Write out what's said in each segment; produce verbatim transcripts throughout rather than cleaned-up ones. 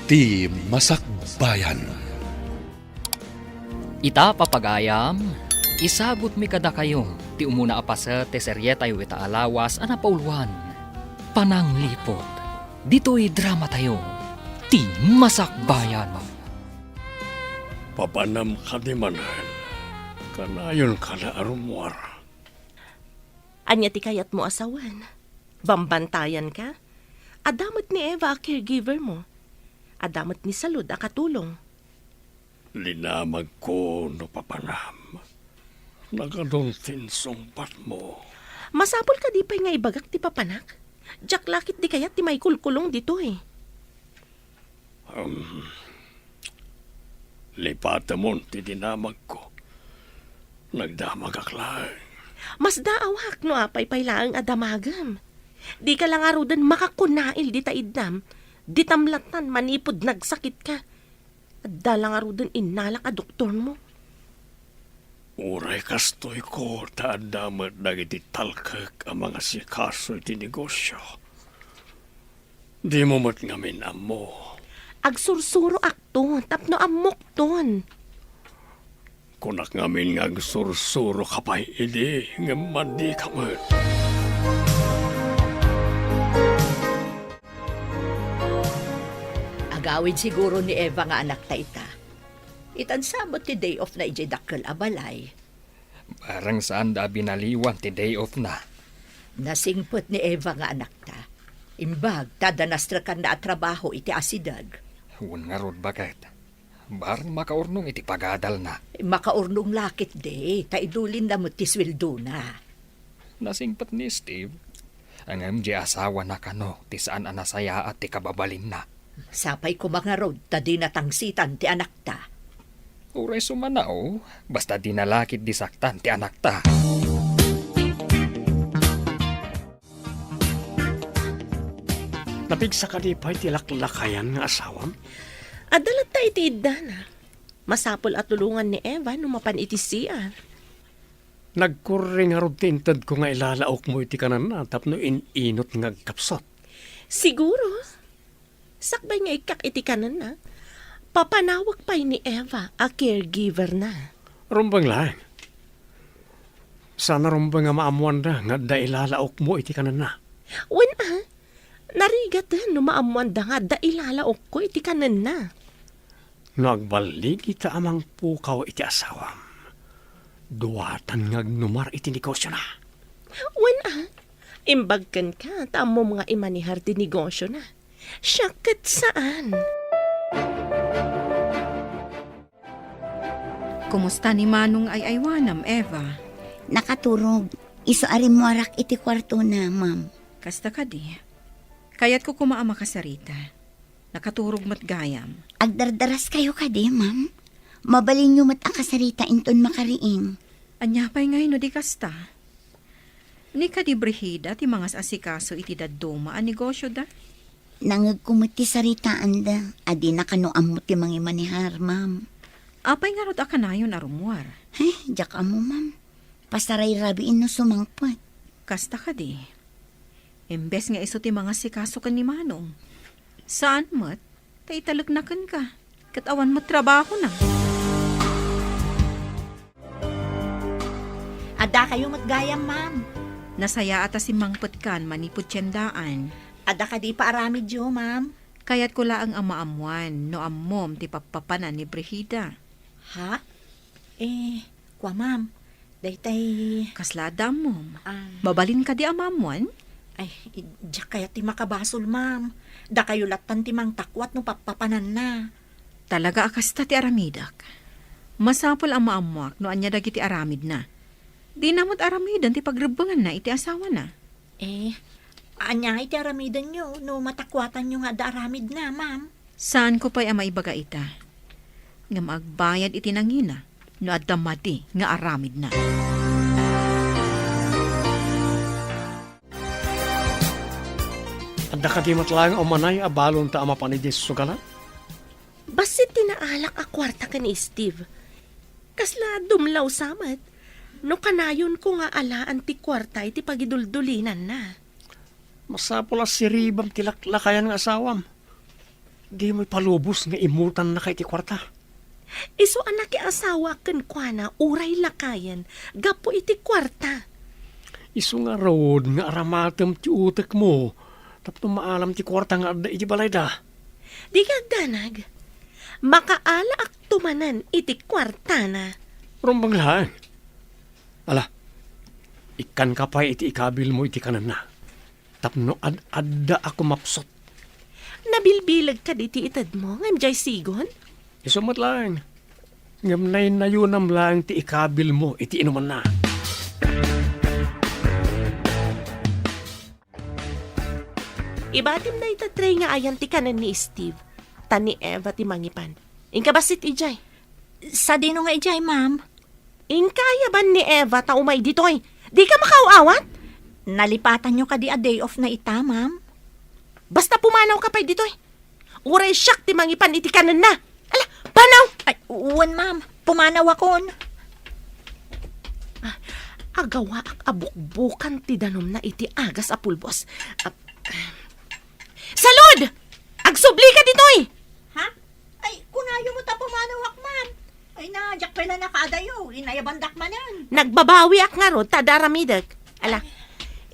Ti Masakbayan. Ita, papagayam, isagutmi kadakayo ti umuna a paset ti serietayo ita a lawas a napauloan, Panangliput. Ditoy dramatayo, Ti Masakbayan. Papanam kadi manen, kanayon kada a rummuar. Ania ti kayatmo a sawen? Bambantayan ka? Adda met ni Eva a caregiver mo. Adda met ni Salud a katulong. Linamagko no papanam. Nagadun ti insungbatmo. Masapul kadi pay nga ibagak ti papanak? Diak la ketdi kayat ti maikulkulong ditoy. Um, lipatemon ti dinamagko. Nagdamagak laeng. Masdaawak no apay pay laeng a damagem. Dika la ngaruden makakunail dita iddam. Ditam lattan manipud nagsakit ka. Adda la ngaruden innalak a doktormo. Uray kastoyko, ta adda met dagiti talkek a mangasikaso iti negosio. Dimo met ngamin ammo. Agsursuroakto tapno ammokton. Kunak ngamin nga agsursuroka pay idi, ngem madika met. Agawid siguro ni Eva nga anakta ita. Itan sa met ti day off na idiay dakkel a balay. Bareng saanda a binaliwan ti day off na. Nasingpet ni Eva nga anakta. Imbag ta adda nastrekanna a trabaho iti asideg. Wen ngarud, baket. Bareng makaurnong iti pagadalna. Makaurnong la ketdi, ta idulinna met ti sueldona. Nasingpet ni Steve. Ngem di asawana kano ti saan a nasayaat ti kababalinna. Sapay koma ngarud ta dina tangsitan ti anakta. Uray sumanaw, basta dina la ketdi saktan ti anakta. Napigsa kadi pay ti laklakayan nga asawam? Adda latta iti iddana. Masapul a tulongan ni Eva no mapan iti C R. Nagkurre ngarud ti intedko nga ilalaokmo iti kanenna tapno in-inut nga agkapsut. Siguro. Sakbay nga ikkak iti kanenna, papanawek pay ni Eva a caregiver-na. Rumbeng laeng. Saan a rumbeng a maammoanda nga adda ilalaokmo iti kanenna. Wen a, narigaten no maammoanda nga adda ilalaokko iti kanenna. No agballigita a mangpukaw iti asawam, duatan nga agnumar iti negosiona. Wen a, imbag kenka ta ammom nga imanehar ti negosiona. Siak ket saan. Kumusta ni Manong nga ay-aywanam, Eva? Nakaturog. Isu a rimmuarak iti kuartona, ma'am. Kasta kadi. Kayatko koma a makasarita. Nakaturog met gayam. Agdardaraskayo kadi, ma'am? Mabalinyo met a kasarita inton makariing. Ania pay ngay no di kasta? Ni kadi Brigida ti mangas-asikaso iti dadduma a negosyoda? Nangngegko met ti saritaanda a dina kano ammo ti mangimanehar, ma'am. Apay ngarud a kanayon a rummuar? Ay, diak ammo, ma'am. Pasarayrabiin no sumangpet. Kasta kadi. Imbes nga isu ti mangasikaso ken ni Manong. Saan met, ta italekna kenka. Ket awan met trabahona. Addakayo met gayam, ma'am. Nasayaat a simmangpetkan manipud tiendaan. Adda kadi paaramidyo, ma'am? Kayatko laeng a maammoan no ammom ti pappapanan ni Brigida. Ha? Eh, kua, ma'am. Daytay. Kasla adda ammom? Ah. Mabalin kadi a maammoan? Ay, diak kayat ti makabasol, ma'am. Dakayo lattan ti mangtakuat no pappapananna. Talaga a kasta ti aramidek. Masapul a maammoak no ania dagiti aramidna. Dina met aramiden ti pagrebbenganna iti asawana. Eh, ania ngay ti aramidenyo no matakuatanyo nga adda aramidna, ma'am? Saanko pay a maibaga ita. Ngem agbayad iti nangina no adda madi nga aramidna. Adda kadi met laeng a umanay a balonta a mapan idiay sugalan? Bassit ti naalak a kuarta ken ni Steve. Kasla dumlaw sa met no kanayonko nga alaan ti kuarta iti pagiduldulinanna. Masapul a siribam ti laklakayan nga asawam. Dimo ipalubos nga immutannaka iti kuarta. Isu a nakiasawaak kenkuana uray lakayen gapu iti kuarta. Isu ngarud nga aramatem ti utekmo tapno maalam ti kuarta nga adda iti balayda. Dika agdanag. Makaalaakto manen iti kuartana. Rumbeng laeng. Ala, ikkanka pay iti ikabilmo iti kanenna tapno ad-adda a kumapsut. Nabilbileg kadi ti itedmo ngem diay sigon? Isu met laeng. Ngem naynayonam laeng ti ikabilmo iti inumanna. Ibatim dayta tray nga ayan ti kanen ni Steve, ta ni Eva ti mangipan. Inka bassit idiay. Sadino nga idiay, ma'am? Inka ayaban ni Eva ta umay ditoy. Dika makaaw-awat? Nalipatanyo kadi a day off na ita, ma'am? Basta pumanawka pay ditoy. Uray siak ti mangipan iti kanenna. Ala, panaw! Ay, wen, ma'am. Pumanawakon. Ah, agawaak a bukbukan ti danumna iti agas a pulbos. Ah, Salud! Agsublika ditoy! Ha? Ay, kunayo met a pumanawak, ma'am. Ay na, diak pay la nakaadayo. Inayabandak manen. Nagbabawiak ngarud ta adda aramidek. Ala,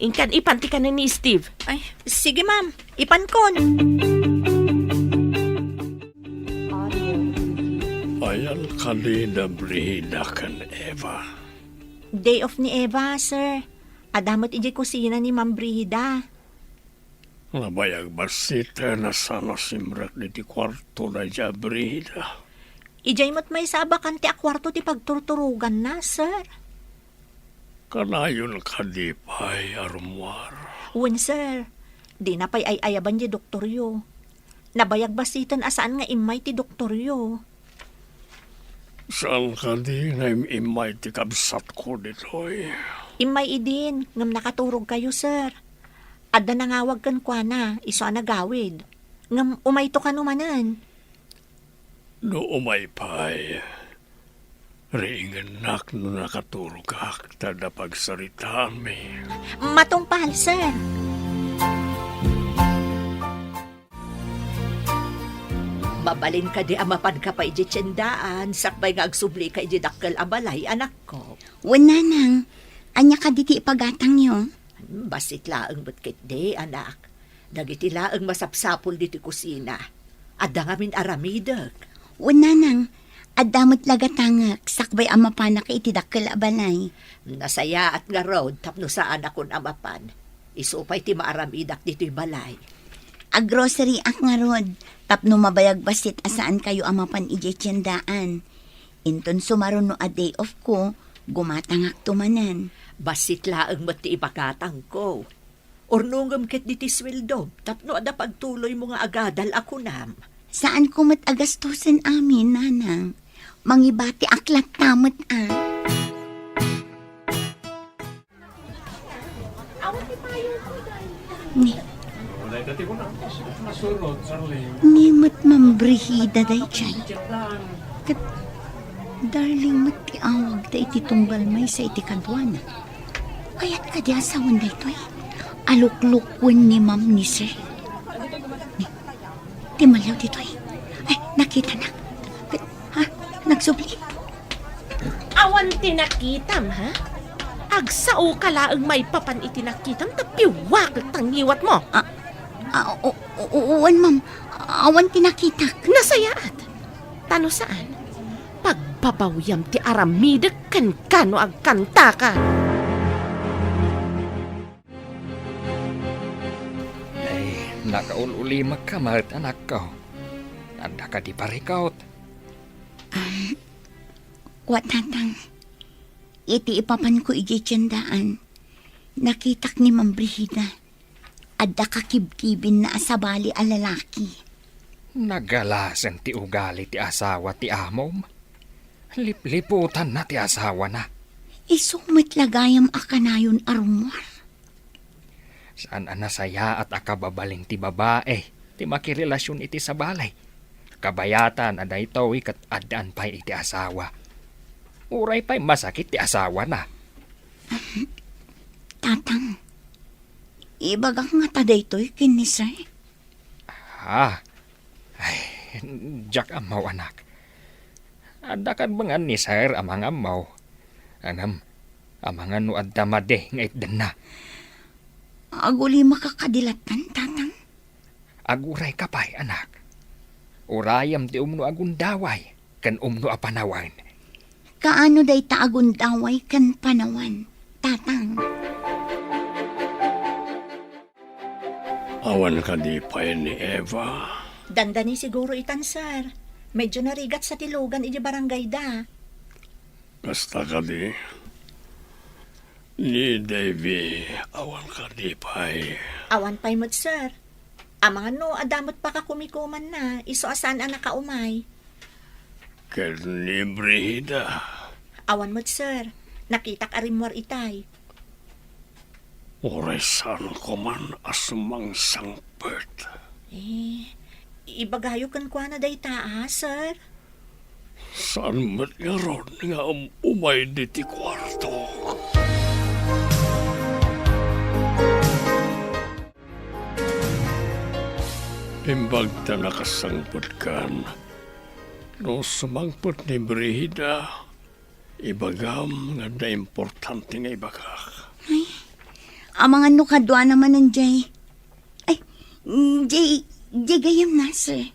inkan ipan ti kanen ni Steve. Ay, sige, ma'am. Ipankon. Ayan kadi da Brigida ken Eva. Day off ni Eva, sir. Adda met idiay kusina ni Ma'am Brigida. Nabayag bassit a saan a simrek ditoy kuarto daydiay a Brigida. Idiay met maysa a bakante a kuarto ti pagturturoganna, sir. Kanayon kadi pay a rummuar? Wen, sir. Dina pay ay-ayaban diay doktoryo. Nabayag bassiten a saan nga immay ti doktoryo. Saan kadi nga im-immay ti kabsatko ditoy? Immay idin, ngem nakaturogkayo, sir. Adda nangawag kenkuana, isu a nagawid. Ngem umayto kano manen. No umay pay, riingennak no nakaturogak ta adda pagsaritaanmi. Matungpal, sir. Mabalin kadi a mapanka pay idiay tiendaan, sakbay nga agsublika idiay dakkel a balay, anakko? Wen, nanang. Ania kadi ti ipagatangyo? Hmm, bassit laeng met ketdi, anak. Dagiti laeng masapsapul ditoy kusina. Adda ngamin aramidek. Wen, nanang. Adda met la gatangek, sakbay a mapanak iti dakkel a balay. Nasayaat ngarud tapno saanakon a mapan. Isu pay ti maaramidak ditoy balay. Aggroceryek ngarud, tapno mabayag bassit a saankayo a mapan idiay tiendaan. Inton sumaruno a day off ko, gumatangakto manen. Bassit laeng met ti ipagatangko. Urnongem ketdi ti sueldom tapno adda pagtuloymo nga agadal a kunam. Saanko met a gastusen amin, nanang. Mangibatiak latta met a. Ni, ni met Ma'am Brigida daydiay. Ket Darling met ti awagda iti tunggal maysa iti kaduana. Kayat kadi a sawen daytoy? Aluklukwen ni Ma'am ni Sir. Ni, ti malyaw ditoy. Ay, nakitanak. Ha? Nagsubli? Awan ti nakitam, ha? Agsaoka laeng maipapan iti nakitam ta piwakek ta ngiwatmo. Ah, ah, o-, o-, o-, wen, ma'am. Awan ti nakitak. Nasayaat. Ta no saan, pagbabawiam ti aramidek kenka no agkantaka. Ay, nakaul-ulimekka met, anakko. Adda kadi parikut? Um, wa, Tatang. Iti ipapanko idiay tiendaan, nakitak ni Ma'am Brigida. Adda kakibkibinna a sabali a lalaki. Nagalasen ti ugali ti asawa ti amom. Lipliputanna ti asawana. Isu met la gayam a kanayon a rummuar. Saan a nasayaat a kababalin ti babae ti makirelasion iti sabali. Kabayatan a daytoy ket addaan pay iti asawa. Uray pay masakit ti asawana. Tatang, ibagak ngata daytoy ken ni Sir? Ah, ay, Diak ammo, anak. Adda kadbengan ni Sir a mangammo. Ngem, amangan no adda madi nga itdenna. Agulimaka kadi lattan, Tatang? Agurayka pay, anak. Urayem ti umno a gundaway ken umno a panawen. Kaano dayta a gundaway ken panawen, Tatang? Awan kadi pay ni Eva? Dandani siguro itan, sir. Medyo narigat sa ti lugan iti barangayda. Kasta kadi? Ni Davy, awan kadi pay? Awan pay met, sir. Amangan no adda met pakakumikumanna, isu a saan a nakaumay. Ken ni Brigida? Awan met, sir. Nakitak a rimmuar itay. Uray saanko man a sumangsangpet. Eh, ibagayo kenkuana dayta, a, sir? Saan met ngarud nga um-, umay diti kuarto? Imbag ta nakasangpetkan, no sumangpet ni Brigida, ibagam nga adda importante nga ibagak. Ay, amangan no kaduana manen jay. Ay, jay, jay gayamna, sir.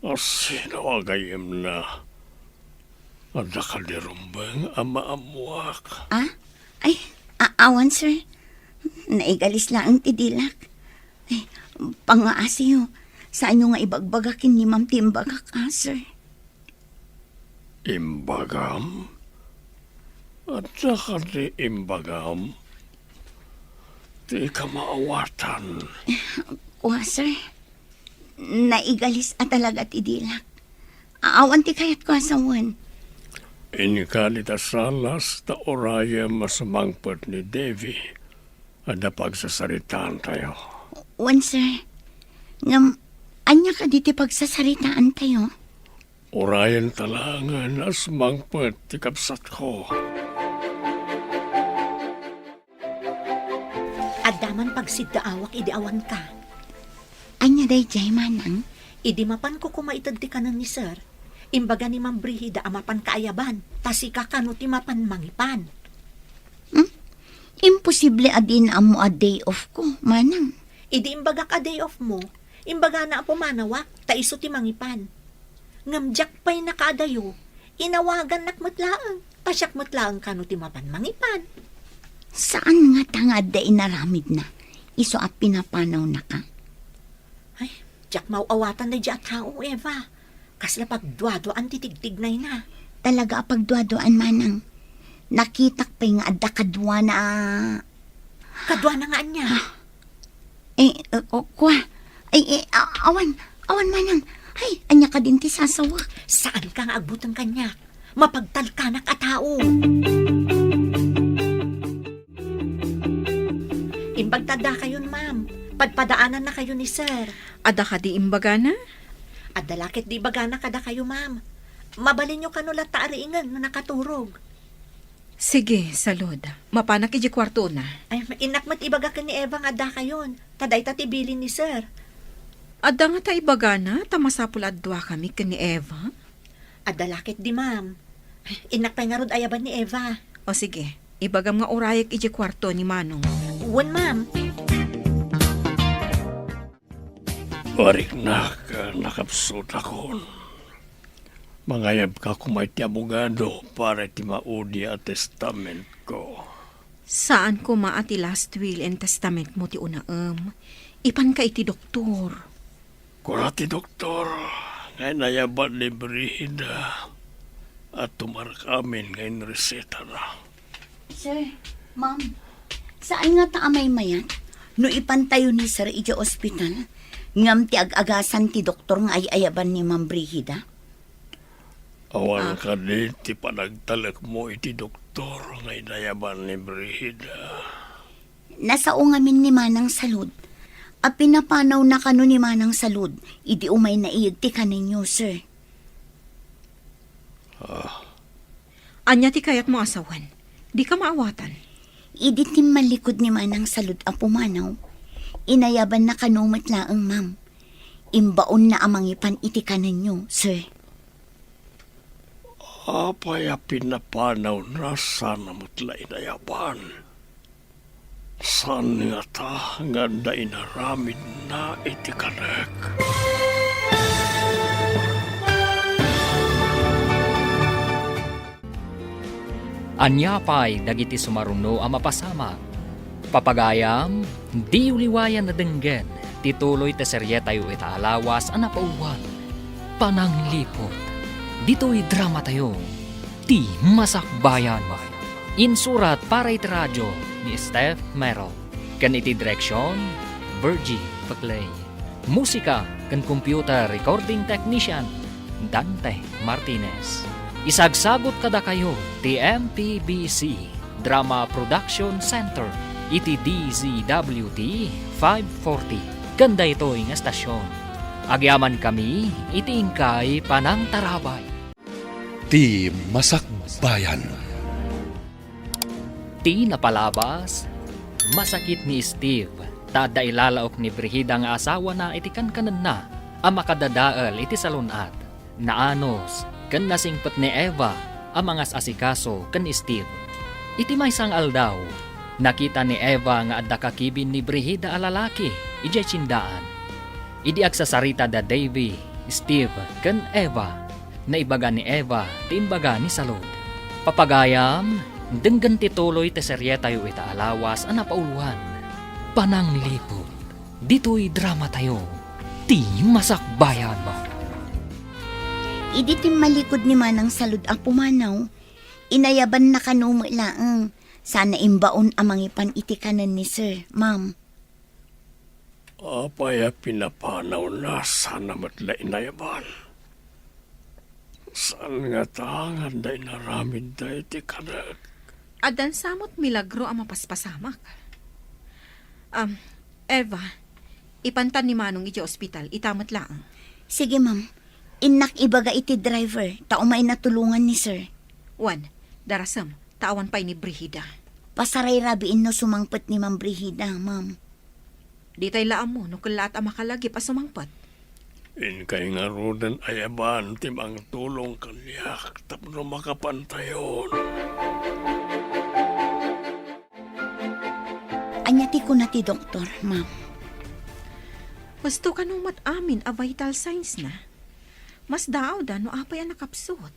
A, sino a gayamna? Adda kadi rumbeng a maammuak? Ah? Ay, a-, awan, sir. Naigalis laeng ti dilak. Ay, pangngaasiyo. Saanyo nga ibagbaga ken ni ma'am ti imbagak, a, sir? Imbagam? Adda kadi imbagam? Dika maawatan. Kua, sir. Naigalis a talaga ti dilak. Awan ti kayatko a sawen. Inka dita sala ta urayem a sumangpet ni Davy. Adda pagsasaritaantayo. Wen, sir. Ngem, ania kadi ti pagsasaritaantayo? Urayenta laengen a sumangpet ti kabsatko. Adda man pagsiddaawak idi awanka. Ania daydiay, manang? Idi mapanko koma ited ti kanen ni sir, imbaga ni Ma'am Brigida a mapan kaayaban, ta sika kano ti mapan mangipan. Hmm? Imposible a dina ammo a day off ko, manang. Idi imbagak a day off mo, imbagana a pumanawak, ta isu ti mangipan. Ngem diak pay nakaadayo, inawagannak met laeng, ta siak met laeng kano ti mapan mangipan. Saan ngata nga adda inaramidna, isu a pinapanawnaka? Ay, diak maaw-awatan daydiay a tao, Eva. Kasla pagduaduaan ti tigtignayna. Talaga a pagduaduaan, manang. Nakitak pay nga adda kaduana a Kaduana nga ania? Ah. Eh, eh, o, kua. Ay, eh, a-, awan, awan manang. Ay, ania kadin ti sasawak? Saanka nga agbuteng kaniak. Mapagtalkanak a tao. Imbag ta addakayon, ma'am. Padpadaanannakayo ni sir. Adda kadi imbagana? Adda la ket di ibagana kadakayo, ma'am. Mabalinyo kano latta a riingen no nakaturog. Sige, salud. Mapanak idiay kuartona. Ay, innak met ibaga ken ni Eva nga addakayon. Ta dayta ti bilin ni sir. Adda ngata ibagana ta masapul a duakami ken ni Eva? Adda la ket di, ma'am. Innak pay ngarud ayaban ni Eva. O sige, ibagam nga urayek idiay kuarto ni Manong. Wen, ma'am. Ariknak, nakapsutakon. Mangayabka koma iti abogado para iti maudi a testamentko. Saan koma a ti last will and testament mo ti unaem. Ipanka iti doktor. Kuna ti doktor nga inayaban ni Brigida a tumarkamin nga inresetana. Sir, ma'am, saan ngata a maymayat no ipantayo ni sir idiay ospital, ngem ti ag-agasan ti doktor nga ay-ayaban ni Ma'am Brigida? Awan Ah. kadi ti panagtalekmo iti doktor nga inayaban ni Brigida? Nasao ngamin ni Manang Salud. A pinapanawna kano ni Manang Salud idi umayna iyeg ti kanenyo, sir. Ah. Ania ti kayatmo a sawen? Dika maawatan. Idi timmallikud ni Manang Salud a pumanaw, inayabanna kano met laeng, ma'am. imbaonna a mangipan iti kanenyo, sir. Apay a pinapanawna sana met la inayaban? Saan ngata nga adda inaramidna iti kanek? Ania pay dagiti sumaruno a mapasamak? Papagayam, diyo liwayan a denggen ti tuloy ti serietayo ita a lawas a napauluan, Panangliput. Ditoy dramatayo, Ti Masakbayan. Insurat para iti radio ni Steph Mero, ken iti direksion, Virgie Peclay. Musika ken computer recording technician, Dante Martinez. Isagsagut kadakayo ti M P B C Drama Production Center iti D Z W T five forty ken daytoy nga estasion. Agyamankami iti inkay panangtarabay. Ti Masakbayan. Ti napalabas, masakit ni Steve ta adda ilalaok ni Brigida nga asawana iti kankanenna a makadadael iti salun-at. Naanus ken nasingpet ni Eva a mangas-asikaso ken ni Steve. Iti maysa nga aldaw, nakita ni Eva nga adda kakibin ni Brigida a lalaki idiay tiendaan. Idi agsasarita da Davy, Steve, ken Eva, naibaga ni Eva ti imbaga ni Salud. Papagayam, denggen ti tuloy ti serietayo ita a lawas a napauluan, Panangliput. Ditoy dramatayo, Ti Masakbayan. Idi timmalikod ni Manang Salud a pumanaw, inayabanna kano met laeng, sana imbaon a mangipan iti kanen ni Sir, Ma'am. Apay a pinapanawna sana met la inayaban? Saan ngata nga adda inaramidda iti kanek? Addan sa met milagro a mapaspasamak. Am, Eva, ipantan ni Manong iti ospital, ita met laeng. Sige, ma'am. Innak ibaga iti driver, ta umayna tulongan ni Sir. Wen, darasem, ta awan pay ni Brigida. Pasarayrabiin no sumangpet ni Ma'am Brigida, ma'am. Ditay la ammo no kellaat a makalagip a sumangpet. Inkay ngaruden ayaban ti mangtulong kaniak tapno makapantayon. Ania ti kuna ti doktor, ma'am? Husto kano met amin a vital signs na. Masdaawda no apay a nakapsut.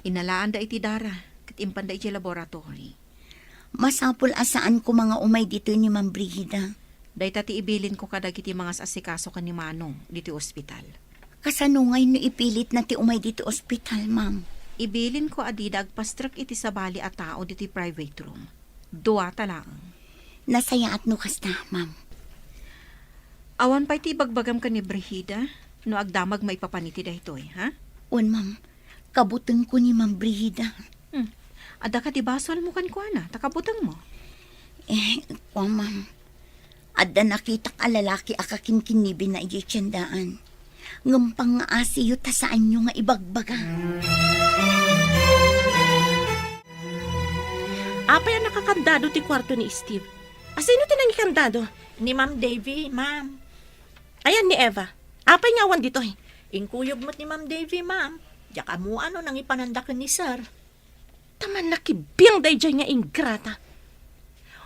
Inalaanda iti dara, ket impanda iti laboratory. Masapul a saan koma nga umay ditoy ni Ma'am Brigida. Dayta ti ibilinko kadagiti mangas-asikaso ken ni Manong ditoy ospital. Kasano ngay no ipilitna ti umay ditoy ospital, ma'am? Ibilinko a dida agpastrek iti sabali a tao ditoy private room. Duata laeng. Nasayaat no kasta, ma'am. Awan pay ti ibagbagam ken ni Brigida no agdamag maipapan iti daytoy, ha? Wen, ma'am. Kabutengko ni Ma'am Brigida. Hmm. Adda kadi basolmo kenkuana, ta kabutengmo? Eh, kua, ma'am. Adda nakitak a lalaki a kakinkinibinna idiay tiendaan. Ngem pangngaasiyo ta saanyo nga ibagbaga. Apay a nakakandado ti kuarto ni Steve? Asino ti nangikandado? Ni Ma'am Davy, ma'am. Ayan ni Eva. Apay nga awan ditoy? Inkuyog met ni Ma'am Davy, ma'am. Diak ammoan no nangipananda ken ni Sir. Ta mannakibbiang daydiay nga ingrata.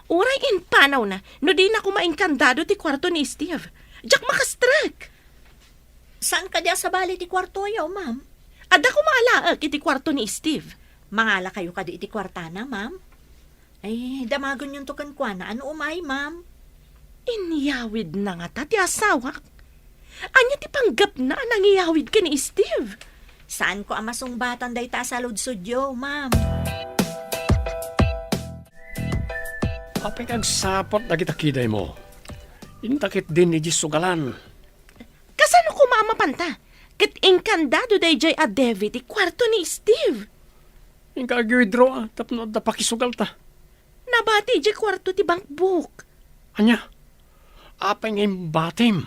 Uray impanawna no dina koma inkandado ti kuarto ni Steve. Diak makastrek. Saan kadi a sabali ti kuartoyo, ma'am? Adda koma alaek iti kuarto ni Steve. Mangalakayo kadi iti kuartana, ma'am? Ay, damagenyonto kenkuana a no umay, ma'am. Inyawidna ngata ti asawak? Ania ti panggepna a nangiyawid ken ni Steve? Saanko a masungbatan dayta a saludsodyo, ma'am. Apay nga agsaput dagita kidaymo? Inta ketdin idiay sugalan. Kasano koma a mapanta? Ket inkandado daydiay a Davy ti kuarto ni Steve. Inka ag-withdraw, ah, tapno adda pakisugalta. Nabati idiay kuarto ti bankbook. Ania? Apay nga imbatim?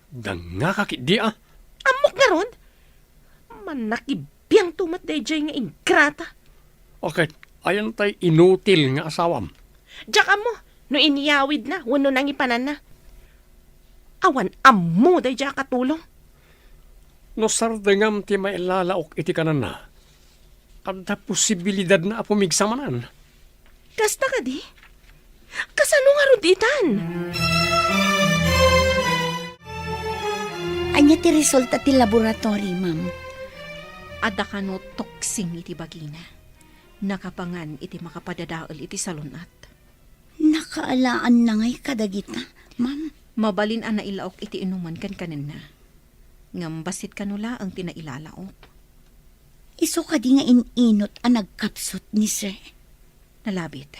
Dangngaka ketdi, ah. Ammok ngarud? Mannakibbiangto met daydiay nga ingrata. Okay, ayan tay inutil nga asawam. Diak ammo no inyawidna wenno nangipananna. Awan ammo daydiay a katulong. No sardengam ti mailalaok iti kananna, adda posibilidadna a pumigsa manen. Kasta kadi? Kasano ngarud itan? Ania ti resulta ti laboratory, ma'am? Adda kano toxin iti bagina. Nakapangan iti makapadadael iti salun-at. Nakaalaanna ngay kadagita, ma'am? Mabalin a nailaok iti inuman ken kanenna. Ngem bassit kano laeng ti nailalaok. Isu kadi nga in-inut a nagkapsut ni Sir? Nalabit.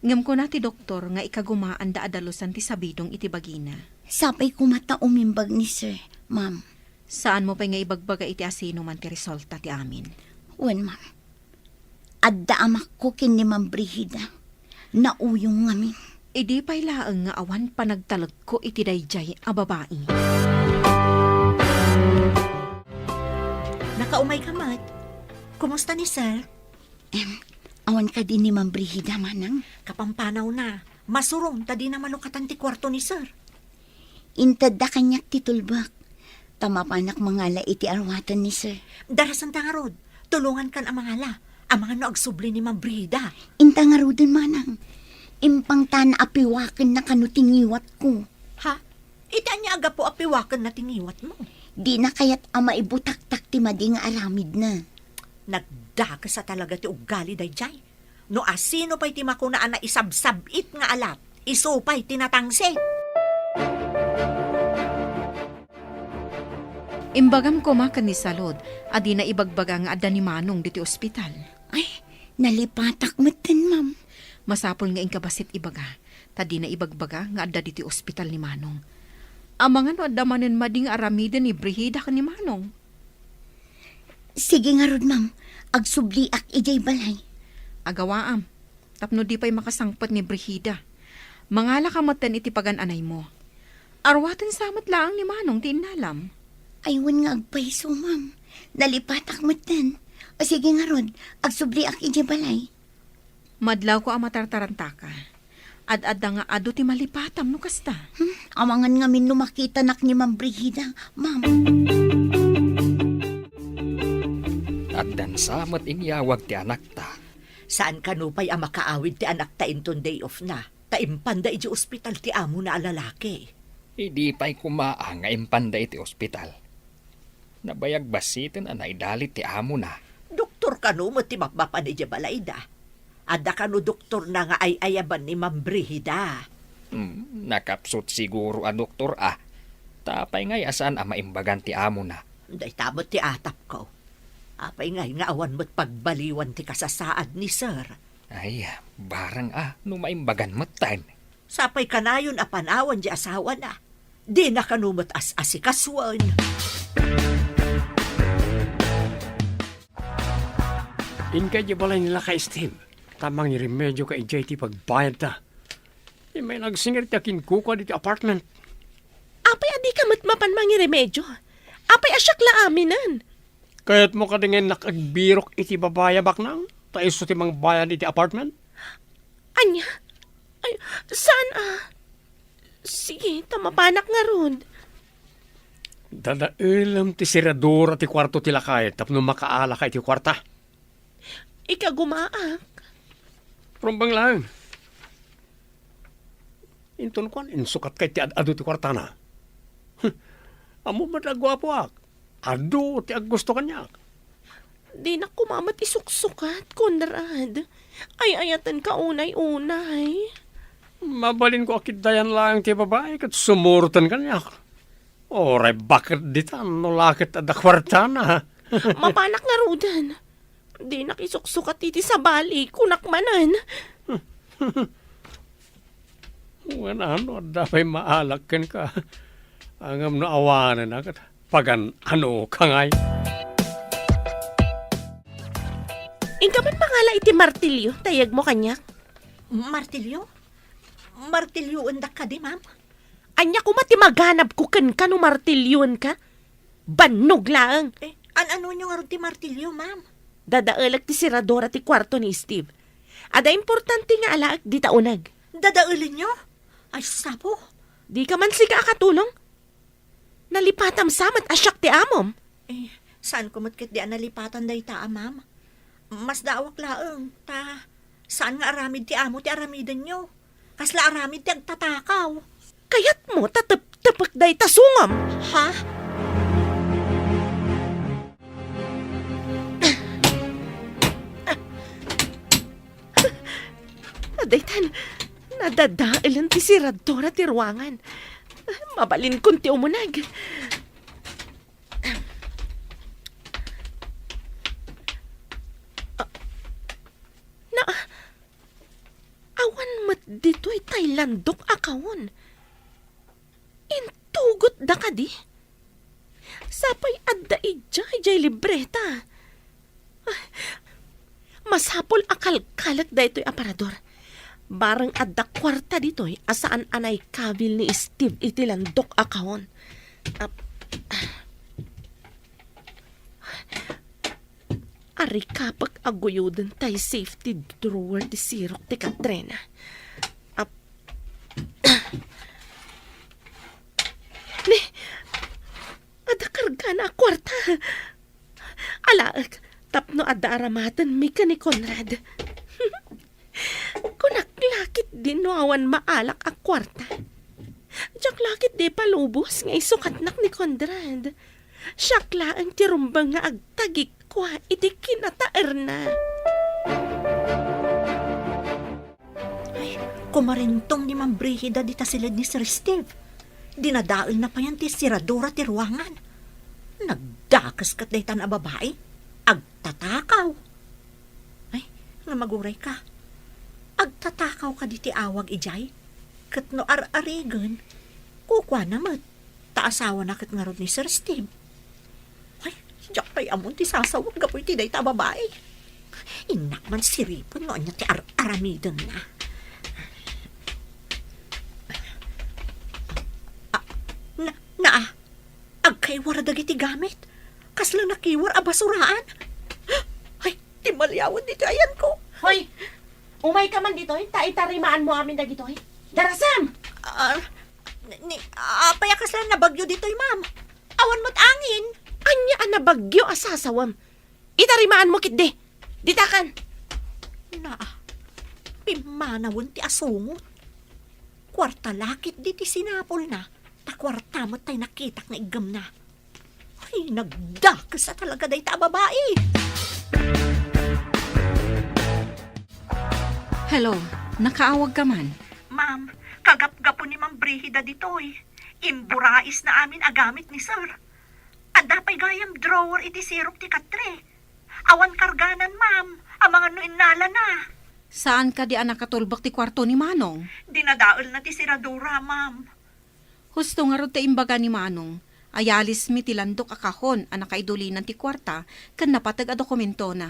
Ngem kuna ti doktor nga ikagumaanda a dalusan ti sabidong iti bagina. Sapay koma ta umimbag ni Sir, ma'am. Saanmo pay nga ibagbaga iti asinoman ti resulta ti amin? Wen, ma'am. Adda amakko ken ni Ma'am Brigida. Nauyong ngamin. Idi pay laeng nga awan panagtalekko iti daydiay a babai. Nakaumay ka met. Kumusta ni Sir? Em, awan kadi ni Ma'am Brigida, manang? Kapampanawna. Masurom ta dina malukatan ti kuarto ni Sir. Intedda kaniak ti tulbek, ta mapanak mangala iti arwaten ni Sir. Darasenta ngarud, tulongankan a mangala. Amangan no agsubli ni Ma'am Brigida. Inta ngaruden, manang. Impangtana a piwakenna kano ti ngiwatko. Ha? Iti ania a gapu a piwakenna ti ngiwatmo? Dina kayat a maibutaktak ti madi nga aramidna. Nagdakes a talaga ti uggali daydiay. No asino pay ti makuna a naisabsab-it nga alat, isu pay ti natangsit. Imbagam koma ken ni Salud a dina ibagbaga nga adda ni Manong ditoy ospital. Ay, nalipatak metten, ma'am. Masapul nga inka bassit ibaga, ta dina ibagbaga nga adda ditoy ospital ni Manong. Amangan no adda manen madi nga aramiden ni Brigida ken ni Manong. Sige ngarud, ma'am. Agsubliak idiay balay. Agawaam, tapno di pay makasangpet ni Brigida. Mangalaka metten iti pagan-anaymo. Arwaten sa met laeng ni Manong ti innalam. Ay, wen nga agpayso, ma'am. Nalipatak metten. O, sige ngarud, agsubliak idiay balay. Madlawko a matartarantaka. Ad-adda nga adu ti malipatam no kasta. Hmm, amangan ngamin no makitanak ni Ma'am Brigida, ma'am. Addan sa met inyawag ti anakta. Saan kano pay a makaawid ti anakta inton day off na, ta impanda idiay ospital ti amona a lalaki. Idi pay koma a nga impanda iti ospital. Nabayag bassiten a naidalit ti amona. Doktor kano met ti mapmapan idiay balayda? Adda kano doktorna nga ay-ayaban ni Ma'am Brigida? Hmm, nakapsut siguro a doktor a. Ta apay ngay a saan a maimbagan ti amona? Dayta met ti atapko. Apay ngay nga awan met pagbaliwan ti kasasaad ni Sir? Ay, barang a, no maimbagan metten. Sapay kanayon a panawan di asawana. Dina kano met as-asikasuen. Inka idiay balay ni Lakay Steve, ta mangirimedioka idiay ti pagbayadta. Immay nagsingir ti akinkuka ditoy apartment. Apay a dika met mapan mangiremedio? Apay a siak la aminen? Kayatmo kadi nga innak agbirok iti babai a baknang, ta isu ti mangbayad iti apartment? Ania? Ay, saan a? Sige, ta mapanak ngarud. Dadaelem ti seradura ti kuarto ti lakay tapno makaalaka iti kuarta. Ikagumaak. Rumbeng laeng. Inton kuan, insukatka iti ad-adu ti kuartana. Hm, ammom met a guapoak. Adu ti aggusto kaniak. Dinak koma met isuksukat, Conrad. Ay-ayatenka unay-unay. Mabalinko a ketdian laeng ti babai ket sumuroten kaniak. Uray baket ditan no la ket adda kuartana. Mapanak ngaruden. Dinak isuksukat iti sabali, kunak manen. Wen, ano adda pay maalak kenka? Ngem no awanen a ket pagan-anoka ngay? Inka man mangala iti martilyo, ta iyegmo kaniak. Martilyo? Martilyoendak kadi, ma'am? Ania koma ti maganabko kenka no martilyoenka? Bannog laeng. Eh, an-anonyo ngarud ti martilyo, ma'am? Dadaelek ti seradura ti kuarto ni Steve. Adda importante nga alaek dita uneg. Dadaelenyo? Ay, sus, Apo. Dika man sika a katulong? Nalipatam sa met a siak ti amom. Eh, saanko met ketdi a nalipatan dayta a, ma'am. Masdaawak laeng, ta saan nga aramid ti amo ti aramidenyo. Kasla aramid ti agtatakaw. Kayatmo ta teptepek dayta sungom? Ha? Daytan, nadadaelen ti siradura ti ruangan. Mabalinkon ti umuneg. Na, awan met ditoy tay landok a kahon. Intugotda kadi? Sapay adda idiay jay libreta. Ay, masapul a kalkalek daytoy aparador. Bareng adda kuarta ditoy a saan a naikabil ni Steve iti landok a kahon. Ap-, Arikapek a guyoden tay safety drawer ti sirok ti katrena. Ap-, Ni, adda kargana a kuarta. Alaek, tapno adda aramatenmi ken ni Conrad. Kunak la ketdi no awan maalak a kuarta. Diak la ketdi ipalubos nga isukatnak ni Conrad. Siak laeng ti rumbeng nga agtagikua iti kinataerna. Ay, kumarintong ni Ma'am Brigida dita siled ni Sir Steve. Dinadaelna payen ti siradura ti ruangan. Nagdakes ket daytan a babai. Agtatakaw. Ay, nga maguray ka. Agtatakaw kadi ti awag idiay? Ket no ar-arigen, kukuana met, ta asawana ket ngarud ni Sir Steve. Ay, diak pay ammon ti sasawek gapu iti dayta a babai. Innak man siripen no ania ti ar-aramidenna. Ah, na, na, agkaiwar dagiti gamit. Kasla nakiwar a basuraan. Ay, ti maliawen ditoy ayanko. Hoy, umayka man ditoy, ta itarimaanmo amin dagitoy. Darasem! Ah, ni, apay a kasla nabagyo ditoy, ma'am? Awan met angin. Ania a nabagyo a sasawem? Itarimaanmo ketdi. Ditakan. Naa, pimmanawen ti asungot. Kuarta la ketdi ti sinapulna, ta kuarta met tay nakitak nga iggemna. Ay, nagdakes a talaga dayta a babai. Hello, nakaawag ka man? Ma'am, kagapgapo ni Ma'am Brigida ditoy. Imburaisna amin a gamit ni Sir. Adda pay gayam drawer iti sirok ti katre. Awan karganan, ma'am, amangan no innalana. Saan kadi a nakatulbek ti kuarto ni Manong? Dinadaelna ti siradura, ma'am. Husto ngarud ti imbaga ni Manong. Ayalismi ti landok a kahon a nakaidulinan ti kuarta ken napateg a dokumentona.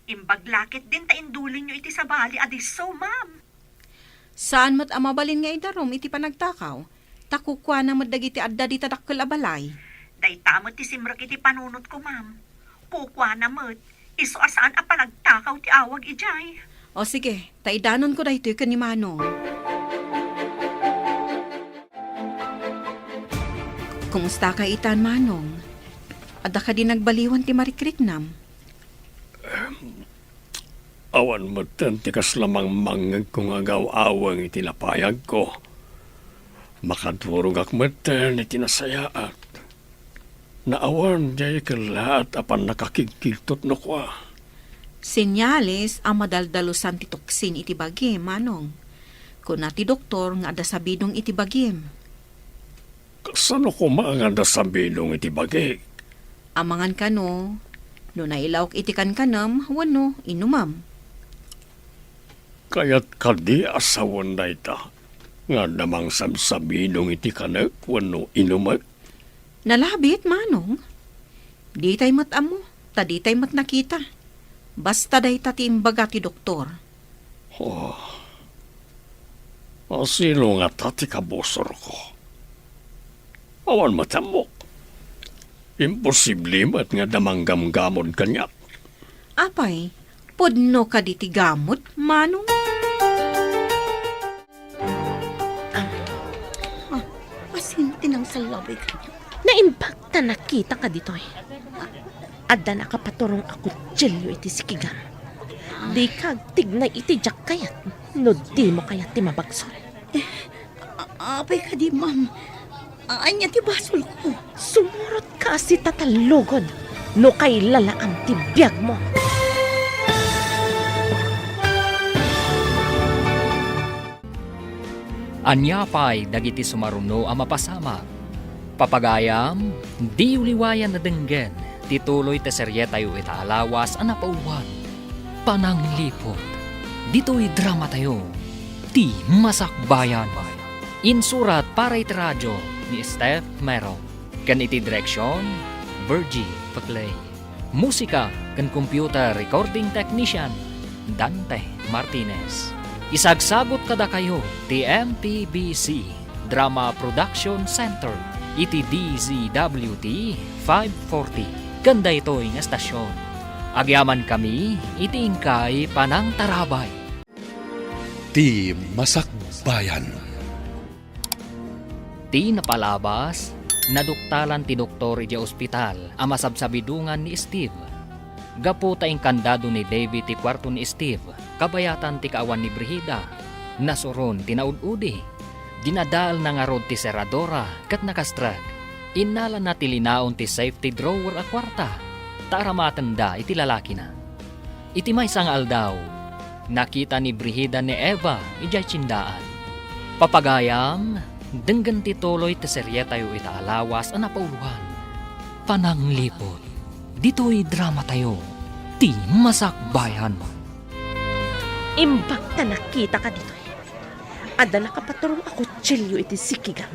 Imbag la ketdin ta indulinyo iti sabali a disso, ma'am. Saan met a mabalin nga idarum iti panagtakaw, ta kukuana met dagiti adda dita dakkel a balay. Dayta met ti simrek iti panunotko, ma'am. Kukuana met, isu a saan a panagtakaw ti awag idiay. O sige, ta idanonko daytoy ken ni Manong. Kumusta ka itan, Manong? Adda kadi nagbaliwan ti marikriknam? Awan metten ti kasla mangmangngegko nga agaw-aweng iti napayagko. Makadurogak metten iti nasayaat. Naawan diay kellaat a pannakakigkigtot no kua. Senyales a madaldalusan ti toksin iti bagim, Manong. Kuna ti doktor nga adda sabidong iti bagim. Kasano koma nga adda sabidong iti bagik? Amangan kano, no nailawek iti kankanem wenno inumem. Kayat kadi a sawen dayta nga adda mangsabsabidong iti kanek wenno inumek? Nalabit, Manong. Ditay met ammo, ta ditay met nakita. Basta dayta ti imbaga ti doktor. Oh. Asino ngata ti kabusorko? Awan met ammok. Imposible met nga adda manggamgamod kaniak. Apay, pudno kadi ti gamod, Manong? Ah, ah, Salabay kaniak. Naimbag ta nakitaka ditoy. Adda nakapaturong a kutsilio iti sikigam. Dika agtignay iti diak kayat no dimo kayat ti mabagsol. A-, apay kadi, ma'am? A-, ania ti basolko? Sumurot ka a sitatallugon no kailalaam ti biagmo. Ania pay dagiti sumaruno a mapasamak? Papagayam, diyo liwayan a denggen ti tuloy ti serietayo ita a lawas a napauluan, Panangliput. Ditoy dramatayo, Ti Masakbayan. Insurat para iti radio ni Steph Mero, ken iti direksion, Virgie Paclay. Musika ken computer recording technician, Dante Martinez. Isagsagut kadakayo ti M P B C Drama Production Center iti D Z W T five forty ken daytoy nga estasion. Agyamankami iti inkay panangtarabay. Ti Masakbayan. Ti napalabas, naduktalan ti doktor idiay ospital a masabsabidongan ni Steve. Gapu ta inkandado ni Davy ti kuarto ni Steve, kabayatan ti kaawan ni Brigida, nasuron ti naud-udi. Dinadaelna ngarud ti seradora ket nakastrek. Innalana ti linaon ti safety drawer a kuarta, ta aramatenda iti lalakina. Iti maysa nga aldaw, nakita ni Brigida ni Eva idiay tiendaan. Papagayam, denggen ti tuloy ti serietayo ita a lawas a napauluan, Panangliput. Ditoy dramatayo, Ti Masakbayan. Imbag ta nakitaka ditoy. Adda nakapaturong a kutsilio iti sikigam.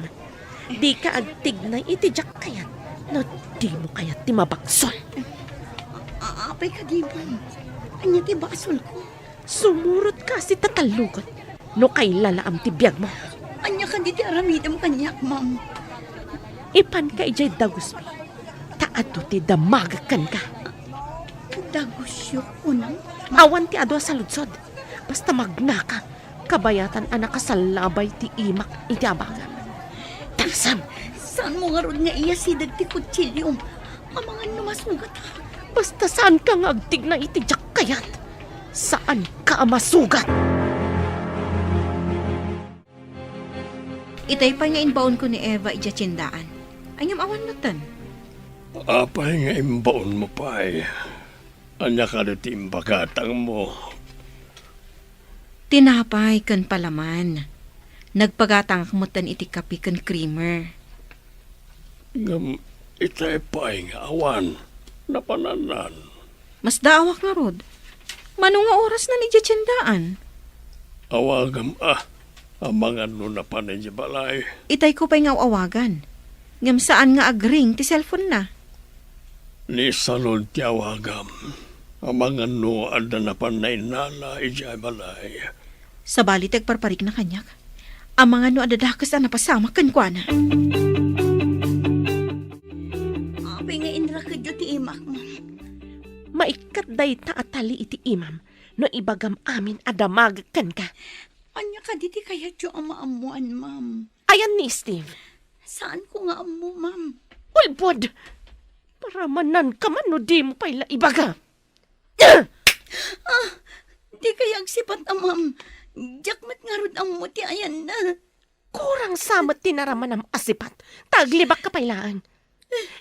Dika agtignay iti diak kayat no dimo kayat ti mabagsol. A-, apay kadi, ma'am? Ania ti basolko? Sumurot ka a sitatallugon no kailalaam ti biagmo. Ania kadi ti aramidem kaniak, ma'am? Ipanka idiay dagusmi, ta adu ti damagek kenka. Dagusyo, kunam? Awan ti adu a saludsod. Basta magnaka, kabayatan a nakasallabay ti imak iti abagam. Tarsem! Saanmo ngarud nga iyasideg ti kutsilyom? Amangan no masugatak. Basta saanka nga agtignay iti diak kayat, saanka a masugat! Itay pay nga imbaonko ni Eva idiay tiendaan. Ngem awan metten. Apay nga imbaonmo pay? Ania kadi ti impagatangmo? Tinapay ken palaman. Nagpagatangak metten iti kape ken creamer. Ngem itay pay nga awan napanannan. Masdaawak ngarud. Mano nga orasnan idiay tiendaan? Awagam a, amangan no napan idiay balay. Itayko pay nga aw-awagan. Ngem saan nga agring ti cellphone-na. Ni salud ti awagam. Amangan no adda napan nainnala idiay balay. Sabali ti agparparikna kaniak. Amangan no adda dakes a napasamak kenkuana. Apay nga inrakedyo ti imak, ma'am? Maikkat dayta a tali iti imam no ibagam amin a damagek kenka. Ania kadi ti kayatyo a maammoan, ma'am? Ayan ni Steve. Saanko nga ammo, ma'am. Ulbod! Paramananka man no dimo pay la ibaga. Ah, dikay agsipat a, ma'am. Diak met ngarud ammo ti ayanna. Kurang sa met ti naramanam a sipat, ta aglibakka pay laeng.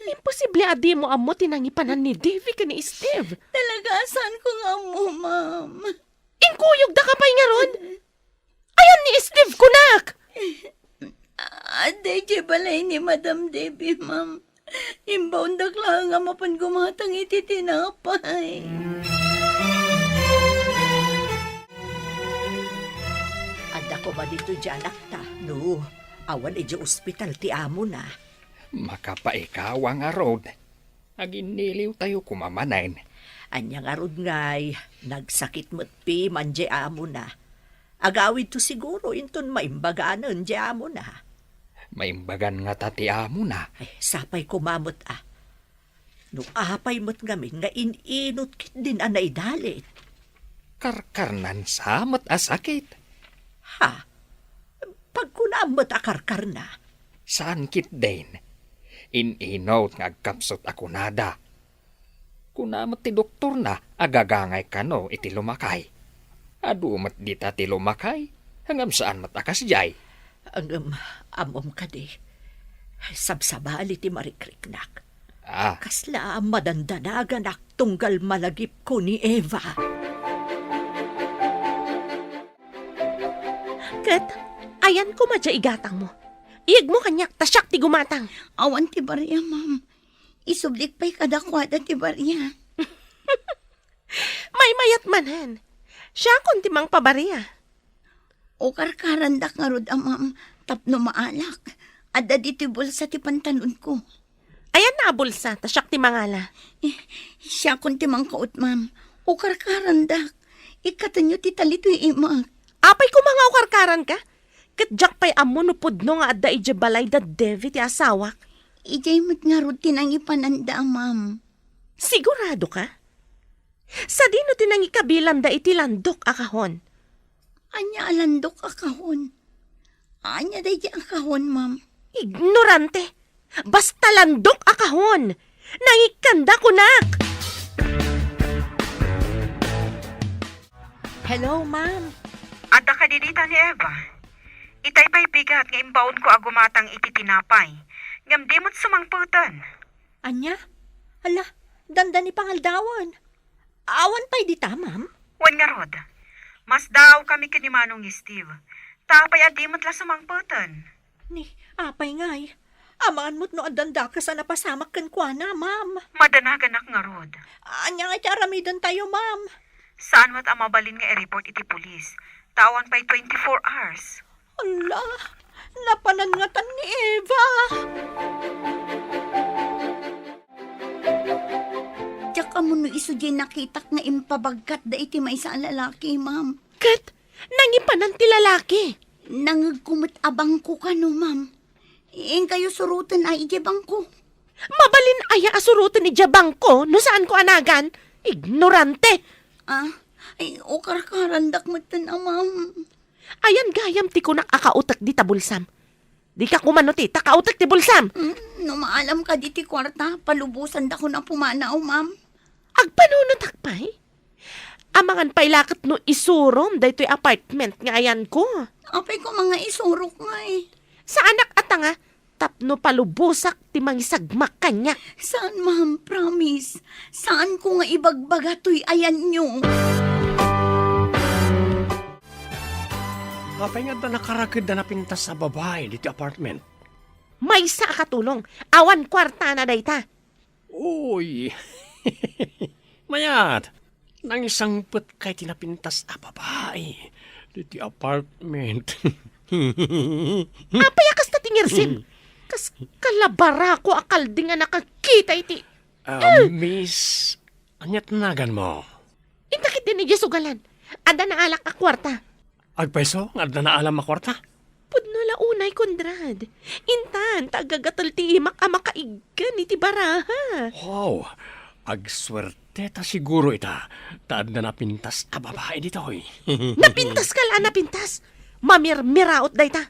Imposible a dimo ammo ti nangipanan ni Davy ken ni Steve. Talaga a saanko nga ammo, ma'am. Inkuyogdaka pay ngarud? Ayan ni Steve, kunak! Adda idiay balay ni Madam Debbie, ma'am. Imbaondak laeng a mapan gumatang iti tinapay. Adda koma ditoy diay anakta, no? Awan idiay ospital ti amona. Makapaikawa ngarud. Aginniliwtayo koma manen. Ania ngarud ngay, nagsakit met piman diay amona. Agawidto siguro inton maimbaganen diay amona. Maimbagan ngata ti amona? Ay, sapay koma met a. No apay met ngamin nga in-inut ketdin a naidalit. Karkarnan sa met a sakit. Ha? Pagkunam met a karkarna, Saan ketdin. In-inut nga agkapsut a kunada. Kuna met ti doktorna a gagangay kano iti lumakay. Adu met dita ti lumakay, ngem saan met a kasdiay. Ngem ammom kadi, sabsabali ti marikriknak. Ah. Kasla madandanaganak tunggal malagipko ni Eva. Ket, ayan koma diay igatangmo. Iyegmo kaniak ta siak ti gumatang. Awan ti baria, ma'am. Isublik pay kadakuada ti baria. Maymayat manen. Siakon ti mangpabaria. Ukarkarandak ngarud a, ma'am, tapno maalak. Adda ditoy bulsa ti pantalonko. Ayanna a bulsa, ta siak ti mangala. Eh, siakon ti mangkaut, ma'am. Ukarkarandak. Ikkatenyo ti talitoy imak. Apay koma nga ukarkaranka? Ket diak pay ammo no pudno nga adda idiay balay da Devi ti asawak. Idiay met ngarud ti nangipananda, ma'am. Sigurado ka? Sadino ti nangikabilanda iti landok a kahon? Ania a landok a kahon? Ania daydi a kahon, ma'am? Ignorante! Basta landok a kahon! Nangikkanda, kunak! Hello, ma'am. Adda kadi dita ni Eva? Itay pay bigat nga imbaonko a gumatang iti tinapay, ngem di met sumangpeten. Ania? Hala, dandani pangaldawen. Awan pay dita, ma'am? Wen ngarud. Masdaawkami ken ni Manong Steve. Ta apay a di met la sumangpeten? Ni, apay ngay? Amangan met no addan dakes a napasamak kenkuana, ma'am. Madanaganak ngarud. Ania ngay ti aramidentayo, ma'am? Saan met a mabalin nga i-report iti pulis. Ta awan pay twenty-four hours. Ala, napanan ngatan ni Eva. Diak ammo no isu diay nakitak nga impabagkatda iti maysa a lalaki, ma'am. Ket nangipanan ti lalaki. Nangegko met a bangko kano, ma'am. Inkayo suroten a idiay bangko. Mabalin aya a suroten idiay bangko no saanko a nagan? Ignorante! Ah, ay, ukarkarandak metten a, ma'am. Ayan gayam ti kunak a kautek dita bulsam. Dika kumano ti, ta kautek ti bulsam. Mm, no maalam kadi ti kuarta, palubosandakon a pumanaw, ma'am. Agpanunotak pay? Amangan pay la ket no isurom daytoy apartment nga ayanko. Apay koma nga isurok ngay? Saanak a tanga, tapno palubosak ti mangisagmak kaniak. Saan, ma'am, promise. Saanko nga ibagbaga toy ayanyo. Apay nga adda nakarakedda napintas a babai ditoy apartment? Maysa a katulong, awan kuartana dayta. Uy! Mayat! Nangisangpetkay ti napintas a babai ditoy apartment. Apay a kasta ti ngirsing? Kas kalabarako a kalding a nakakita iti Ah, miss, ania ti naganmo? Inta ketdin idiay sugalan. Adda naalak a kuarta. Agpayso nga adda naalam a kuarta? Pudno la unay, Conrad. Intan, ta agagatel ti imak a makaiggan iti baraha. Wow, agsuerte ta siguro ita, ta adda napintas a babai ditoy. Napintas ka la, napintas. Mamirmiraot dayta.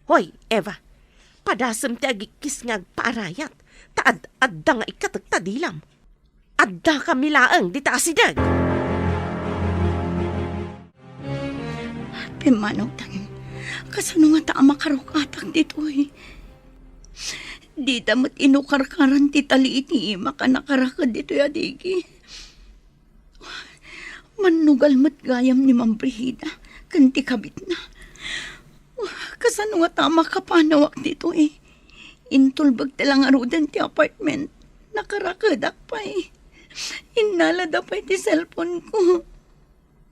Hoy, Eva, padasem ti agikkis nga agpaarayat, ta ad-adda nga ikkatek ta dilam. Addakami laeng dita asideg. Pimmanawtan, kasano ngata a makaruk-atak ditoy? Dida met inukarkaran ti tali iti imak a nakaraked ditoy a digi. Mannugal met gayam ni Ma'am Brigida ken ti kabitna. Kasano ngata a makapanawak ditoy? Intulbek ti la ngaruden ti apartment. Nakarakedak pay. Innalada pay ti cellphone ko.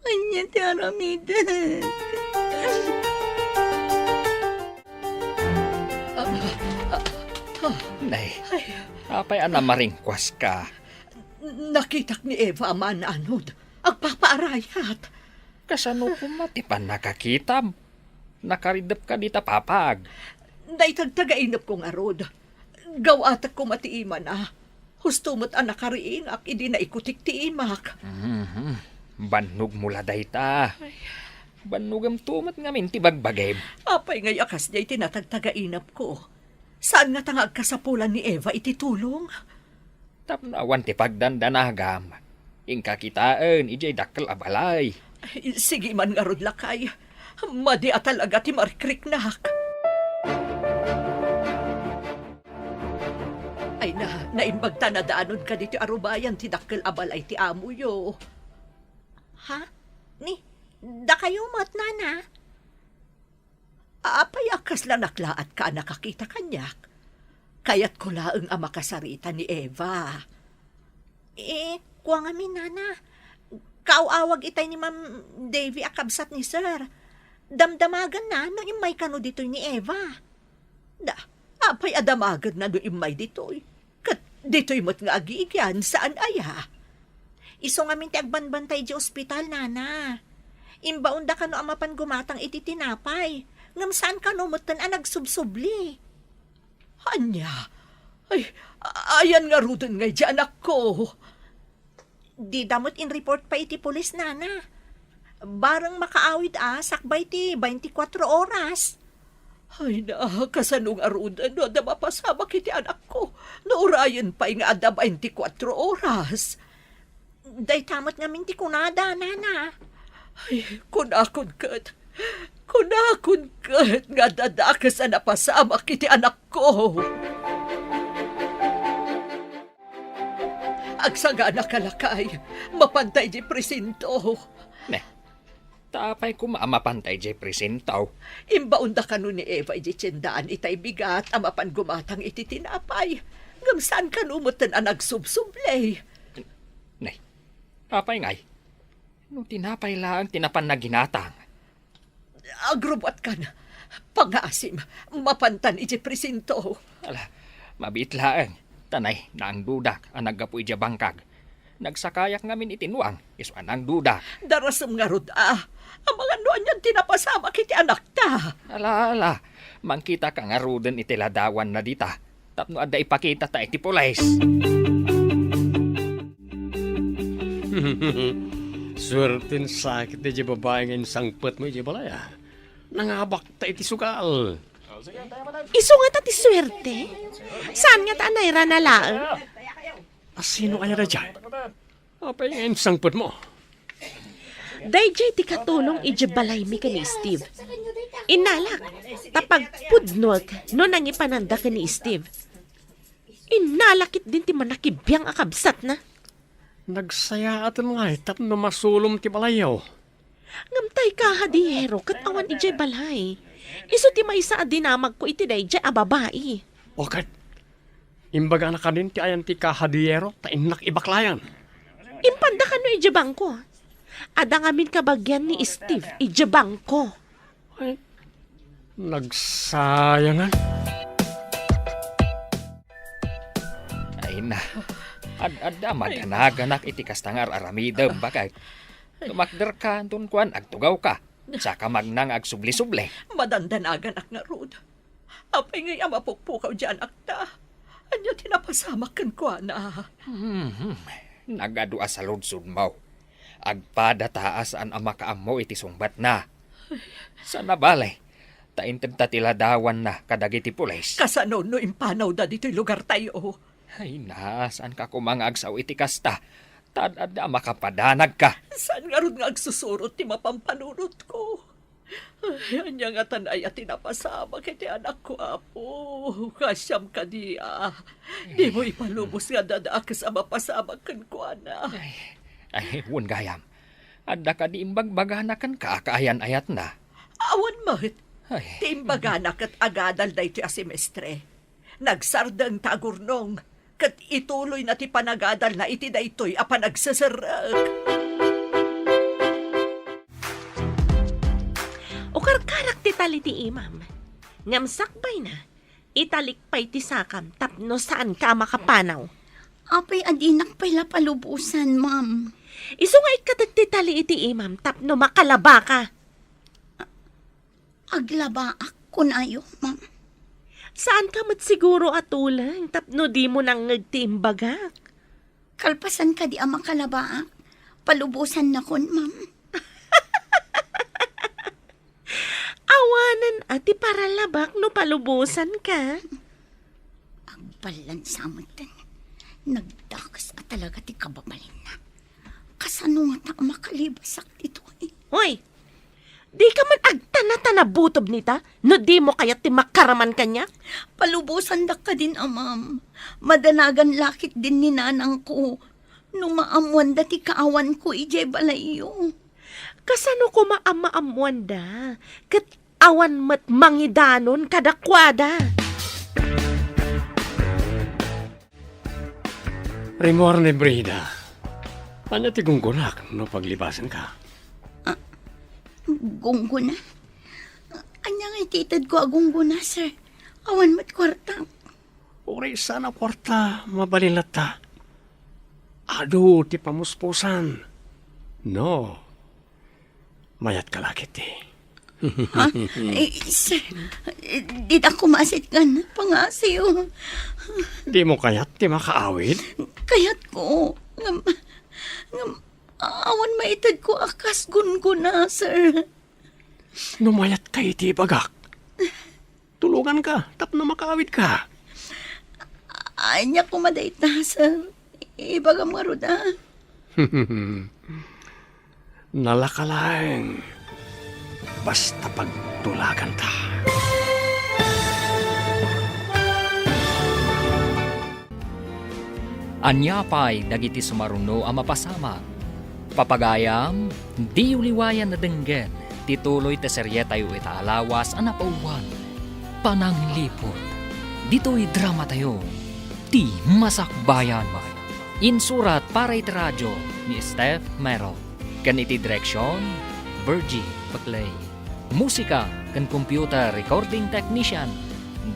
Ania ti aramidek? Nay, apay a namaringkuaska? Nakitak ni Eva a maananod. Agpapaarayat. Kasano koma ti pannakakitam? Nakariddepka dita papag. Naitagtagainepko ngarud. Gaw-atek koma ti imana. Husto met a nakariingak idi naikutik ti imak. Mhm. Bannogmo la dayta. Ay. Bannogemto met ngamin ti bagbagim. Apay ngay a kasdiay ti natagtagainepko? Saan ngata nga agkasapulan ni Eva iti tulong? Tapno awan ti pagdandanagam, inka kitaen idiay dakkel a balay. Ay, sige man ngarud, lakay. Madi a talaga ti marikriknak. Ay na, naimbag ta nadanon kaditoy a rubayan ti dakkel a balay ti amoyo. Ha? Ni, dakayo met, nana? Apay a kasla naklaat ka a nakakita kaniak? Kayatko laeng a makasarita ni Eva. Eh, kua ngamin, nana. Kaaw-awag itay ni Ma'am Davy a kabsat ni Sir. Damdamaganna no immay kano ditoy ni Eva. Da, apay a damaganna no immay ditoy? Ket ditoy met nga agigian, saan aya? Isu ngamin ti agbanbantay idiay ospital, nana. Imbaonda kano a mapan gumatang iti tinapay, ngem saan kano metten a nagsubsubli. Ania? Ay, ayan ngaruden ngay diay anakko? Dida met in-report pay iti pulis, nana. Bareng makaawid a sakbay ti baintikwatro oras. Ay na, kasano ngaruden no adda mapasamak iti anakko? No urayen pay nga adda baintikwatro oras. Dayta met ngamin ti kunada, nana. Ay, kunakon ket, kunakon ket nga adda dakes a napasamak iti anakko. Agsagana ka, lakay, mapanta idiay presinto. Ne, ta apay koma a mapanta idiay presinto? Imbaonda kano ni Eva idiay tiendaan itay bigat a mapan gumatang iti tinapay. Ngem saan kano metten a nagsubsubli. Ne, apay ngay? No tinapay laeng ti napan naginatang. Agrubbuatkan. Pangngaasim, mapantan idiay presinto. Ala, mabiit laeng. Ta nay, naangdudak a naggapu idiay bangkag. Nagsakayak ngamin iti nuang, isu a naangdudak. Darasem ngarud a. Amangan no anian ti napasamak iti anakta. Ala, ala. Mangkitaka ngaruden iti ladawanna dita. Tapno adda ipakitata iti pulis. Suerten sakit diay babai nga insangpetmo idiay balay, a. Nangabakta iti sugal. Isu ngata ti suerte? Saan ngata a nairana laeng? A, sino aya daydiay? Apay nga insangpetmo? Daydiay ti katulong idiay balaymi ken ni Steve. Innalak, ta pagpudnoek no nangipananda ken ni Steve. Innalak ketdin ti manakibiang a kabsatna. Nagsayaaten ngay tapno masulom ti balayyo. Ngem tay kahadiyero ket awan idiay balay. Isu ti maysa a dinamagko iti daydiay a babai. O ket, imbagana kadin ti ayan ti kahadiyero ta innak ibaklayan. Impanda kano idiay bangko. Adda ngamin kabagian ni Steve idiay bangko. Ay, nagsayangan. Ay na, ad-adda madanaganak iti kasta nga ar-aramidem, baket. Tumakderka, anton kuan, agtugawka. Saka magna nga agsubli-subli. Madandanaganak ngarud. Apay ngay a mapukpukaw diay anakta? Ania ti napasamak kenkuana? Hmm, nagadu a saludsodmo. Agpada ta a saan a makaammo iti sungbatna. Sana bale, ta intedta ti ladawanna kadagiti pulis. Kasano no impanawda ditoy lugartayo? Ay na, saanka koma nga agsao iti kasta. Ta ad-adda a makapadanagka. Saan ngarud nga agsusurot ti mapan panunotko? Ay, ania ngatan aya ti napasamak iti anakko, Apo? Kasiam kadi a dimo ipalubos nga adda dakes a mapasamak kenkuana? Ay, ay, wen gayam. Adda kadi imbagbagana kenka a kaayan-ayatna? Awan met. Ay. Ti imbagana ket agadal daytoy a semestre. Nagsardeng ta agurnong, ket ituloyna ti panagadalna iti daytoy a panagseserrek. Ukarkarak ti tali ti imam. Ngem sakbayna, italik pay ti sakam tapno saanka a makapanaw. Apay a dinak pay la palubosan, ma'am? Isu nga ikkatek ti tali iti imam tapno makalabaka. Aglabaak, kunayo, ma'am. Saanka met siguro a tuleng tapno dimo nangngeg ti imbagak? Kalpasan kadi a makalabaak, palubosannakon, ma'am. Awanen a ti paralabak no palubosanka. Ballansa metten, nagdakes a talaga ti kababalinna. Kasano ngata a makalibasak ditoy? Hoy! Dika man agtana-tana butob nita, no dimo kayat ti makaraman kaniak? Palubosandak kadin, amam. Madanagan la ketdin ni nanangko no maammoanda ti kaawanko idiay balayyo. Kasano koma a maammoanda? Ket awan met mangidanon kadakuada. Rimmuar ni Brida. Ania ti gunggonak no paglibasenka? Ah, gunggona? Ania ngay ti itedko a gunggona, sir? Awan met kuarta. Uray saan a kuarta, mabalin latta. Adu ti pamuspusan. No, mayatka la ketdi. Ha? Eh, sir, dita kumasit kan pangasiw. Dimo kayat ti makaawid? Kayatko. Ngem, ngem, awan maitedko a kas gunggona, sir. No mayatka iti ibagak, tulonganka tapno makaawidka. Ania koma dayta, sir? Ibagam ngarud, a. Nalaka laeng basta pagtulaganta. Ania pay dagiti sumaruno a mapasamak? Papagayam, diyo liwayan a denggen ti tuloy ti serietayo ita a lawas a napauluan, Panangliput. Ditoy dramatayo, Ti Masakbayan. Insurat para iti radio ni Steph Mero, ken iti direksion, Virgie Peclay. Musika ken computer recording technician,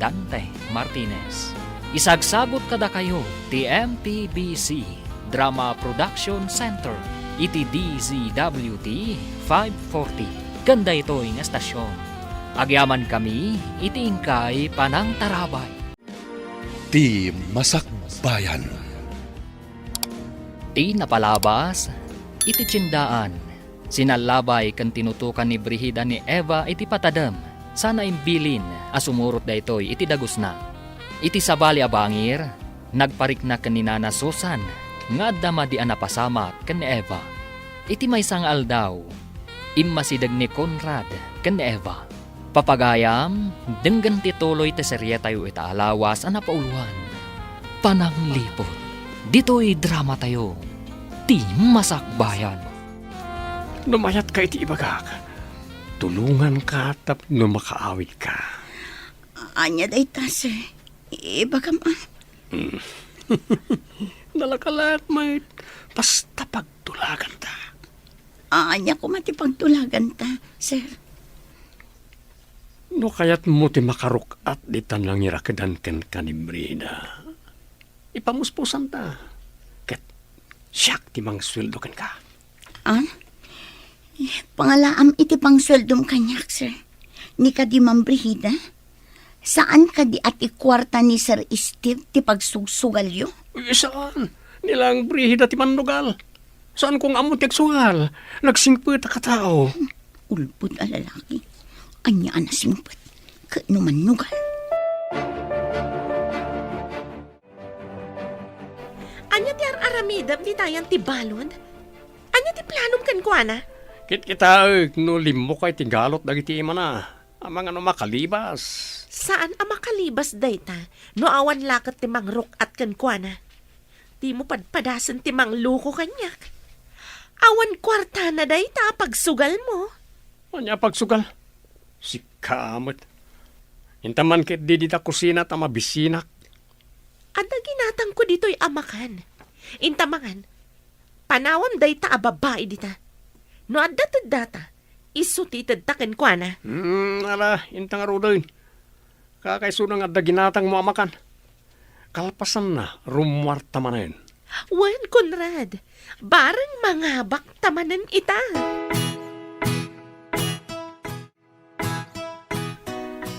Dante Martinez. Isagsagut kadakayo ti M P B C Drama Production Center iti D Z W T five forty ken daytoy nga estasion. Agyamankami iti inkay panangtarabay. Ti Masakbayan. Ti napalabas iti tiendaan, sinallabay ken tinutokan ni Brigida ni Eva iti patadem, sana imbilin a sumurot daytoy iti dagusna. Iti sabali a bangir, nagparikna ken ni Nana Susan nga adda madi a napasamak ken ni Eva. Iti maysa nga aldaw, immasideg ni Conrad ken ni Eva. Papagayam, denggen ti tuloy ti serietayo ita a lawas a napauluan, Panangliput. Ditoy dramatayo, Ti Masakbayan. No mayatka iti ibagak, tulonganka tapno makaawidka. Ania dayta, sir? Ibagam, a. Mm. Nalaka laeng met, basta pagtulaganta. Ania koma ti pagtulaganta, sir? No kayatmo ti makaruk-at dita nangirakedan kenka ni Brida, ipamuspusanta, ket siak ti mangsueldo kenka. Ah? Pangalaam iti pangsueldom kaniak, sir. Ni kadi, Ma'am Brigida? Saan kadi a ti kuarta ni Sir Steve ti pagsugsugalyo? Uy, saan? Ni laeng Brigida ti mannugal. Saanko nga ammo ti agsugal. Nagsingpet a katao. Ulbod a lalaki. Ania a nasingpet? Ket no mannugal? Ania ti ar-aramidem ditayan ti balud? Ania ti planom kenkuana? Kitkitaek no limmukay ti galot dagiti imana. Amangan no makalibas. Saan a makalibas dayta no awan la ket ti mangruk-at kenkuana. Dimo padpadasen ti mangloko kaniak. Awan kuartana dayta a pagsugalmo. Ania a pagsugal? Sika met. Inta man ketdi dita kusina ta mabisinak. Adda ginatangko ditoy a makan. Inta mangan. Panawam dayta a babai dita. No adda teddata, isu ti itedta kenkuana. Hmm, ala, inta ngaruden. Kakaisuna nga adda ginatangmo a makan. Kalpasanna, rummuarta manen. Wen, Conrad, bareng mangabakta manen ita.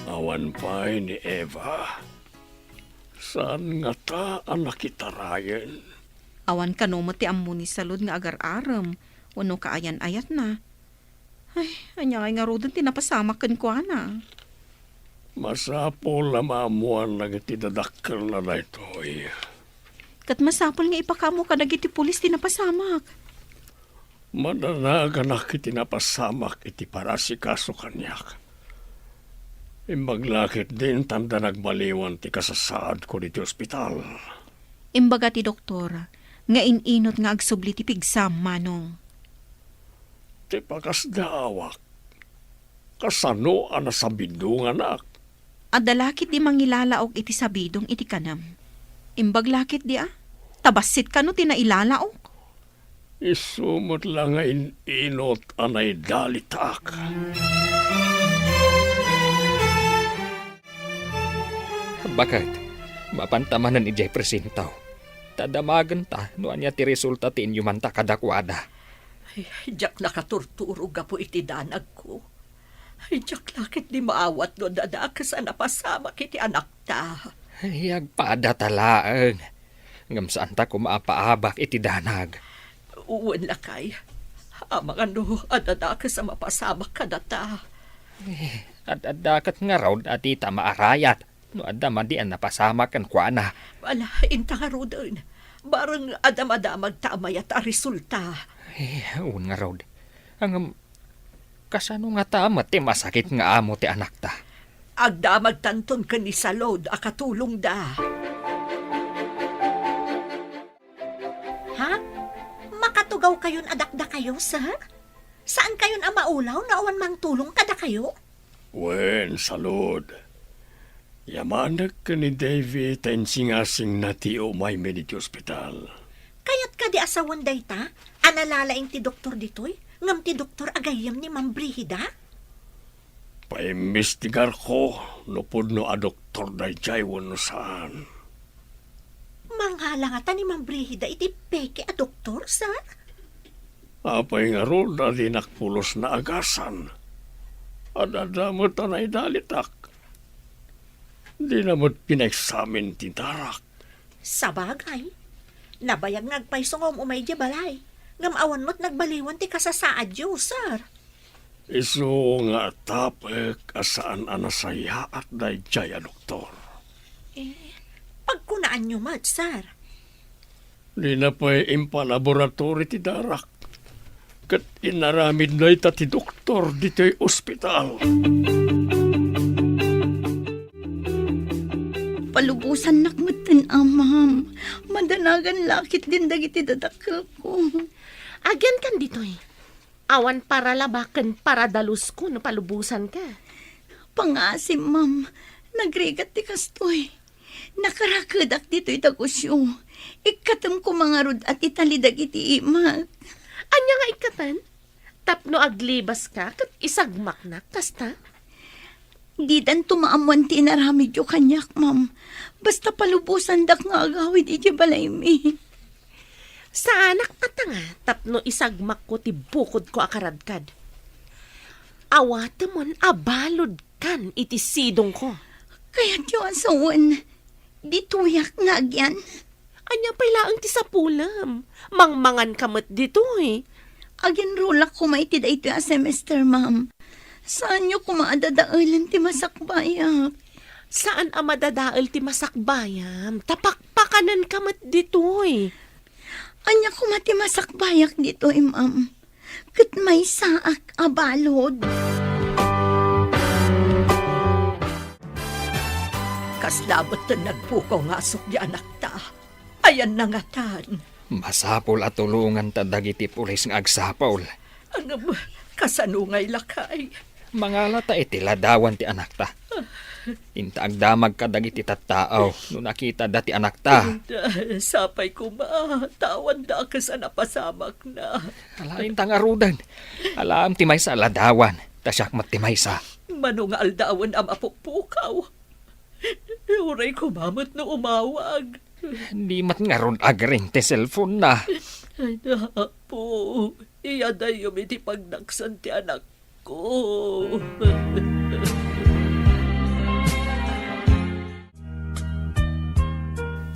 Awan pay ni Eva. Saan ngata a nakitarayen? Awan kano met ti ammo ni Salud nga agar-arem wenno kaayan-ayatna. Ay, ania ngay ngaruden ti napasamak kenkuana? Masapul a maammuan dagiti dadakkelna daytoy. Ket masapul nga ipakaammo kadagiti pulis ti napasamak. Madanaganak iti napasamak iti parasikaso kaniak. Imbag la ketdi intanda nagbaliwan ti kasasaadko ditoy ospital. Imbaga ti doktor nga in-inot nga agsubli ti pigsam, Manong. Ti pakasdaawak, kasano a nasabidonganak? Adda la ketdi mangilalaok iti sabidong iti kanem. Imbag la ketdi a, ta bassit kano ti nailalaok. Isu met la nga in-inot a naidalitak. Baket, mapanta manen idiay presinto. Ta damagenta no ania ti resulta ti inyumanta kadakuada. Ay, diak nakaturturo gapu iti danagko. Ay, diak la ketdi maawat no adda dakes a napasamak iti anakta. Ay, agpadata laeng. Ngem saanta koma a paabak iti danag. Wen lakay, amangan no adda dakes a mapasamak kadata. Eh, ad-adda ket ngarud a dita maarayat no adda madi a napasamak kenkuana. Ala, inta ngaruden. Bareng adda madamagta a mayat a resulta. Eh, wen ngarud. Ngem, kasano ngata met ti masakit nga amo ti anakta? Agdamagtanton ken ni Salud a katulongda. Ha? Makatugawkayon a dakdakayo, sir? Saankayon a maulaw no awan mangtulong kadakayo? Wen, Salud. Yamanek ken ni Davy ta insingasingna ti umaymi ditoy ospital. Kayat kadi a sawen dayta a nalalaing ti doktor ditoy, ngem ti doktor a gayyem ni Ma'am Brigida? Paimbestigarko no pudno a doktor daydiay wenno saan. Mangala ngata ni Ma'am Brigida iti peke a doktor, sir? Apay ngarud a dinak pulos naagasan? Ad-adda met a naidalitak. Dina met pinaeksamin ti darak. Sabagay, nabayag nga agpayso nga um-umay idiay balay, ngem awan met nagbaliwan ti kasasaadyo, sir. Isu nga atapek a saan a nasayaat daydiay a doktor. Eh, pagkunaanyo met, sir. Dina pay impalaboratory ti darak. Ket inaramid dayta ti doktor ditoy ospital. Palubosannak metten, a, ma'am. Madanagan la ketdin dagiti dadakkelko. Agiankan ditoy. Awan paralaba ken paradalusko no palubosanka. Pangaasim, ma'am. Nagrigat ti kastoy. Nakarakedak ditoy dagusyo. Ikkatem koma ngarud a ti tali dagiti imak. Ania nga ikkaten? Tapno aglibaska ket isagmaknak, kasta? Didanto maammoan ti inaramidyo kaniak, ma'am. Basta palubosandak nga agawid idiay balaymi. Saanak a tanga tapno isagmakko ti bukodko a karadkad. Awatemon a baludkan iti sidongko. Kayatyo a sawen, ditoyak nga agian. Ania pay laeng ti sapulem? Mangmanganka met ditoy. Aginrulak koma iti daytoy a semester, ma'am. Saanyo koma a dadaelen ti masakbayak. Saan a madadael ti masakbayam, ta pakpakanenka met ditoy. Ania koma ti masakbayak ditoy, ma'am? Ket maysaak a balud. Kasla met ti nagpukaw nga asukdi anakta. Ayanna ngatan. Masapul a tulonganta dagiti pulis nga agsapul. Ngem, kasano ngay lakay? Mangalata iti ladawan ti anakta. Inta agdamag kadagiti tattao no nakitada ti anakta. Inta, sapay koma, ta awan dakes a napasamakna. Ala, inta ngaruden. Alaem ti maysa a ladawan, ta siak met ti maysa. Mano nga aldawen a mapukpukaw? Uray koma met no umawag. Di met ngarud agring ti cellphone-na. Ay, Apo, iyadayom iti pagdaksan ti anakko.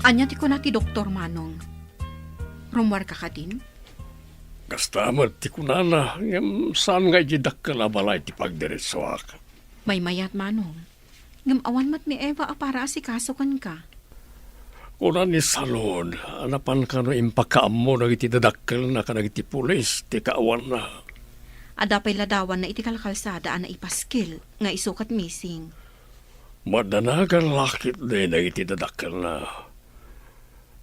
Ania ti kuna ti doktor, Manong? Rummuarka kadin? Kasta met ti kunana, ngem saan nga idiay dakkel a balay ti pagdiretsuak. Maymayat, Manong. Ngem awan met ni Eva a para asikaso kenka. Kuna ni Salud a napan kano impakaammo dagiti dadakkelna kadagiti pulis ti kaawanna. Adda pay ladawanna iti kalkalsada a naipaskil nga isu ket missing. Madanagan la ketdi dagiti dadakkelna.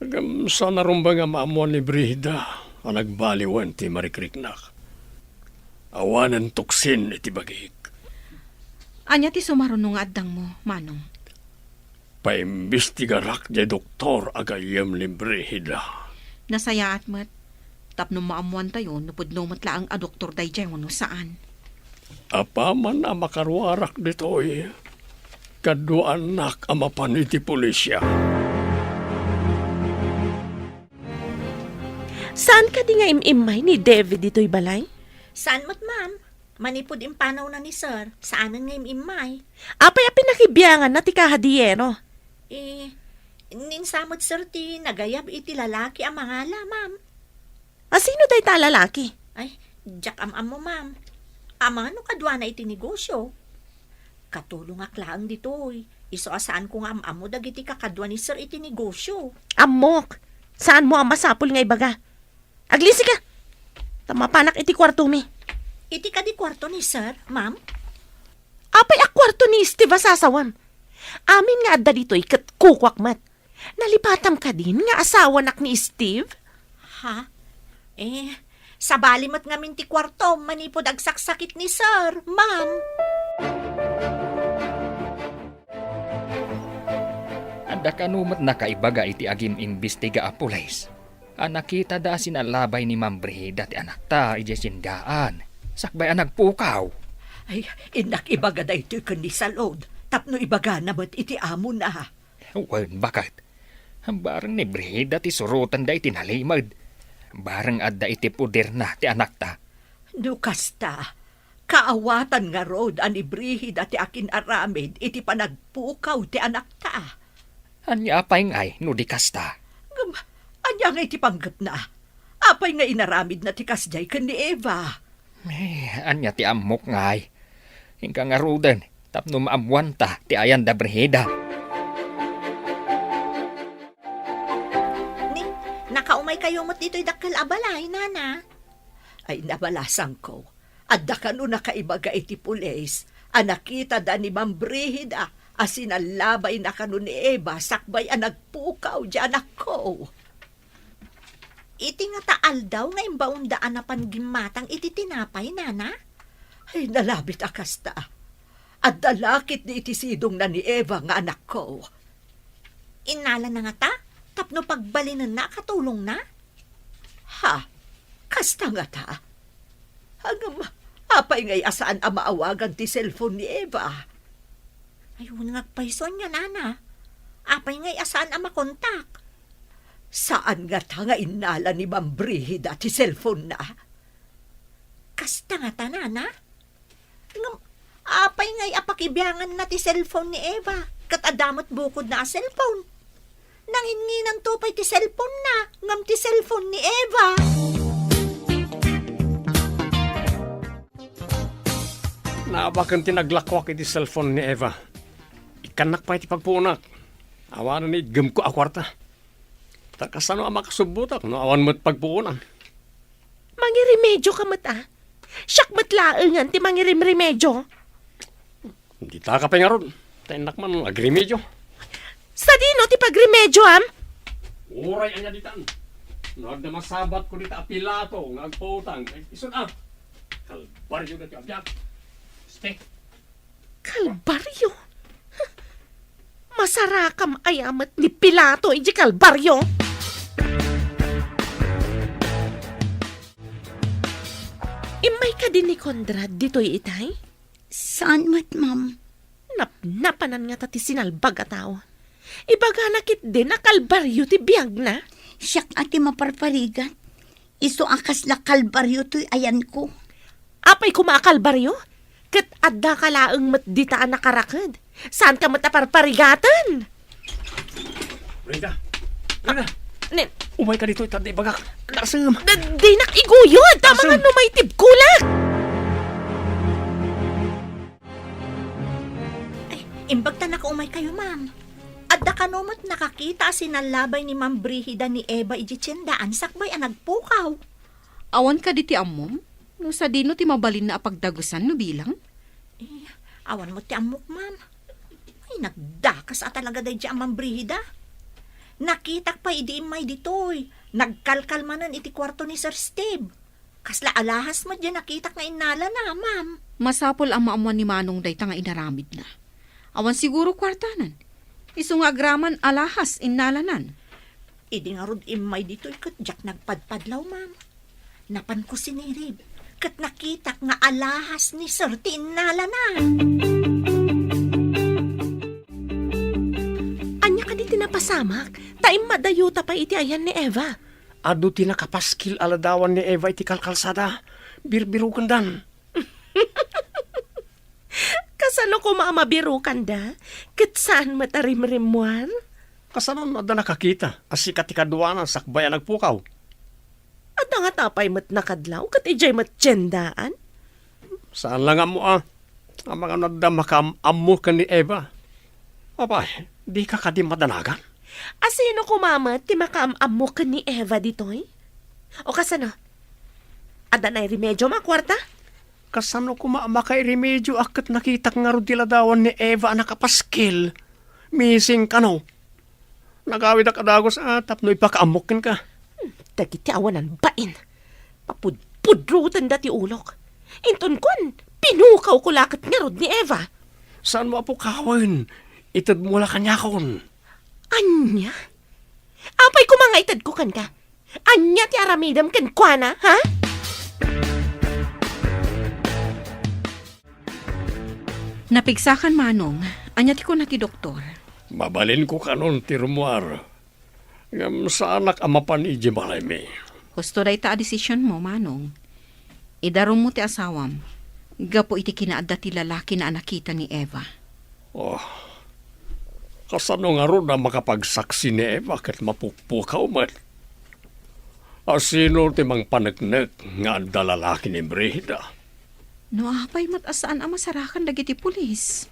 Ngem saan a rumbeng a maammuan ni Brigida a nagbaliwen ti marikriknak. Awanen tuksin iti bagik. Ania ti sumaruno nga addangmo, Manong? Paimbestigarak diay doktor a gayyem ni Brigida. Nasayaat met. Tapno maammuantayo no pudno met laeng a doktor daydiay wenno saan. Apaman a makaruarak ditoy, kaduaannak a mapan iti pulisya. Saan kadi nga im-immay ni David ditoy balay? Saan met, ma'am. Manipud impanawna ni Sir, saanen nga im-immay. Apay a pinakibianganna ti kahadiyero? Eh, ninsa met, Sir, ti nagayab iti lalaki a mangala, ma'am. A sino dayta a lalaki? Ay, diak am-ammo, ma'am. Amangan no kaduana iti negosyo. Katulongak laeng ditoy. Isu a saanko nga am-ammo dagiti kakadua ni Sir iti negosyo. Ammok. Saanmo a masapul nga ibaga. Aglisika! Ta mapanak iti kuartomi. Iti kadi kuarto ni Sir, ma'am? Apay a kuarto ni Steve a sasawam? Amin nga adda ditoy ket kukuak met. Nalipatam kadin nga asawanak ni Steve? Ha? Eh, sabali met ngamin ti kuartom manipud agsaksakit ni Sir, ma'am. Adda kano met nakaibaga iti agim-imbestiga a pulis a nakitada a sinalabay ni Ma'am Brigida ti anakta idiay sindaan, sakbay a nagpukaw. Ay, innak ibaga daytoy ken ni Salud, tapno ibagana met iti amona. Wen, baket. Bareng ni Brigida ti surotenda iti nalimed. Bareng adda iti poderna ti anakta. No kasta, kaawatan ngarud a ni Brigida ti akin-aramid iti panagpukaw ti anakta. Ania pay ngay no di kasta? Ngem, ania ngay ti panggepna? Apay nga inaramidna ti kasdiay ken ni Eva? Eh, ania ti ammok ngay? Inka ngaruden tapno maammuanta ti ayan da Brigida. Ni, nakaumaykayo met ditoy dakkel a balay, nana? Ay, nabalasangko. Adda kano nakaibaga iti pulis a nakitada ni Ma'am Brigida a sinalabayna kano ni Eva sakbay a nagpukaw diay anakko. Iti ngata aldaw nga imbaonda a napan gimmatang iti tinapay, nana? Ay, nalabit a kasta. Adda la ketdi iti sidongna ni Eva nga anakko. Innalana ngata tapno pagbalinenna a katulongna? Ha? Kasta ngata? Ngem, apay ngay a saan a maawagan ti cellphone ni Eva? Ay, wen nga agpayso ania, nana. Apay ngay a saan a makontak? Saan ngata nga innala ni Ma'am Brigida ti cellphone-na? Kasta ngata, nana? Ngem, apay ngay a pakibianganna ti cellphone ni Eva, ket adda met bukodna a cellphone? Nanginnginanto pay ti cellphone-na, ngem ti cellphone ni Eva. Naabaken ti naglakuak iti cellphone ni Eva. Ikkannak pay ti pagpuonak. Awanen ni itgemko a kuarta. Ta kasano a makasubbotak no awan met pagpuonan? Mangiremedio ka met, a? Siak met laengen ti mangirimremedio. Dita ka pay ngarud. Ta innak man agremedio. Sadino ti pagremedioam? Uray ania ditan. No adda masabatko dita a Pilato nga agpautang, ay, isun a. Kalbario dati a biag. Ste. Kalbario? Masarakam aya met ni Pilato iti Kalbario? Immay kadi ni Conrad ditoy itay? Saan met, ma'am. Napnapanan ngata ti sinalbag a tao. Ibagana ketdin a kalbario ti biagna. Siak a ti maparparigat. Isu a kasla kalbario toy ayanko. Apay koma a kalbario? Ket addaka laeng met dita a nakaraked. Saanka met a parparigaten. Rita! Rita! Nen. Umayka ditoy, ta adda ibagak. Narsem. Da-, dinak iguyod! Tama nga no may tibkulak! Ay, Imbag ta nakaumaykayo, ma'am. Adda kano met nakakita a sinallabay ni Ma'am Brigida ni Eva idiay tiendaan sakbay a nagpukaw? Awan kadi ti ammom? No sadino ti mabalinna a pagdagusan no bilang? Eh, awan met ti ammok, ma'am. Ay, nagdakas a talaga daydiay a Ma'am Brigida. Nakitak pay idi immay ditoy. Nagkalkal manen iti kuarto ni Sir Steve. Kasla alahas met diay nakitak nga innalana, ma'am. Masapul a maammuan ni Manong dayta nga inaramidna. Awan siguro kuartanan. Isu nga agraman alahas innalanan. Idi ngarud immay ditoy ket diak nagpadpadlaw, ma'am. Napanko sinirib, ket nakitak nga alahas ni Sir ti innalana. Ania kadi ti napasamak? Ta immadayuta pay iti ayan ni Eva. Adu ti nakapaskil a ladawan ni Eva iti kalkalsada. Birbirukendan. Kasano koma a mabirukanda? Ket saan met a rimrimmuar? Kasano no adda nakakita a sika ti kaduana sakbay a nagpukaw? Adda ngata pay met nakadlaw ket idiay met tiendaan? Saan la nga ammo a, amangan no adda makaam-ammo ken ni Eva. Apay, dika kadi madanagan? A sino koma met ti makaam-ammo ken ni Eva ditoy? O kasano? Adda nairemedio a kuarta? Kasano koma a makairemedio a ket nakitak ngarud ti ladawan ni Eva a nakapaskil? Missing kano? Nagawidak a dagus a tapno ipakaammok kenka. Hmm, dagiti awanan bain. Papudpudrotenda ti ulok. Inton kuan, pinukawko la ket ngarud ni Eva. Saanmo a pukawen? Itedmo la kaniakon. Ania? Apay koma nga itedko kenka? Ania ti aramidem kenkuana, ha? Napigsakan, Manong. Ania ti kuna ti doktor? Mabalinko kanon ti rummuar. Ngem saanak a mapan idiay balaymi. Husto dayta a desisionmo, Manong. Idarummo ti asawam gapu iti kinaadda ti lalakina a nakita ni Eva. Oh, kasano ngarud a makapagsaksi ni Eva ket mapukpukaw met? A sino ti mangpaneknek nga adda lalaki ni Brigida? No apay met a saan a masarakan dagiti pulis?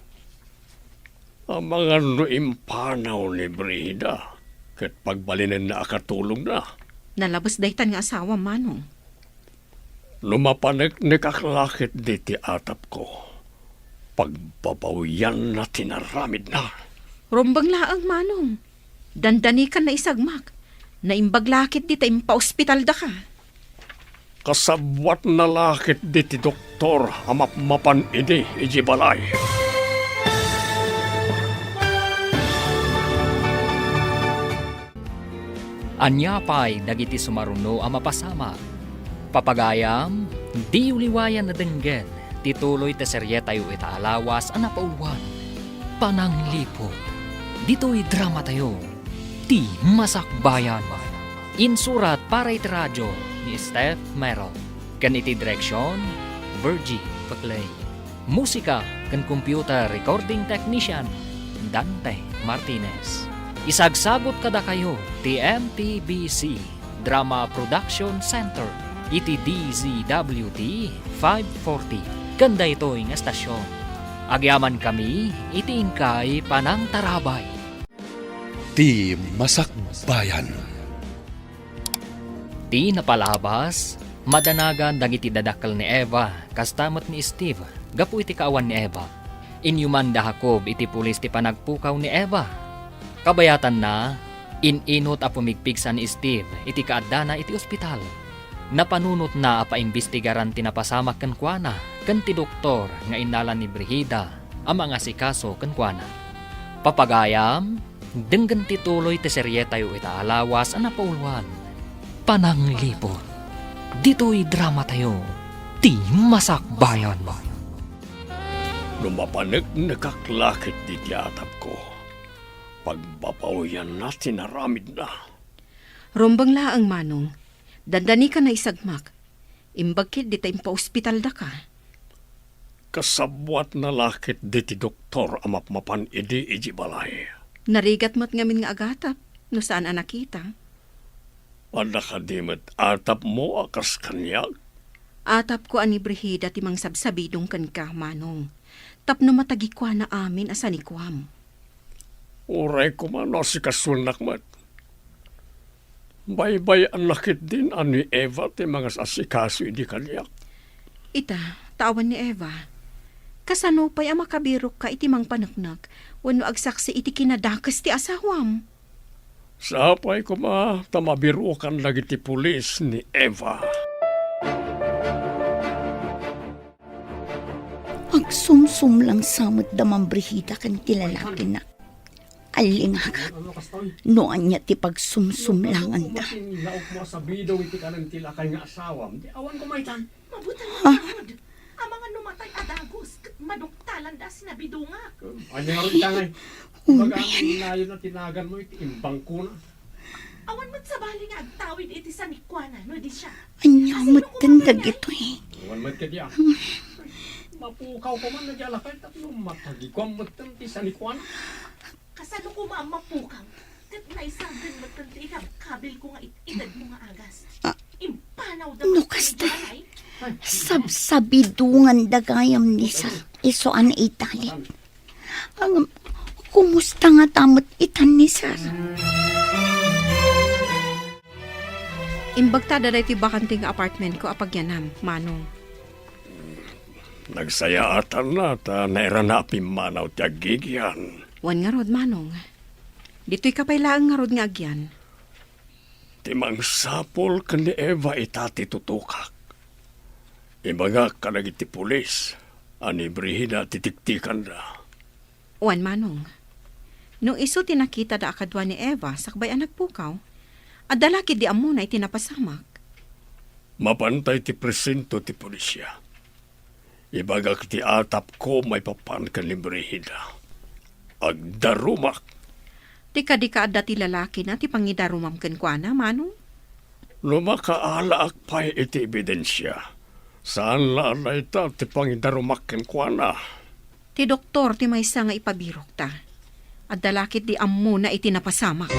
Amangan no impanaw ni Brigida ket pagbalinenna a katulongna. Nalabes daytan nga asawam, Manong. No mapaneknekak la ketdi ti atapko, pagbabawianna ti naramidna. Rumbeng laeng, Manong. Dandanikan naisagmak. Naimbag la ketdi ta impaospitaldaka. Kasabuatna la ketdi ti doktor a mapmapan idi idiay balay. Ania pay dagiti sumaruno a mapasamak? Papagayam, diyo liwayan a denggen ti tuloy ti serietayo ita a lawas a napauluan, Panangliput. Ditoy dramatayo, Ti Masakbayan. Insurat para iti radio ni Steph Merrill, ken iti direksion, Virgie Paclay. Musika ken computer recording technician, Dante Martinez. Isagsagut kadakayo ti M T B C Drama Production Center iti D Z W T five forty ken daytoy nga estasion. Agyamankami iti inkay panangtarabay. Ti Masakbayan. Ti napalabas, madanagan dagiti dadakkel ni Eva, kasta met ni Steve, gapu iti kaawan ni Eva. Inyuman da Jacob iti pulis ti panagpukaw ni Eva. Kabayatanna, in-inut a pumigpigsa ni Steve iti kaaddana iti ospital. Napanunotna a paimbestigaran ti napasamak kenkuana ken ti doktor nga innala ni Brigida a mangasikaso kenkuana. Papagayam, denggen ti tuloy ti serietayo ita a lawas a napauluan, Panangliput. Ditoy dramatayo, Ti Masakbayan. No mapaneknekak la ketdi ti atapko, pagbabawianna ti naramidna. Rumbeng laeng, Manong. Dandanikan naisagmak. Imbag ketdi ta impaospitaldaka. Kasabuatna la ketdi ti doktor a mapmapan idi idiay balay. Narigat met ngamin nga agatap no saan a nakita. Adda kadi met atapmo a kas kaniak? Atapko a ni Brigida ti mangsabsabidong kenka, Manong. Tapno matagikuana amin a sanikuam. Uray koma no asikasuennak met. Baybay-anna ketdin a ni Eva ti mangas-asikaso idi kaniak. Ita, ta awan ni Eva. Kasano pay a makabirokka iti mangpaneknek wenno agsaksi iti kinadakes ti asawam? Sapay koma ta mabirokan dagiti pulis ni Eva. Agsumsumlang sa met da Ma'am Brigida ken ti lalakina. Allingagak, no ania ti pagsumsumlanganda. Laok mo a sabido iti kanan ti lakay nga asawam. Di awan ko maitan. Mabuti nga Ha? Amangan no matay a dagus, ket maduktalanda a sinabidongak. Ania nga ita ngay? Baga ang inayon na tinagan mo iti imbangkuna. Awan met sabali nga agtawid iti sanikuana, no di siya. Ania Kasino met ko ten mamaya? Dagitoy? Awan met kadi, ah. Mapukaw ko man na di alakay tapno matagikuan met ten ti sanikuana. Kasano ko maammapukaw? Ket naisagden met ten ti ikabkabil ko nga it-itedmo nga agas. Ah, Impanaw da no met kasta, kadagiti alay. Sabsabidongan da gayam ni Sir. Isu a naitalit. Ang, kumusta nga ta met itan ni Sir? Imbagta da daytoy bakante nga apartment ko a pagyanam, Manong. Nagsayaatanna ta nairana a pimmanaw ti aggigyan. Wen ngarud, Manong. Ditoy ka pay laeng ngarud nga agyan. Ti mangsapul ken ni Eva ita ti tutokak. Ibagak kadagiti pulis a ni Brigida ti tiktikanda. Wen, Manong. No isu ti nakitada a kadua ni Eva sakbay a nagpukaw, adda la ketdi ammona iti napasamak. Mapantay ti presinto ti polisia. Ibagak ti atapko maipapan ken ni Brigida. Agdarumak. Ti kadi ka adda ti lalakina ti pangidarumam kenkuana, Manong? No makaalaak pay iti ebidensia, saan la a dayta ti pangidarumak kenkuana. Ti doktor ti maysa nga ipabirokta. Adda la ketdi ammona iti napasamak.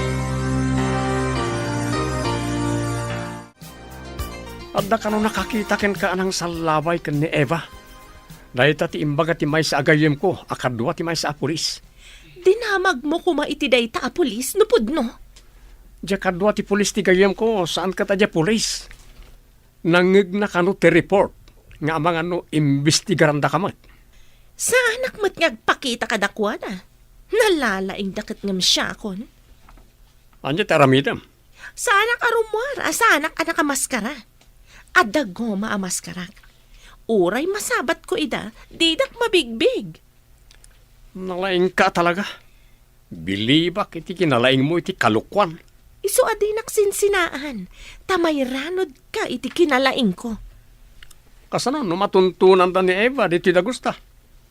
Adda kano nakakita kenka a nangsallabay ken ni Eva? Dayta ti imbaga ti maysa a gayyemko a kadua ti maysa a pulis. Dinamagmo koma iti dayta a pulis no pudno? Dia kadua ti pulis ti gayyemko, saan ket a dia pulis. Nangngegna kano ti report nga amangan no imbestigarandaka met. Saanak met nga agpakita kadakuada. Nalalaingda ket ngem siakon. Ania ti aramidem? Saanak a rummuar a saanak a nakamaskara. Adda goma a maskarak. Uray masabatko ida, didak mabigbig. Nalaingka talaga. Bilibak iti kinalaingmo iti kalokuan. Isu a dinak sinsinaan, ta mairanudka iti kinalaingko. Kasano no matuntonanda ni Eva ditoy dagusta?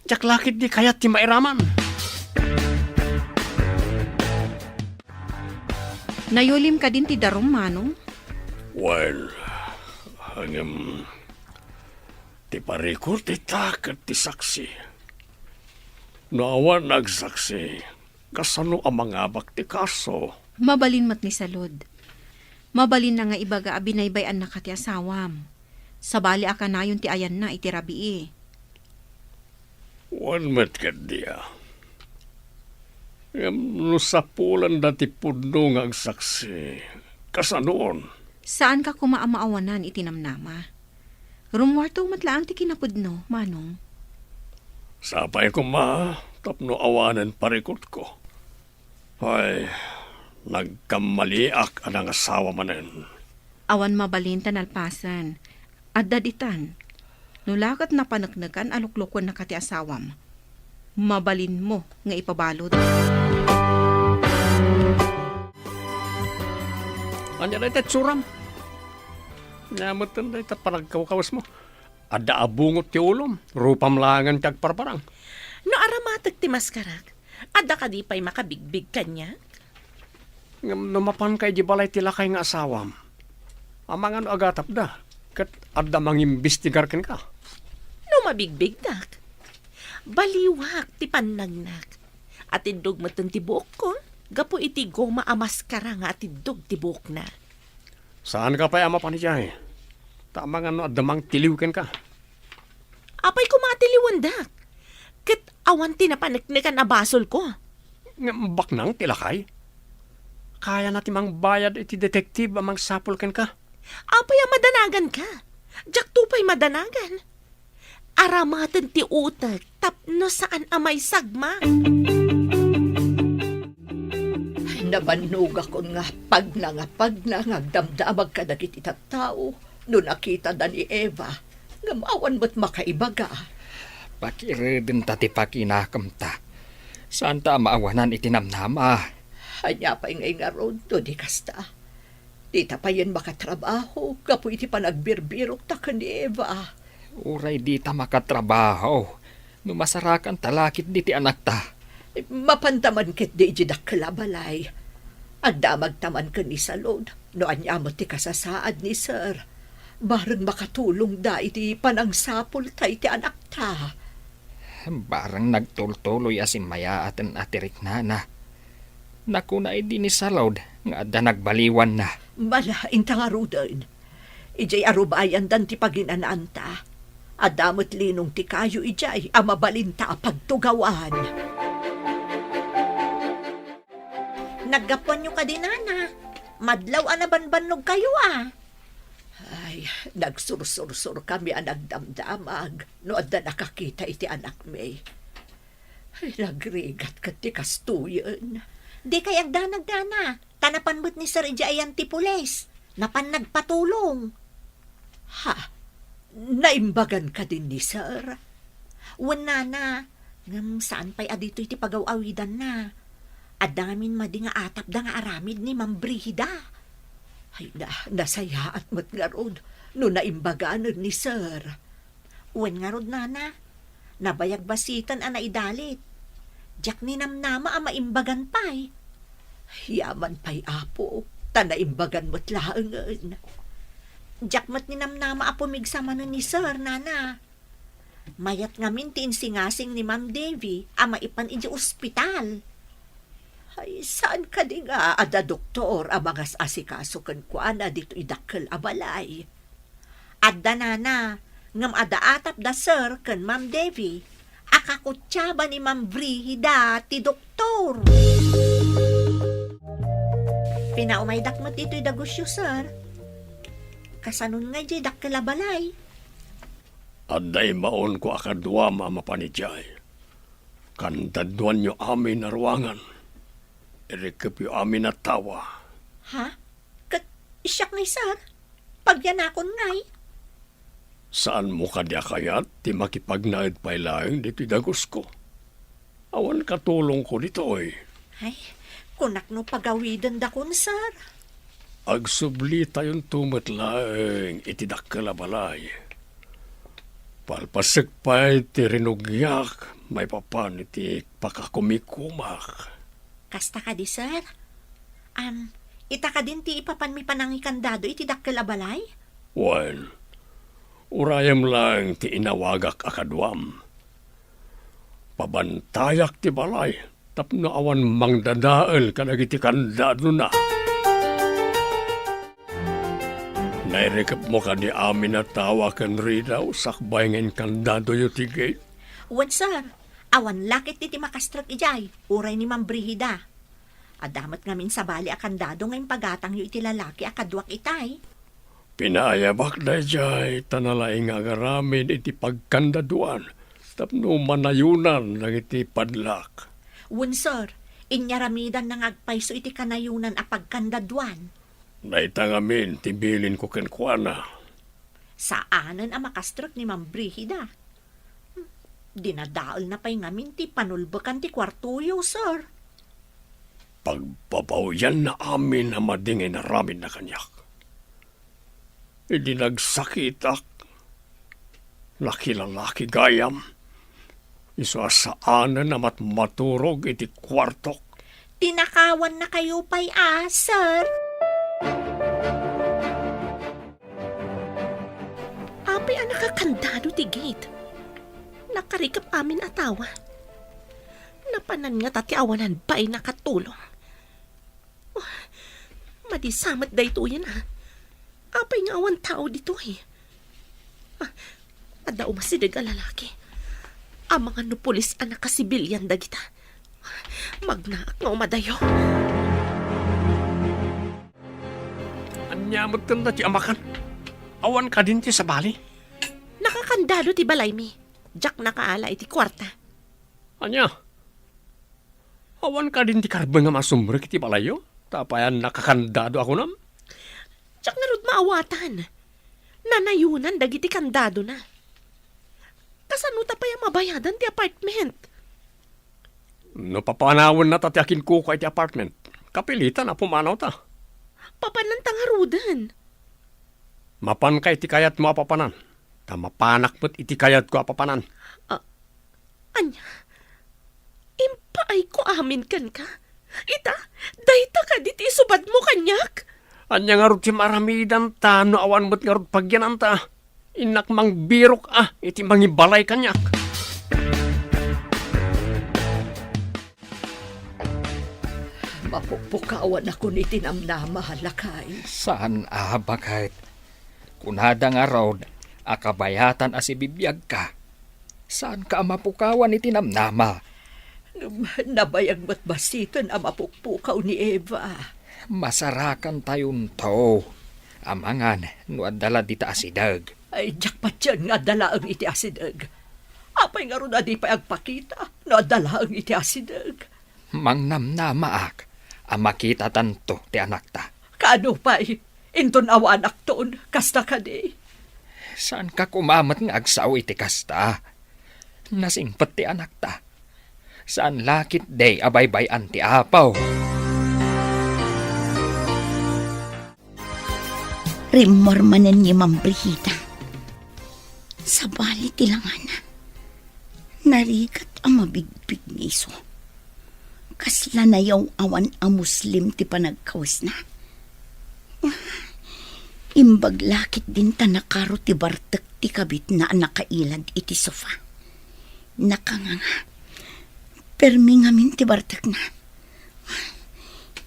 Diak la ketdi kayat ti mairaman. Nayulim kadin ti darum, Manong? Well, ngem, ti parikut ita ket ti saksi. No awan nagsaksi, kasano a mangabak ti kaso? Mabalin met ni Salud. Mabalinna nga ibaga a binaybay-annaka ti asawam. Sabali a kanayon ti ayanna iti rabii. Wen met ketdi a. Ngem no sapulanda ti pudno nga agsaksi, kasanoon? Saanka koma a maawanan iti namnama. Rummuarto met laeng ti kinapudno, Manong. Sapay koma tapno awanen parikutko. Ay, nagkammaliak a nangasawa manen. Awan mabalin ta nalpasen. Adda ditan. No la ket napaneknekan a luklukuennaka ti asawam, mabalinmo nga ipabalud. Ania dayta itsuram? Ania metten dayta panagkawkawesmo? Adda a bungot ti ulom, rupam laengen ti agparparang. No aramatek ti maskarak, adda kadi pay makabigbig kaniak? Ngem no mapanka idiay balay ti lakay nga asawam, amangan no agatapda, ket adda mangimbestigar kenka. No mabigbigdak, baliwak ti pannagnak. Atiddog metten ti buokko, gapu iti goma a maskara nga atiddog ti buokna. Saanka pay a mapan idiay, ta amangan no adda mangtiliw kenka. Apay koma a tiliwendak? Ket Awan ti napaneknekan a basolko. Ngem baknang ti lakay? Kayana ti mangbayad iti detective a mangsapul kenka. Apay a madanaganka? Diakto pay madanagan. Aramaten ti utek tapno saan a maisagma. Nabannogakon nga pagna nga pagna nga agdamdamag kadagiti tattao no nakitada ni Eva, ngem awan met makaibaga. Pakiredenta ti pakinakemta. Saanta a maawanan iti namnama. Ania pay ngay ngarud no di kasta? Dita payen makatrabaho gapu iti panagbirbirokta ken ni Eva. Uray dita makatrabaho, no masarakanta la ketdi ti anakta. Mapanta man ketdi idiay dakkel a balay. Agdamagta man ken ni Salud, no ania met ti kasasaad ni Sir. Bareng makatulongda iti panangsapulta iti anakta. Bareng nagtultuloy a simmayaaten a ti riknana. Nakuna idi ni Salud nga adda nagbaliwanna. Malainta ngaruden. Idiay arubayandan ti paginanaanta. Adda met linong ti kayo idiay a mabalinta a pagtugawan. Naggapuanyo kadi, Nana. Madlaw a nabanbannogkayo, a. Ay, nagsursursurkami a nagdamdamag no adda nakakita iti anakmi. Ay, nagrigat ket ti kastoyen. Dikay agdanag, Nana, ta napan met ni Sir idiay ayan ti pulis. Napan nagpatulong. Ha? Naimbagan kadin ni Sir? Wen, Nana, ngem saan pay a ditoy ti pagaw-awidanna. Adda ngamin madi nga atapda nga aramid ni Ma'am Brigida. Ay na, nasayaat met ngarud no naimbaganen ni Sir. Wen ngarud, Nana, nabayag basiten a naidalit. Diak ninamnama a maimbagan pay. Yaman pay, Apo, ta naimbagan met laengen. Diak met ninamnama a pumigsa manen ni Sir, Nana. Mayat ngamin ti insingasing ni Ma'am Devi a maipan idiay ospital. Ay, saan kadi nga adda doktor a mangas-asikaso kenkuana ditoy dakkel a balay? Adda, Nana, ngem adda atapda Sir ken Ma'am Devi a kakutiaba ni Ma'am Brigida ti doktor. Pinaumaydak met ditoy dagusyo, Sir. Kasanon nga idiay dakkel a balay? Adda immaonko a kaduam a mapan idiay. Kandaduanyo amin a ruangan. Irikepyo amin a tawa. Ha? Ket siak ngay, Sir? Pagyanakon ngay? Saanmo kadi a kayat ti makipagnaed pay laeng ditoy dagusko? Awan katulongko ditoy. Ay, kunak no pagawidendakon, Sir. Agsublitayonto met laeng iti dakkel a balay. Palpasek pay ti rinugyak maipapan iti pakakumikumak. Kasta kadi, Sir? Am, ita kadin ti ipapanmi panangikandado iti dakkel a balay? Wen, urayem laeng ti inawagak a kaduam. Pabantayak ti balay tapno awan mangdadael kadagiti kandadona. Nairikepmo kadi amin a tawa ken ridaw sakbay nga inkandadoyo ti gate? Wen, sir. Awan la ketdi ti makastrek idiay, uray ni Ma'am Brigida. Adda met ngamin sabali a kandado nga impagatangyo iti lalaki a kaduak itay. Pinaayabak daydiay ta nalaing nga agaramid iti pagkandaduan tapno manayonan dagiti padlak. Wen, sir, inyaramidanna nga agpayso iti kanayonan a pagkandaduan. Dayta ngamin ti bilinko kenkuana. Saanen a makastrek ni Ma'am Brigida. Hmm, dinadaelna pay ngamin ti panulbekan ti kuartoyo, sir. Pagbabawianna amin a madi nga inaramidna kaniak. Idi nagsakitak, nakilalaki gayam, isu a saanen a matmaturog iti kuartok. Tinakawannakayo pay a, sir. Apay a nakakandado ti gate? Nakarikep amin a tawa. Napanan ngata ti awanan pay nakatulong. Oh, madi sa met daytoyen, a. Apay nga awan tao ditoy? Ah, adda umasideg a lalaki. Amangan no pulis a nakasibilian dagita. Magnaak nga umadayo. Ania met kanta ti amakan? Awan kadin ti sabali? Nakakandado ti balaymi. Diak nakaala iti kuarta. Ania? Awan kadin ti karbeng a masumrek iti balayyo? Ta apay a nakakandado a kunam? Diak ngarud maawatan. Nanayonan dagiti kandadona. Kasano ta pay a mabayadan ti apartment? No papanawennata ti akinkukua iti apartment, kapilitan a pumanawta. Papananta ngaruden. Mapanka iti kayatmo a papanan, ta mapanak met iti kayatko a papanan. Ah, ania? Impaayko amin kenka? Ita, dayta kadi ti isubadmo kaniak? Ania ngarud ti maaramidanta no awan met ngarud pagyananta? Innak mangbirok a iti mangibalay kaniak. Mapukpukawanakon iti namnama, lakay. Saan a, baket. Kunada ngarud a kabayatan a sibibiagka. Saanka a mapukawan iti namnama. Ngem nabayag met basiten a mapukpukaw ni Eva. Masarakantayonto. Amangan no adda la dita asideg. Ay, diak patien nga adda laeng iti asideg. Apay ngarud a di pay agpakita no adda laeng iti asideg? Mangnamnamaak a makitatanto ti anakta. Kaano pay? Inton awanakton, kasta kadi? Saanka koma met nga agsao iti kasta? Nasingpet ti anakta. Saan la ketdi a baybay-an ti Apo. Rimmor manen ni Ma'am Brigida. Sabali ti langana. Narigat a mabigbig ni isu. Kasla nayaw-awan a Muslim ti panagkawesna. Imbag la ketdin ta nakaro ti bartek ti kabitna a nakailad iti sofa. Nakanganga. Permi ngamin ti bartekna.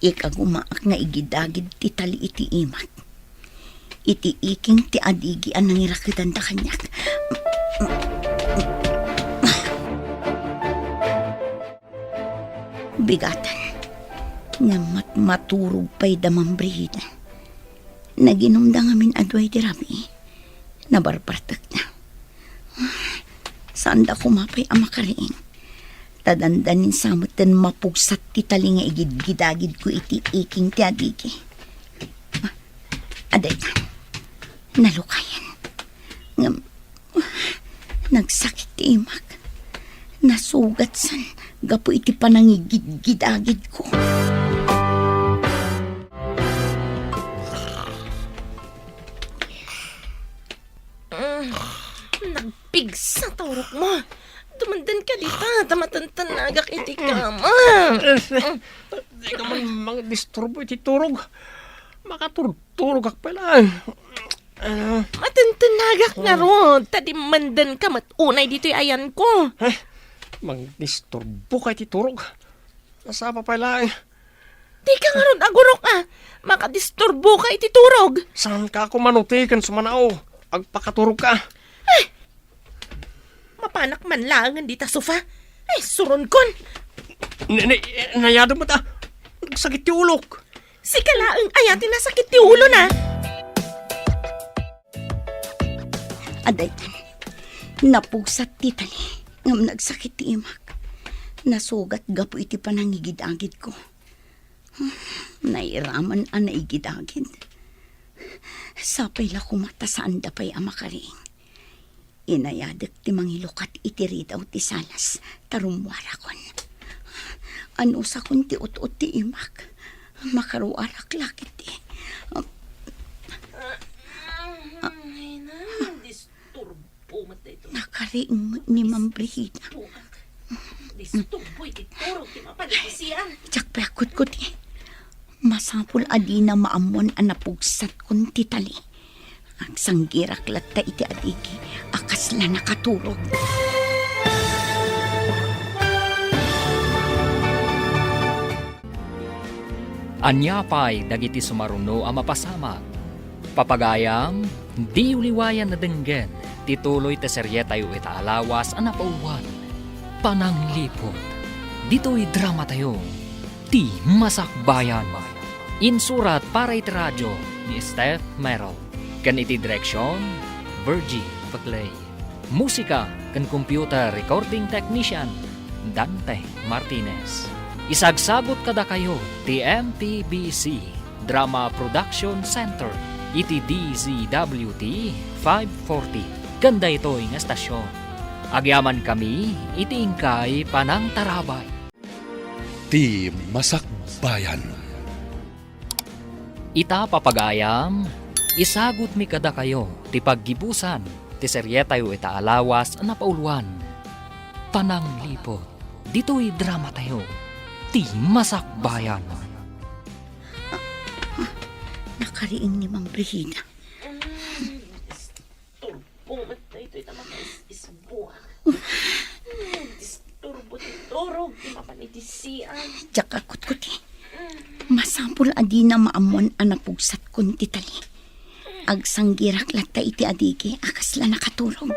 Ikagumaak nga igidagid ti tali iti imak. Iti iking ti adigi a nangirakidanda kaniak. Bigatan. Ngem mat-, maturog pay da Ma'am Brigida. Naginumda ngamin a dua iti rabii. Nabarbartekna. Saanda koma pay a makariing. Ta dandanin sa metten mapugsat ti tali nga igidgidagidko iti iking ti adigi. Adayta. Nalukayan. Ngem, nagsakit ti imak. Nasugatsan gapu iti panangigidgidagidko. Mm, nagpigsa ta urokmo. Dumandanka dita, ta matentenagak iti kama. Dika man mangdisturbo iti turog. Makaturturogak pay laeng. Ah. Matentenagak ngarud, ta dimmandanka met unay ditoy ayanko. Eh, mangdisturboka iti turog. Nasapa pay laeng. Dika ngarud agurok a makadisturboka iti turog. Saanka a kumanuti ken sumanao. Agpakaturogka. Ay! Mapanak man laengen dita sofa. Ay, suronkon. Ni, ni, nayadem met a. Nagsakit ti ulok. Sika laeng aya ti nasakit ti ulona. Adaytan, napugsat ti tali, ngem nagsakit ti imak. Nasugat gapu iti panangigidagidko. Nairaman a naigidagid. Sapay la koma ta saanda pay a makariing. Inayadek ti mangilukat iti ridaw ti salas, ta rummuarakon. Anusakon ti ut-ut ti imak. Makaruarak la ketdi. Ay, na, disturbo met daytoy. Nakariing met ni Ma'am Brigida. Disturbo iti turog ti mapanagisian. Diak pay a kutkuti. Masapul a dina maammuan a napugsatkon ti tali. Agsanggirak latta iti adigi a kasla nakaturog. Ania pay dagiti sumaruno a mapasamak? Papagayam, diyo liwayan a denggen ti tuloy ti serietayo ita a lawas a napawan, Panangliput. Ditoy dramatayo, Ti Masakbayan. Insurat para iti radyo ni Steph Merrill. Ken iti direksyon, Virgie Paclay. Musika ken computer recording technician, Dante Martinez. Isagsagut kadakayo ti M P B C Drama Production Center iti D Z W T five forty ken daytoy nga estasion. Agyamankami iti inkay panangtarabay. Ti Masakbayan. Ita, papagayam, isagutmi kadakayo ti paggibusan ti serietayo ita a lawas a napauloan, Panangliput, ditoy dramatayo, Ti Masakbayan. Nakariing ni Mang Brigida. Turbo met daytoy ta makaisisbuak. Disturbo ti turog ti mapan iti sian. Diak a kutkuti. Masapul a dina maammuan a napugsatkon ti tali. Agsanggirak latta iti adigi a kasla nakaturog.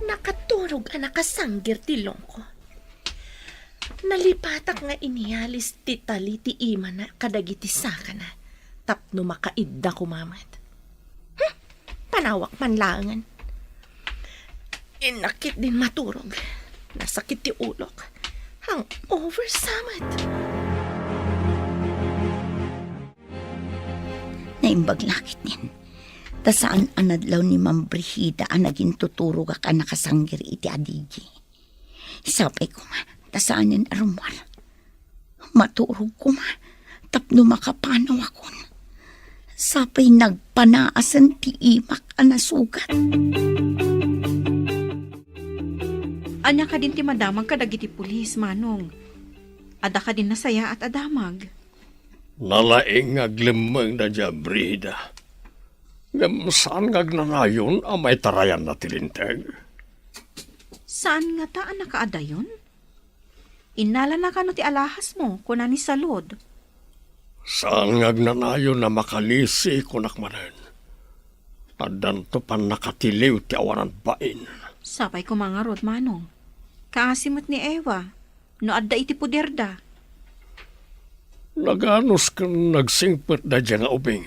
Nakaturog a nakasanggir ti longko. Nalipatak nga inialis ti tali ti imana kadagiti sakana tapno makaidda koma met. Hmm, panawak man laengen. Innak ketdin maturog. Nasakit ti ulok. Hangover sa met. Naimbag la ketdin. Ta saan a nadlaw ni Ma'am Brigida a nagintuturogak a nakasanggir iti adigi. Sapay koma, ta saanen a rummuar. Maturog koma, tapno makapanawakon. Sapay nagpanaasen ti imak a nasugat. Ania kadin ti madamag kadagiti pulis, Manong? Adda kadin nasayaat a damag? Nalaing nga aglemmengda diay Brigida. Ngem saan nga agnanayon a maitarayanna ti linteg. Saan ngata a nakaadayon? Innalana kano ti alahasmo, kuna ni Salud. Saan nga agnanayon a makalisi, kunak manen. Addanto pannakatiliw ti awanan bain. Sapay koma ngarud, Manong. Kaasi met ni Eva, no adda iti poderda. Naganus ken nagsingpet daydiay nga ubing.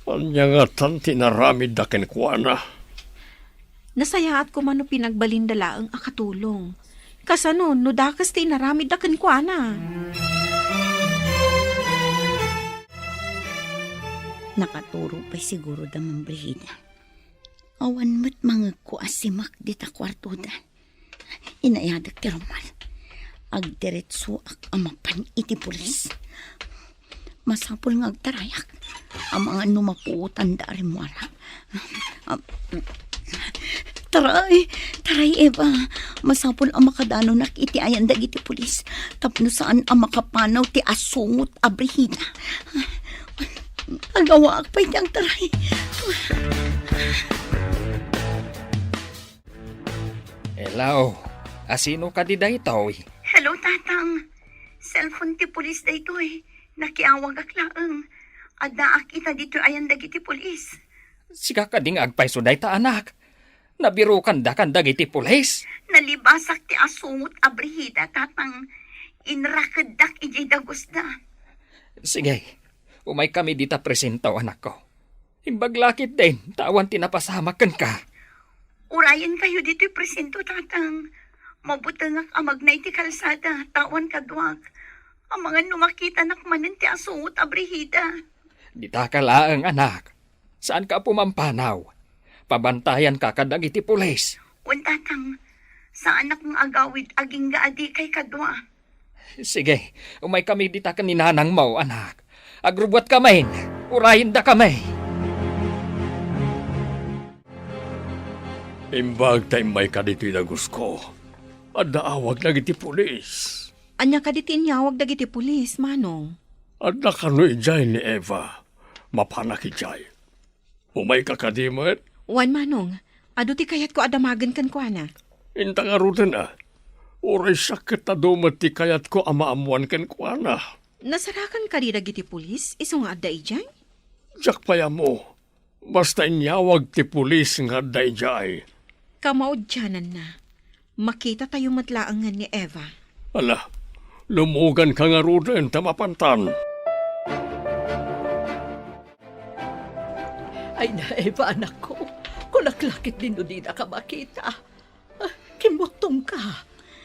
Ania ngatan ti inaramidda kenkuana? Nasayaat koma no pinagbalinda laeng a katulong. Kasano no dakes ti inaramidda kenkuana? Nakaturog pay siguro da, Ma'am Brigida. Awan met mangegko a simak dita kuartoda. Inayadek ti rummuar. Agdiretsoak a mapan iti pulis. Masapul nga agtarayak. Amangan no mapuotanda a rimmuarak. Am-, taray, taray, Eva. Masapul a makadanonak iti ayan dagiti pulis. Tapno saan a makapanaw ti asungot a Brigida. Agawaak pay ti agtaray. Hello, asino kadi daytoy? Hello, Tatang. Cellphone ti pulis daytoy. Nakiawagak laeng. Addaak ita ditoy ayan dagiti pulis. Sika kadi nga agpayso dayta, anak? Nabirukandakan dagiti pulis? Nalibasak ti asungot a Brigida, Tatang. Inrakeddak idiay dagusda. Sige, umaykami dita presinto, anakko. Imbag la ketdin, ta awan ti napasamak kenka. Urayenkayo ditoy presinto, Tatang. Mabutengak a magna iti kalsada, ta awan kaduak. Amangan no makitanak manen ti asungot a Brigida. Ditaka laeng, anak. Saanka a pumampanaw. Pabantayanka kadagiti pulis. Wen, Tatang. Saanak nga agawid agingga a dikay kadua. Sige, umaykami dita ken ni nanangmo, anak. Agrubbuatkami. Urayendakami. Imbag ta immayka ditoy dagusko, adda awag dagiti pulis. Ania kadi ti inyawag dagiti pulis, Manong? Adda kano idiay ni Eva. Mapanak idiay. Umayka kadi met? Wen, Manong. Adu ti kayatko a damagen kenkuana. Inta ngaruden a. Uray siak ket adu met ti kayatko a maammoan kenkuana. Nasarakan kadi dagiti pulis isu nga adda idiay? Diak pay ammo. Basta inyawag ti pulis nga adda idiay. Kamaudiananna, makitatayo met laengen ni Eva. Ala, lumuganka ngaruden ta mapantan. Ay na, Eva, anakko. Kunak la ketdi no dinaka makita. Ah, kimmuttongka.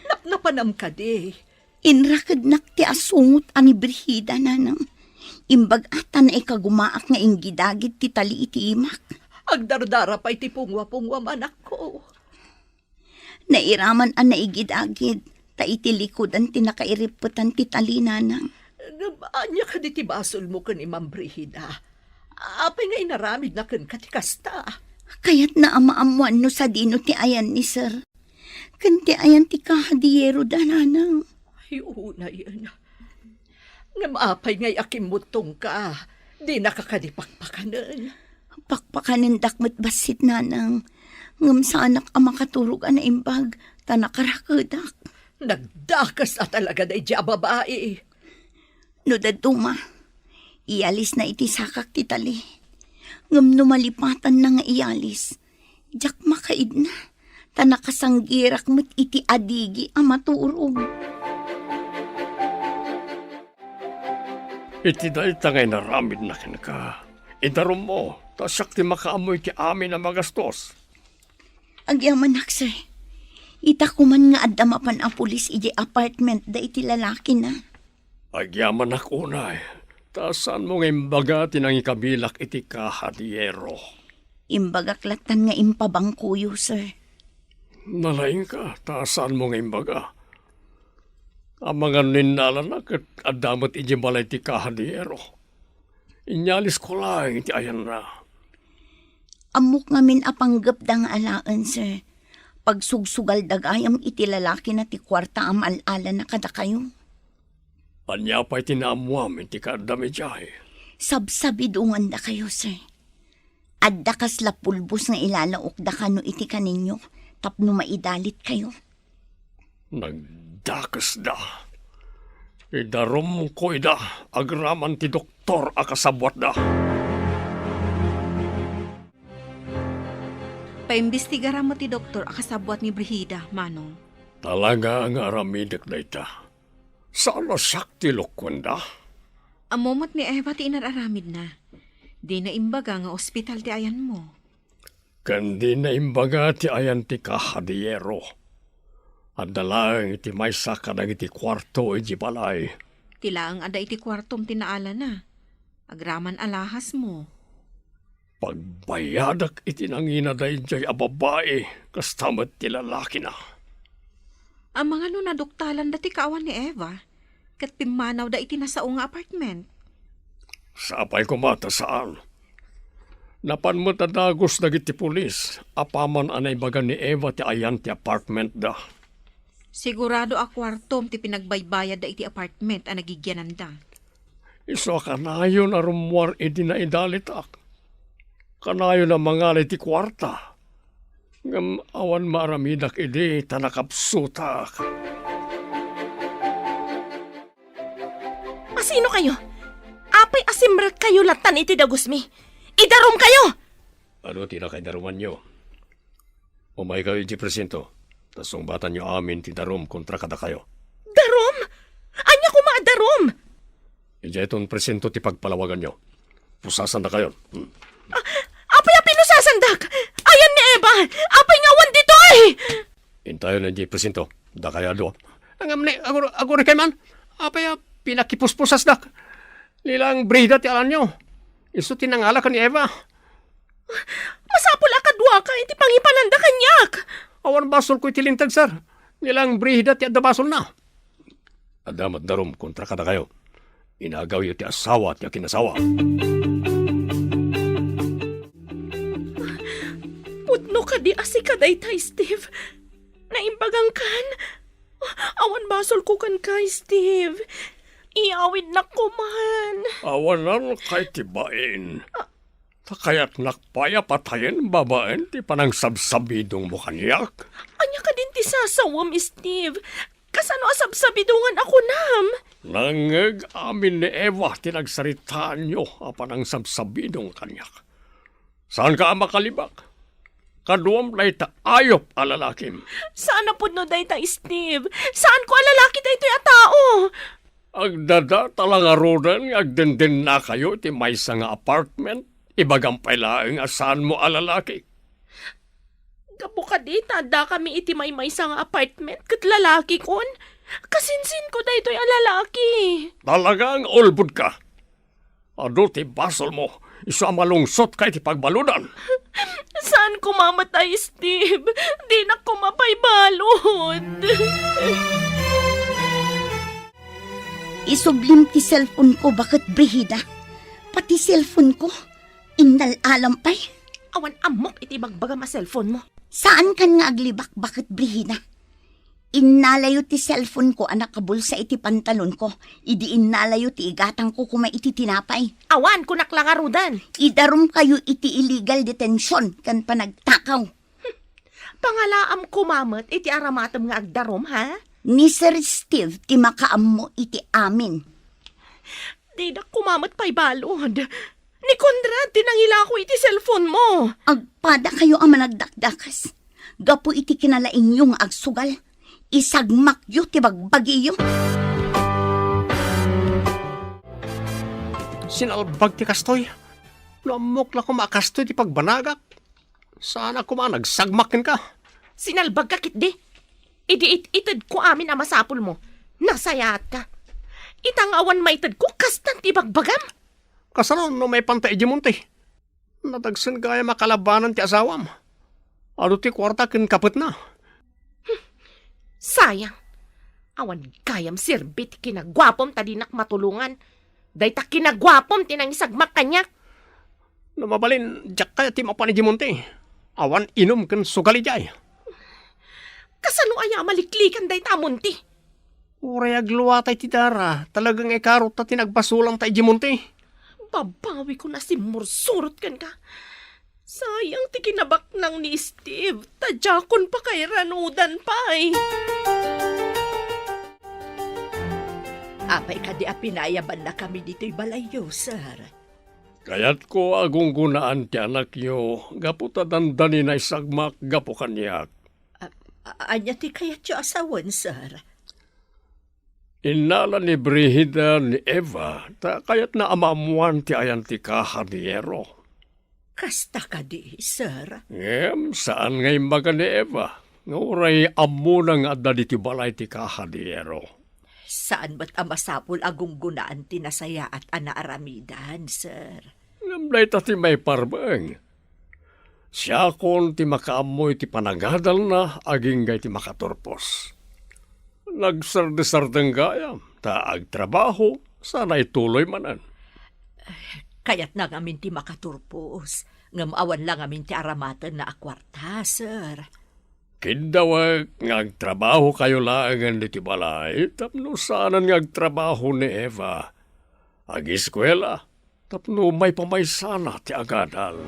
Napnapanam kadi. Inrakednak ti asungot a ni Brigida, nanang. Imbag-a ta naikagumaak nga inggidagid ti tali iti imak. Agdardara pay ti pungwa-pungwam, anakko. Nairaman a naigidagid, ta iti likudan ti nakairippetan ti tali, nanang. Ngem ania kadi ti basolmo ken ni Ma'am Brigida? Apay nga inaramidna kenka ti kasta? Kayatna a maammoan no sadino ti ayanni, sir. Ken ti ayan ti kahadiero da, nanang. Ay, unayen. Ngem apay ngay a kimmuttongka? Dinaka kadi pakpakanen? Pakpakanendak met bassit, nanang. Ngem saanak a makaturog a naimbag, ta nakarakedak. Nagdakes a talaga daydiay a babai. No dadduma, iyalisna iti sakak ti tali. Ngem no malipatanna nga iyalis, diak makaidna, ta nakasanggirak met iti adigi a maturog. Iti dayta nga inaramidna kenka, idarummo, ta siak ti makaammo iti amin a magastos. Agyamanak, sir. Ita koman nga adda mapan a pulis idiay apartment da iti lalakina. Agyamanak unay, ta saanmo nga imbaga ti nangikabilak iti kahadiero? Imbagak lattan nga impabangkoyo, sir. Nalaingka, ta saanmo nga imbaga? Amangan no innalana ket adda met idiay balay ti kahadiero. Inyalisko laeng iti ayanna. Ammok ngamin a panggepda nga alaen, sir. Pagsugsugalda gayam iti lalakina ti kuarta a maal-alana kadakayo. Ania pay ti naammoam iti kaaddam idiay? Sabsabidongandakayo, sir. Adda kasla pulbos nga ilalaokda kano iti kaninyo tapno maidalitkayo. Nagdakesda. Idarumko ida agraman ti doktor a kasabuatda. Paimbestigaram met ti doktor a kasabuat ni Brigida, Manong. Talaga nga aramidek dayta. Saan a siak ti lukkuenda? Ammo met ni Eva ti inar-aramidna. Dina imbaga nga ospital ti ayanmo. Ken dina imbaga ti ayan ti kahadiero. Adda laeng iti maysa kadagiti kuarto iti balay. Ti laeng adda iti kuartom ti naalana. Agraman alahasmo. Pagbayadak iti nangina daydiay a babai, kasta met ti lalakina. Amangan no naduktalanda ti kaawan ni Eva, ket pimmanawda iti nasao nga apartment. Sapay koma ta saan. Napan met a dagus dagiti pulis apaman a naibaga ni Eva ti ayan ti apartmentda. Sigurado a kuartom ti pinagbaybayadda iti apartment a nagigyananda. Isu a kanayon a rummuar idi naidalitak. Kanayon a mangala iti kuarta. Ngem awan maaramidak idi ta nakapsutak. Asino kayo? Apay a simrekkayo lattan iti dagusmi? Idarumkayo! Ano ti nakaidarumanyo? Umaykayo iti presinto, ta sungbatanyo amin ti darum kontra kadakayo. Darum? Ania koma a darum? Idiayton presinto ti pagpalawaganyo. Pusasandakayon. Hmm. A-, apay a pinusasandak? Ayan ni Eva! Apay nga awan ditoy? Intayon idiay presinto. Dakayo a dua. Ngem ni, agur-, agurikay man. Apay a pinakipuspusasdak? Ni laeng Brigida ti alanyo. Isu ti nangala ken ni Eva. Masapul a kaduaka iti pangipananda kaniak. Awan basolko iti linteg, sir. Ni laeng Brigida ti adda basolna. Adda met darum kontra kadakayo. Inagawyo ti asawa ti akinasawa. Pudno kadi a sika dayta, Steve? Naimbagangkan? Awan basolko kenka, Steve. Iyawidnak koman. Awanan kay ti bain. Ta kayatnak pay a patayen babaen ti panangsabsabidongmo kaniak. Ania kadin ti sasawem, Steve? Kasano a sabsabidongan a kunam? Nangngeg amin ni Eva ti nagsaritaanyo a panangsabsabidong kaniak. Saanka a makalibak? Kaduam dayta ayup a lalakim. Saan a pudno dayta, Steve. Saanko a lalaki daytoy a tao. Agdadata la ngaruden nga agdendennakayo iti maysa nga apartment. Ibagam pay laeng a saanmo a lalaki. Gapu kadi ta addakami iti maymaysa nga apartment ket lalakikon. Kasinsinko daytoy a lalaki. Talaga nga ulbodka. Adu ti basolmo, isu a malungsotka iti pagbaludan. Saan koma met, ay, Steve? Dinak koma pay balud. Isublim ti cellphone ko baket Brigida. Pati cellphone ko, innal-alam pay. Awan ammok iti bagbagam a cellphone mo. Saankan nga aglibak baket Brigida. Innalayo ti cellphone ko a nakabulsa iti pantalon ko, idi innalayo ti igatang ko koma iti tinapay. Awan, kunak la ngaruden. Idarumkayo iti illegal detention ken panagtakaw. Pangalaam koma met iti aramatem nga agdarum, ha? Ni Sir Steve ti makaammo iti amin. Dinak koma met pay balud. Ni Conrad ti nangilako iti cellphone mo. Agpadakayo a managdakdakes. Gapu iti kinalaingyo nga agsugal, isagmakyo ti bagbagiyo. Sinalbag ti kastoy. No ammok la koma a kastoy ti pagbanagak, saanak koma a nagsagmak kenka. Sinalbagka ketdi. Idi it-itedko amin a masapulmo, nasayaatka. Ita nga awan maitedko, kastan ti ibagbagam. Kasano no maipanta idiay monte? Nadagsen gayam a kalabanan ti asawam. Adu ti kuarta ken kapetna. Sayang. Awan gayam serbi ti kinaguapom ta dinak matulongan. Dayta kinaguapom ti nangisagmak kaniak. No mabalin, diak kayat ti mapan idiay monte. Awan inum ken sugal idiay. Kasano aya a maliklikan dayta a monte? Uray agluatay ti dara, talaga nga ikarutta ti nagbasolanta idiay monte. Babawikon a simmursurot kenka. Sayang ti kinabaknang ni Steve, ta diakon pakairanudan pay. Apay kadi a pinayabannakami ditoy balayyo, sir? Kayatko a gunggonaan ti anakyo gapu ta dandani naisagmak gapu kaniak. A-, a-, ania ti kayatyo a sawen, sir? Innala ni Brigida ni Eva ta kayatna a maammoan ti ayan ti kahadiyero. Kasta kadi, sir? Ngem saan nga imbaga ni Eva nga uray ammona nga adda ditoy balay ti kahadiyero. Saan met a masapul a gunggonaan ti nasayaat a naaramidan, sir. Ngem dayta ti maiparbeng. Siakon ti makaammo iti panagadalna agingga iti makaturpos. Nagsardesardeng gayam, ta agtrabaho, sana ituloy manen. Kayatna ngamin ti makaturpos, ngem awan la ngamin ti aramatenna a kuarta, sir. Kiddawek nga agtrabahokayo laengen ditoy balay tapno saanen nga agtrabaho ni Eva. Agiskuela tapno maipamaysana ti agadal.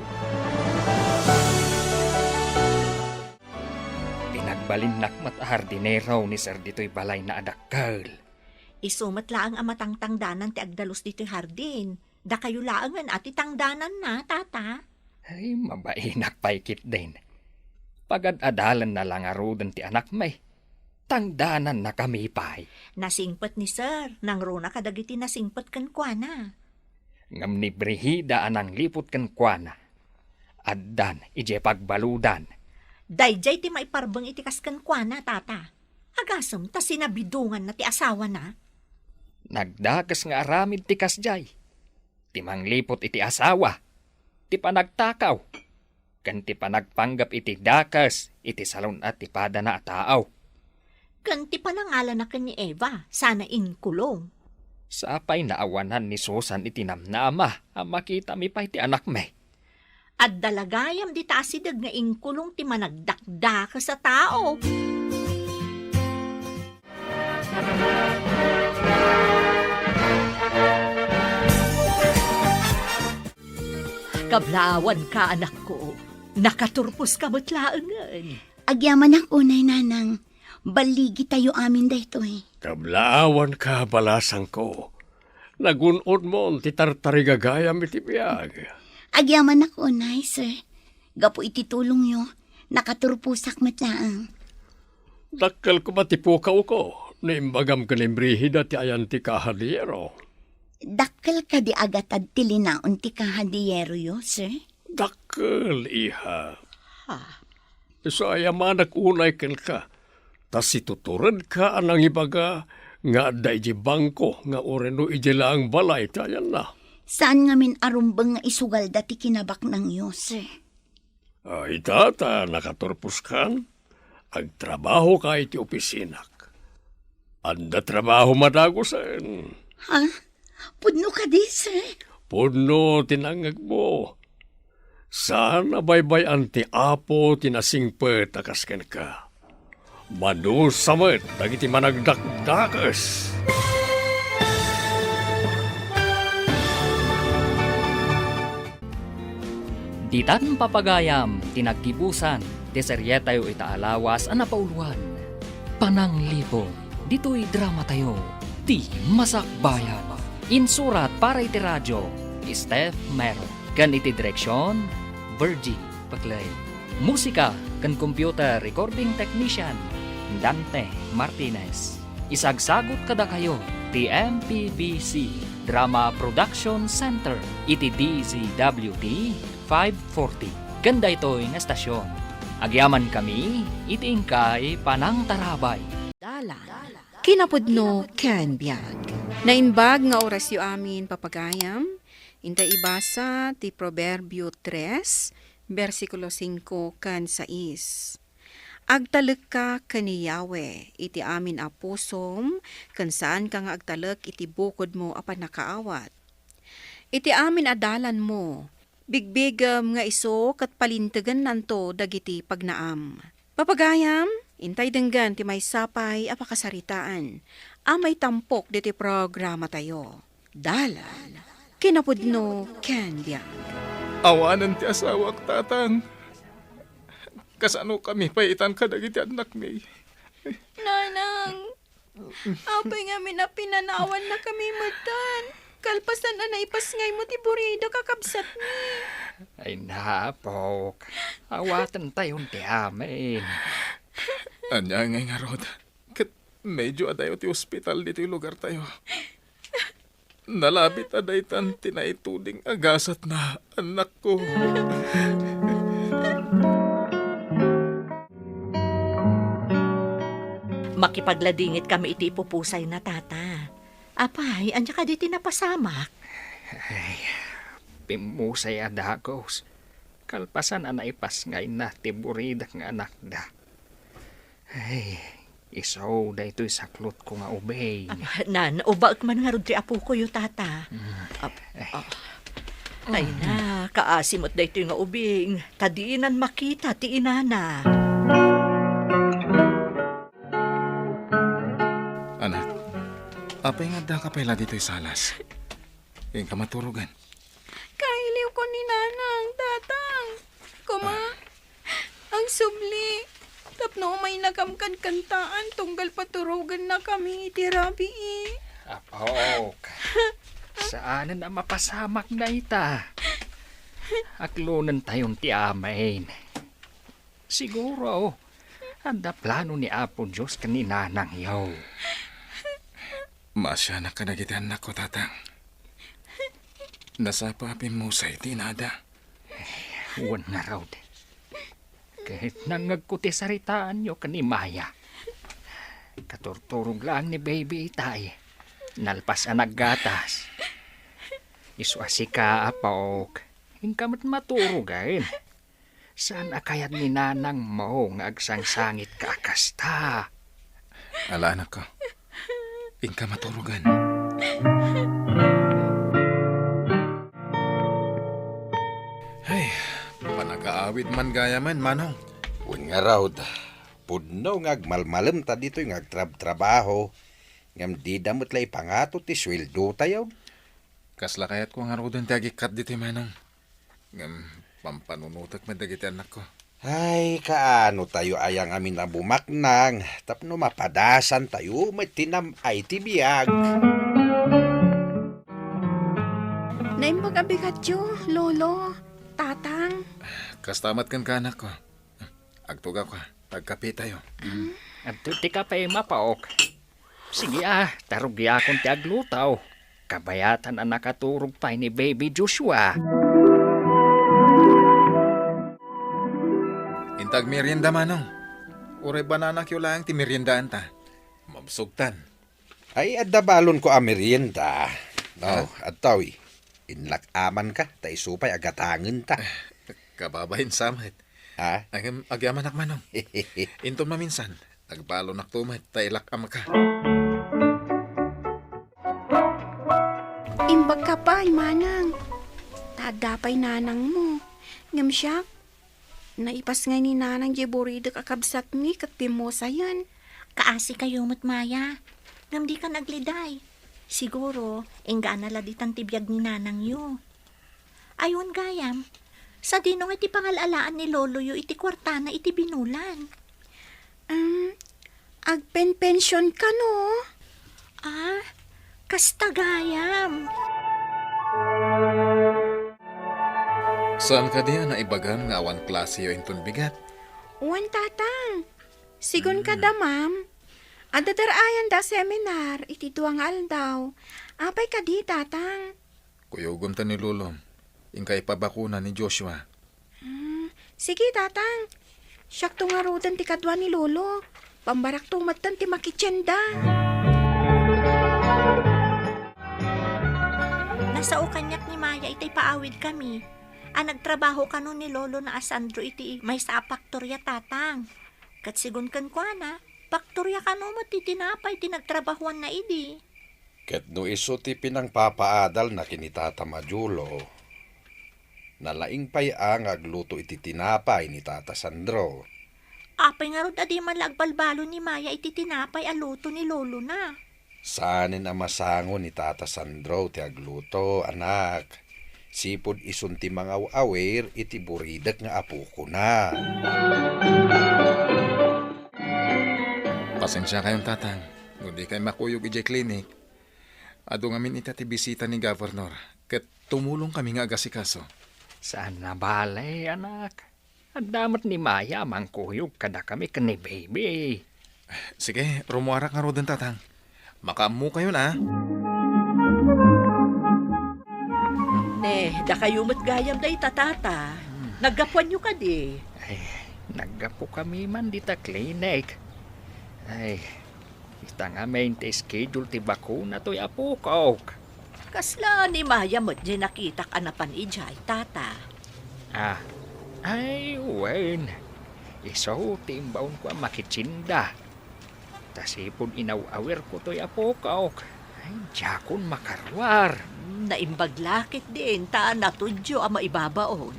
Pinagbalinnak met a hardinero ni Sir ditoy balayna a dakkel. Isu met laeng a matangtangdanan ti agdalus ditoy hardin. Dakayo laengen a ti tangdananna, Tata. Ay, mabainak pay ketdin. Pagad-adalenna la ngaruden ti anakmi. Tangdanannakami pay. Nasingpet ni Sir, nangruna kadagiti nasingpet kenkuana. Ngem ni Brigida a nangliput kenkuana, addan idiay pagbaludan. Daydiay ti maiparbeng iti kas kenkuana, Tata. Agasem ta sinabidonganna ti asawana. Nagdakes nga aramid ti kasdiay. Ti mangliput iti asawa, ti panagtakaw, ken ti panagpanggep iti dakes iti salun-at ti padana a tao. Ken ti panangalana ken ni Eva, sana inkulong. Sapay naawanan ni Susan iti namnama a makitami pay ti anakmi. Adda la gayam dita asideg nga inkulong ti managdakdakes a tao. Kablaawanka, anakko. Nakaturposka met laengen. Agyamanak unay, Nanang. Balligitayo amin daytoy. Kablaawanka, balasangko. Nagun-odmon ti tartarigagayam iti biag. Agyamanak unay, sir. Gapu iti tulongyo, nakaturposak met laeng. Dakkel koma ti pukawko no imbagam ken ni Brigida ti ayan ti kahadiyero. Dakkel kadi a gatad ti linaon ti kahadiyeroyo, sir? Dakkel, iha. Ha? Isu a ayamanak unay kenka, ta situturedka a nangibaga nga adda idiay bangko nga uray no idiay laeng balay ti ayanna. Saan ngamin a rumbeng nga isugalda ti kinabaknangyo, sir? Ay, ita ta nakaturposkan, agtrabahoka iti opisinak. Adda trabaho madagusen. Ha? Pudno kadi, sir? Pudno ti nangngegmo. Saan a baybay-an ti Apo ti nasingpet a kas kenka. Madusa met dagiti managdakdakes. Ditan papagayam ti naggibusan ti serietayo ita a lawas a napauloan, Pananglibong, ditoy dramatayo, Ti Masakbayan. Insurat para iti radio, Steph Mero. Ken iti direksion, Virgie Paclay. Musika ken computer recording technician, Dante Martinez. Isagsagut kadakayo ti M P B C Drama Production Center iti D Z W T five forty. Ken daytoy nga estasion, agyamankami iti inkay panangtarabay. Dalan, kinapudno ken biag. Naimbag nga orasyo amin, papagayam. Intay ibasa ti Proverbio tres, bersikulo singko ken sais. Agtalekka ken ni Yahweh iti amin a pusom, ken saanka nga agtalek iti bukodmo a pannakaawat. Iti amin a dalanmo, bigbigem nga isu ket palintegennanto dagiti pagnaam. Papagayam, intay denggen ti maysa pay a pakasaritaan a maitampok ditoy programatayo. Dalan, kinapudno ken biag. Awanen ti asawak, tatang. Kasanokami pay itan kadagiti annakmi? Nanang, apay ngamin a pinanawannakami metten, kalpasan a naipasngaymo ti buridak a kabsatmi? Ay, napok. Awatentayon ti amin. Ania ngay ngarud? Ket medio adayo ti ospital ditoy lugartayo. Nalabit a daytan ti naituding a gasatna, annakko. Makipagladingitkami iti ipupusayna, Tata. Apay, ania kadi ti napasamak? Ay, pimmusay a dagus. Kalpasan a naipasngayna ti buridak nga anakda. Ay, isu daytoy saklotko nga ubing. Ah, nan, ubaek man ngarud ti apokoyo, Tata. Mm. Ap-, Ay. Ah. Ay na, kaasi met daytoy nga ubing, ta dinan makita ti inana. Anak, apay nga addaka pay la ditoy salas? Inka maturogan. Kailiwko ni Nanang, Tatang. Koma, ah, agsubli, tapno umaynakam kadkantaan tunggal paturogannakami iti rabii. Apok, saanen a mapasamak dayta. Aklonentayon ti amin. Siguro, adda plano ni Apo Dios ken ni Nanangyo. Maasianak kadagiti annakko, Tatang. Nasapa a pimmusay ti inada. Wen ngarud. Ket nangngegko ti saritaanyo ken ni Maya. Katurturog laeng ni baby itay. Nalpas a naggatas. Isu a sika, Apok. Inka met maturogen. Saan a kayat ni nanangmo nga agsangsangitka a kasta? Ala, anakko. Inka maturogan. Ay, panagaawid man gayamen, Manong. Wen ngarud, pudno nga agmalmalemta ditoy nga agtrabtrabaho, ngem dida met la ipangato ti sueldotayo. Kasla kayatko ngaruden ti agikkat ditoy, Manong. Ngem pampanunotek met dagiti annakko. Ay, kaano tayo aya ngamin a bumaknang tapno mapadasan tayo met ti nam-ay ti biag? Naimbag a bigatyo, Lolo, Tatang. Kasta met kenka, anakko. Agtugawka, agkape tayo. Adtoy ti kape, Apo. Sige a, ta rugiakon ti agluto. Kabayatan a nakaturog pay ni Baby Joshua. Inta agmerienda, Manong. Uray bananakyo laeng ti meriendaanta. Mabsogtan. Ay, adda balonko a merienda. No, Ha? Adtoy. Inlak-amanka, ta isu pay a gatangenta. Kababain sa met. Ha? Agam-, agyamanak, Manong. Inton maminsan, agbalonakto met ta ilak-amka. Imbagka pay, Manang. Ta adda pay nanangmo. Ngem siak, naipas ngay ni Nanang diay buridek a kabsatmi ket pimmusayen. Kaasikayo met, Maya. Ngem dikan agliday. Siguro, inggana la ditan ti biag ni nanangyo. Ay wen gayam, sadino nga iti pangal-alaan ni loloyo iti kuartana iti binulan? Um, agpenpension kano? Ah, kasta gayam. Saan kadi a naibagam nga awan klaseyo inton bigat? Wen, Tatang. Sigun Hmm. kada, ma'am. Adda dar-ayanda a seminar iti dua nga aldaw. Apay kadi, Tatang? Kuyogem ta ni Lolo. Inka ipabakuna ni Joshua. Hmm, sige, Tatang. Siakto ngaruden ti kadua ni Lolo. Pambarakto metten ti makitienda. Nasao kaniak ni Maya iti paawidkami a nagtrabaho kano ni Lolo na a Sandro iti maysa a paktoria, Tatang. Ket sigun kenkuana, paktoria kano met ti tinapay ti nagtrabahoanna idi. Ket no isu ti pinangpapaadalna ken ni Tata Majulo, nalaing pay a nga agluto iti tinapay ni Tata Sandro. Apay ngarud a di man la agbalbalo ni Maya iti tinapay a luto ni lolona? Saanen a masango ni Tata Sandro ti agluto, anak. Sipud isun ti mangaw-awir iti buridek nga apokona. Pasensiakayon, Tatang, no dikay makuyog idiay klinik. Adu ngamin ita ti bisita ni Governor, ket tumulong kami nga agasikaso. Saan a bale, anak. Adda met ni Maya a mangkuyog kadakami ken ni Baby. Sige, rummuarak ngaruden, Tatang. Makaammokayon, a. Ne, dakayo met gayam dayta, Tata. Hmm. Naggapuanyo kadi? Ay, naggapu kami man dita klinik. Ay, ita ngamin ti schedule ti bakuna toy apokok. Kasla ni Maya met diay nakitak a napan idiay, Tata? Ah, ay, wen. Isu ti imbaonko a makitienda. Ta sipud inaw-awirko toy apokok, ay, diakon makaruar. Hmm, naimbag la ketdin ta natudyo a maibabaon.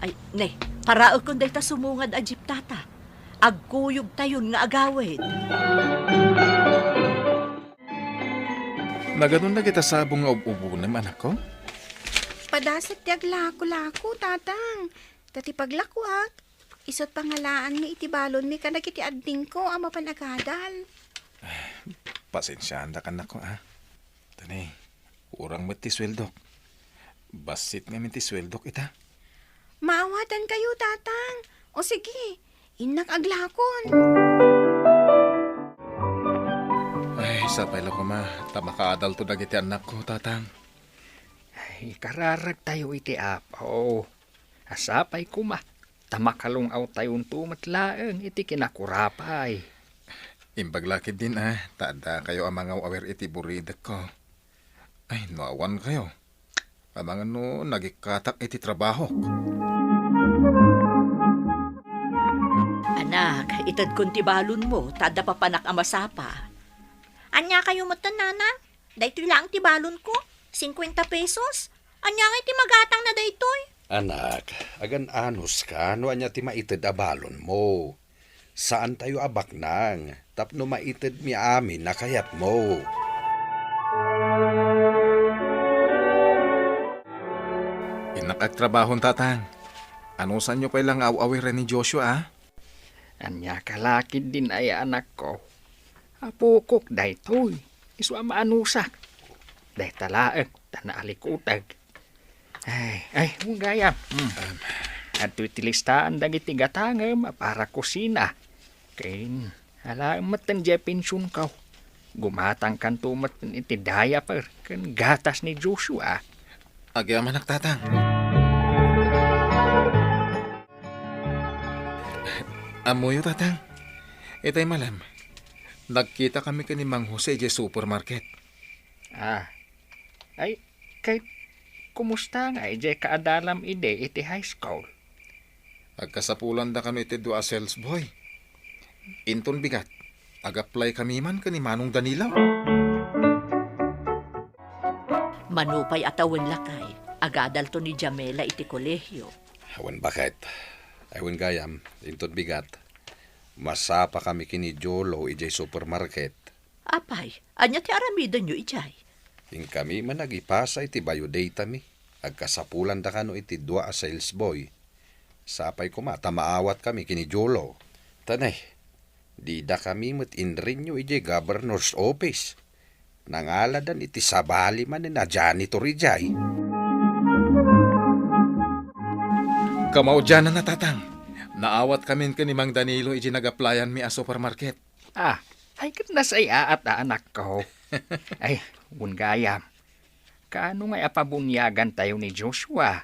Ay, ne, paraekkon dayta sumungad a jeep, Tata. Agkuyogtayon nga agawid. Nagadun dagita sabong nga ub-ubonem, anakko? Padasek ti aglakolako, Tatang. Ta ti paglakoak, isut' pangalaanmi iti balonmi kadagiti adingko a mapan agadal. Pasensiaandak, anakko, a. Ta ne, kurang met ti sueldok. Bassit ngamin ti sueldok ita. Maawatankayo, Tatang. O sige, innak aglakon. Ay, sapay la koma ta makaadalto dagiti annakko, Tatang. Ay, ikararagtayo iti Apo. A sapay koma ta makalung-awtayonto met laeng iti kinakurapay. Imbag la ketdin a ta addakayo a mangaw-awir iti buridekko. Ay, no awankayo, amangan no nagikkatak iti trabahok. Anak, itedkon ti balonmo ta adda papanak a masapa. Aniakayo metten, Nana? Daytoy laeng ti balonko, singkuenta pesos. Ania ngay ti magatangna daytoy? Anak, agan-anuska no ania ti maited a balonmo. Saantayo a baknang tapno maitedmi amin a kayatmo. Innak agtrabahon, Tatang. Anusanyo pay la nga aw-awiren ni Joshua, a? Ania ka la ketdin aya, anakko? Apokok daytoy. Isu a maanusak. Dayta laeng ta naalikutek. Ay, ay, gayam. Hmm. Adtoy ti listaan dagiti gatangem a para kusina. Ken alaem metten diay pensionko. Gumatangkanto metten iti diaper ken gatas ni Joshua. Agyamanak, Tatang. Ammoyo, Tatang. Itay malem, nagkitakami ken ni Mang Jose idiay supermarket. Ah. Ay, ket kumusta ngay diay kaadalam idi iti high school? Agkasapulanda kano iti dua a sales boy. Inton bigat, ag-apply kami man ken ni Manong Danilo. Mano pay a tawen, lakay, agadalto ni Jamela iti kolehio. Wen baket. Ay, wen gayam, inton bigat, masapa kami ken ni Jolo idiay supermarket. Apay, ania ti aramidenyo idiay? Inkami met nagipasa iti bayo daytami. Agkasapulanda kano iti dua a sales boy. Sapay koma ta maawatkami ken ni Jolo. Ta ne, didakami met inrenew idiay governor's office. Nangaladan iti sabali manen a janitor idiay. Kamaudiananna, Tatang. Naawatkamin ken ni Mang Danilo idiay nag-applyanmi a supermarket. Ah, ay ket nasayaat a, anakko. Ay, wen gayam. Kaano ngay a pabuniagantayo ni Joshua?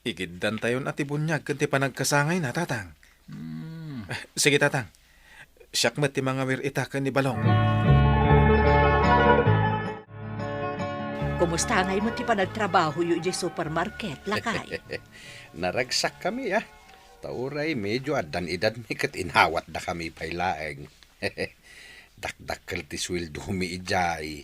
Igiddantayon a ti buniag ken ti panagkasangayna, Tatang. Hmm. Sige, Tatang. Siak met ti mangawir ita ken ni Balong. Kumusta ngay met ti panagtrabahoyo idiay supermarket, lakay? Naragsakkami, a. Ta uray medyo addan edadmi ket inawatdakami pay laeng. Dakdakkel ti sueldomi idiay.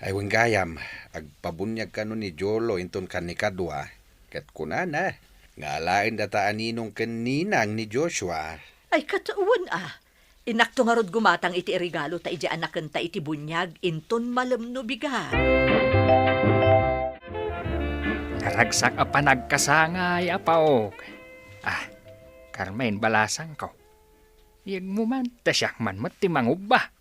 Ay, wen gayam, agpabuniag kano ni Jolo inton kanikadua, ket kunana nga alaendata a ninong ken ninang ni Joshua. Ay, ket wen a. Innakto ngarud gumatang iti iregalota idiay anakenta iti buniag inton malem no bigat. Naragsak a panagkasangay, Apaok. Ah, Carmen, balasangko. Yegmo man, ta siak man met ti mangubba.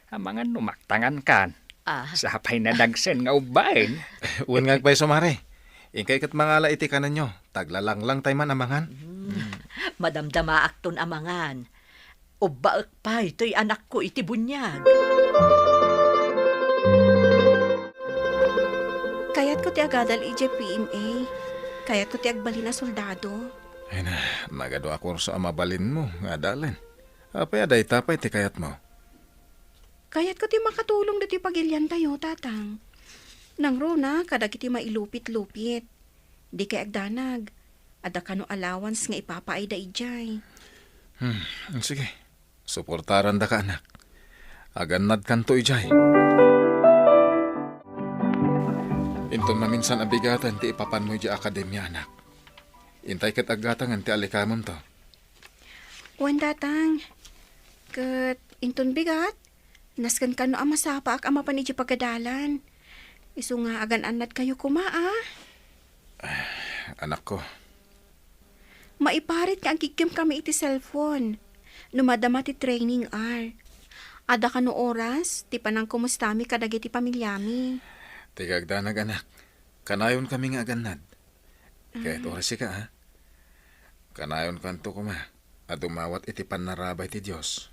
Amangan no maktangankan. Ah. Sapay nadagsen nga ubbaen. Wen nga agpayso, Mare. Inkay ket mangala iti kanenyo. Taglalanglangtay man amangan. Hmm. Madamdamaakton amangan. Ubbaek pay toy anakko iti buniag. Kayatko ti agadal idiay P M A. Kayatko ti agbalin a soldado. Ay na, nagadu a kurso a mabalinmo nga adalen. Apay a dayta pay ti kayatmo? Kayatko ti makatulong ditoy pagiliantayo, Tatang. Nangruna kadagiti mailupit-lupit. Dikay agdanag. Adda kano allowance nga ipapaayda idiay. Hmm, sige. Suportarandaka, anak. Agannadkanto idiay. Inton maminsan a bigaten ti ipapanmo idiay akademia, anak. Intay ket aggatangen ti allikamemto. Wen, Tatang. Ket inton bigat, nasken kano a masapaak a mapan idiay pagadalan. Isu nga agan-annadkayo koma, a. Anakko. Maiparit nga aggikkemkami iti cellphone no madama ti training hour. Adda kano oras ti panangkumustami kadagiti pamiliami. Ti agdanag, anak. Kanayonkami nga agannad. Ket, ah, oras sika, ha? Kanayonkanto koma a dumawat iti pannarabay ti Dios.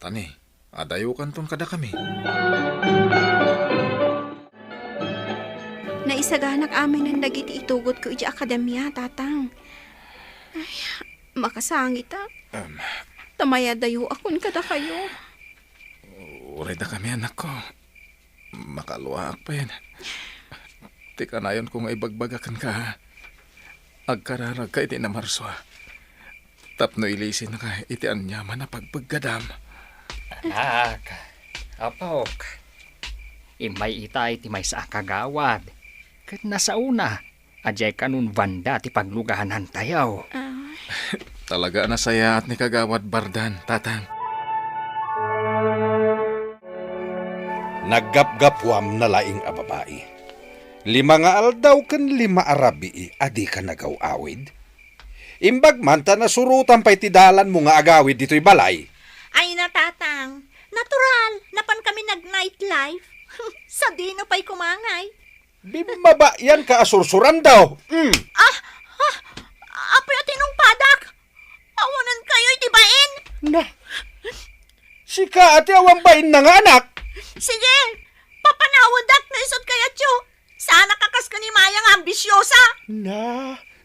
Ta ni, adayokanton kadakami. Naisaganak aminen dagiti itugotko idiay akademia, Tatang. Ay, makasangitak. Em. Ta mayadayoakon kadakayo. Uray dakami, anakko. Makaluaak pay. Ti kanayonko nga ibagbaga kenka, agkararagka iti Namarsua tapno ilisinka iti aniaman a pagpeggadam. Anak, apok, immay ita iti maysa a kagawad, ket nasaona a diay kanon banda ti pagluganantayo. Ah. Talaga a nasayaat ni Kagawad Bardan, Tatang. Naggapgapuam, nalaing a babai. Lima nga aldaw ken lima a rabii a dika nagaw-awid. Imbag man ta nasurotan pay ti dalanmo nga agawid ditoy balay. Ay na, Tatang. Natural, napan kami nag-nightlife. Sadino pay kumangay. Bimmabayan ka a sursuran daw. Mm. Ah, ah, apoy a tinungpadak. Awanan kayo iti bain. Na, sika ati awan bain na nga anak. Sige, papanawandak no isut kayatyo. Saanak a kas ken ni Maya nga ambisyosa. Na,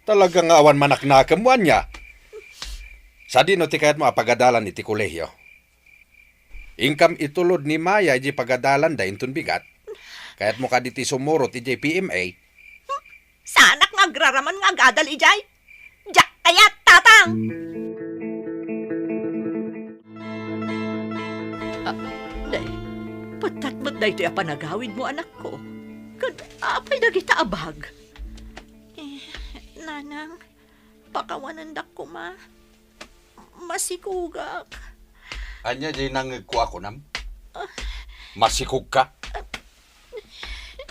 talaga nga awan manaknakemmo ania. Sadino ti kayatmo a pagadalan iti kolehio? Inkam itulod ni Maya iti pagadalanda inton bigat. Kayatmo kadi ti sumurot iti P M A? Saanak nga agraraman nga agadal idiay. Diak kayat, Tatang! Ah, day, pettat met daytoy a panagawidmo, anakko. Ket apay dagita a bag? Eh, Nanang, pakawanendak koma. Masikogak. Ania diay nangngegko a kunam? Masikogka?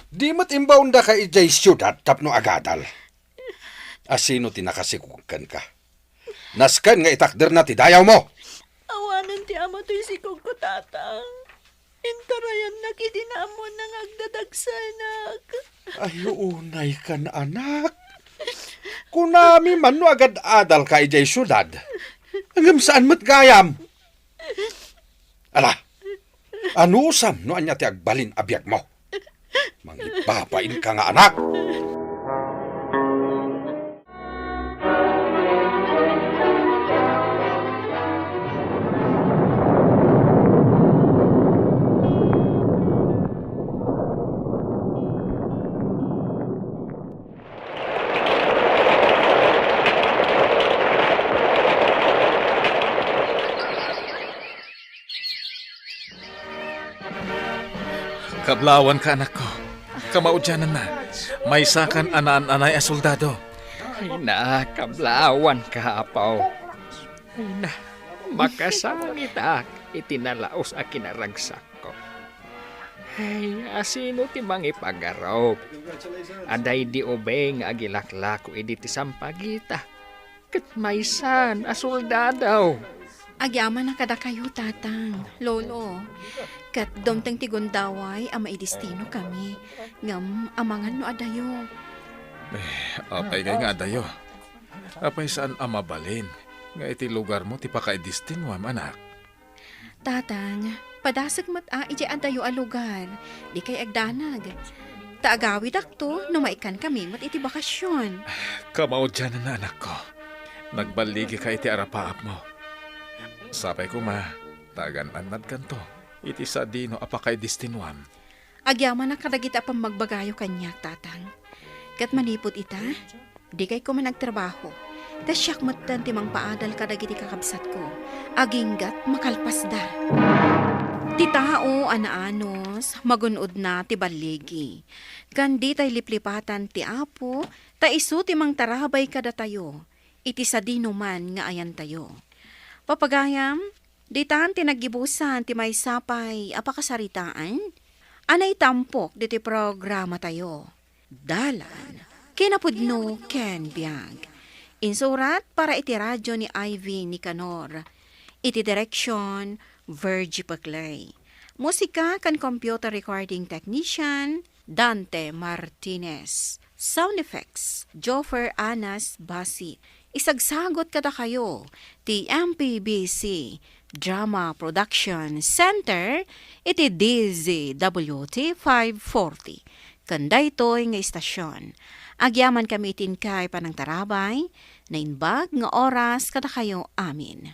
Di met imbaondaka idiay siudad tapno agadal. Asino ti nakasikog kenka? Nasken nga itakderna ti dayawmo! Awanen ti ama toy sikogko, Tatang. Intarayannak iti naammoanna nga agdadagsanak. Ay, unaykan, anak. Kunami man no agad-adalka idiay siudad. Ngem saan met gayam. Ala, anusam no ania ti agbalin a biagmo. Mangibabainka nga anak. Kablawanka, anakko. Kamaudiananna, maysakan a naan-anay a soldado. Ay na, kablawanka, apo. Ay na, makasangitak iti nalaus a kinaragsakko. Ay, asino ti mangipagarup? Adda idi ubing nga agilaklako idi ti sampagita. Ket maysan a soldado. Agyaman a kadakayo, Tatang, Lolo. Ket dumteng ti gundaway a maidestino kami, ngem amangan no adayo. Eh, apay ngay nga adayo? Apay saan a mabalin nga iti lugarmo ti pakaidestinoam, anak? Tatang, padasek met a idiay adayo a lugar, dikay agdanag. Ta agawidakto no maikkan kami met iti bakasion. Kamaudiananna, anakko. Nagballigika iti arapaapmo. Sapay koma, ta agan-annadkanto iti sadino a pakaidestinoam. Agyaman a kadagiti a pammagbagayo kaniak, Tatang. Ket manipud ita, dikay koma nagtrabaho. Ta siak metten ti mangpaadal kadagiti kakabsatko, aginggat makalpasda. Ti tao a naanus, magun-odna ti balligi. Ken ditay liplipatan ti Apo, ta isu ti mangtarabay kadatayo iti sadinoman nga ayantayo. Papagayam, ditan ti naggibusan ti maysa pay a pakasaritaan a naitampok ditoy programatayo. Dalan, kinapudno ken biag. Insurat para iti radio ni Ivy Nicanor. Iti direksion, Virgie Paclay. Musika ken computer recording technician, Dante Martinez. Sound effects, Joffer Anas Basi. Isagsagot kadakayo ti M P B C Drama Production Center iti D Z W T five forty. Ken daytoy nga istasyon, agyaman kami iti inkay panangtarabay, naimbag nga oras kadakayo amin.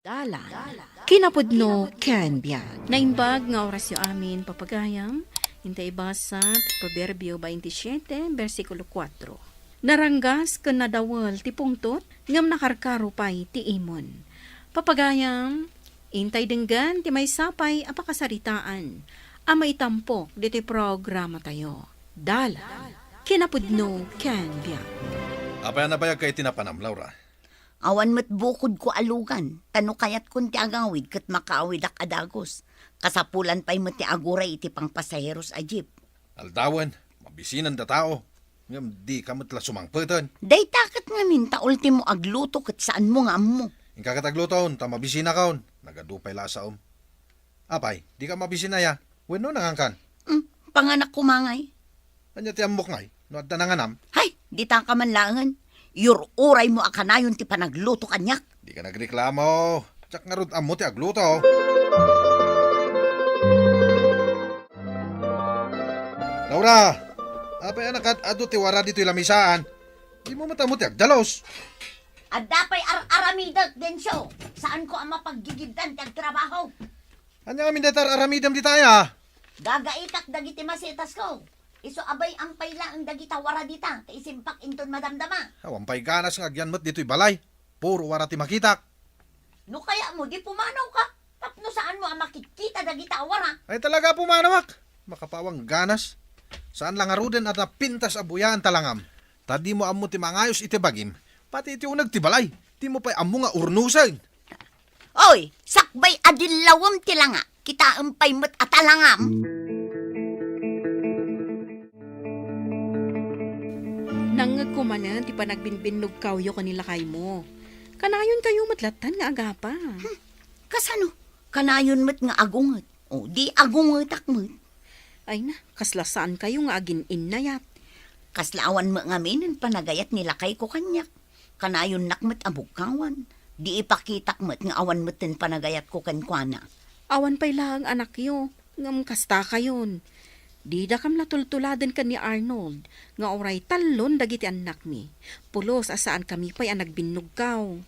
Dalan, kinapudno ken biag. Naimbag nga orasyo amin, papagayam, intay ibasa ti Proverbio twenty-seven, bersikulo kuatro. Naranggas ken nadawel ti pungtot, ngem nakarkaro pay ti imon. Papagayam, intay denggen ti maysa pay a pakasaritaan a maitampok ditoy programatayo. Dalan, kinapudno ken biag. Apay a nabayagka iti napanam, Laura? Awan met bukodko a lugan, ta no kayatkon ti agawid ket makaawidak a dagus. Kasapulan pay met ti aguray iti pangpasaheros a jeep. Aldawen, mabisinanda tao. Ngem dika met la sumangpeten. Dayta ket ngamin ta ultimo agluto ket saanmo nga ammo. Inka ket agluton, ta mabisinakon. Nagadu pay la a saom. Apay, dika mabisin aya? Wenno nangankan? Hmm, panganak koma ngay. Ania ti ammok ngay? No adda nanganam? Hay, ditaka man laengen. Iyur-uraymo a kanayon ti panagluto kaniak. Dika nagreklamo. Diak ngarud ammo ti agluto. Laura! Apay a nakaad-adu ti wara ditoy lamisaan? Dimo met ammo ti agdalos. Adda pay ar-aramidek, Dencio. Saanko a mapaggigibdan ti agtrabaho. Ania ngamin dayta ar-aramidem dita aya? Gagaitak dagiti masetasko. Isu a bay-am pay laeng dagita wara dita, ta isimpak inton madamdama. Awan pay ganas nga agyan met ditoy balay. Puro wara ti makitak. No kayatmo, di pumanawka. Tapno saanmo a makitkita dagita a wara. Ay talaga, pumanawak. Makapawan ganas. Saan la ngaruden a napintas a buyaan ta langam. Ta dimo ammo ti mangayos iti bagim. Pati iti uneg ti balay. Dimo pay ammo nga urnusen. Oy, sakbay a dillawem ti langa, kitaem pay met a talangam. Nangngegko manen ti panagbinbinnugkawyo ken ni lakaymo. Kanayonkayo met lattan nga agapa. Hmm, kasano? Kanayon met nga agunget. O, di agungetak met. Ay na, kasla saankayo nga agin-innayat. Kasla awan met ngaminen panagayat ni lakayko kaniak. Kanayonnak met a bugkawan. Di ipakitak met nga awan metten panagayatko kenkuana. Awan pay laeng anakyo, ngem kastakayon. Didakam la tultuladen ken ni Arnold nga uray tallon dagiti annakmi. Pulos a saankami pay a nagbinnugkaw.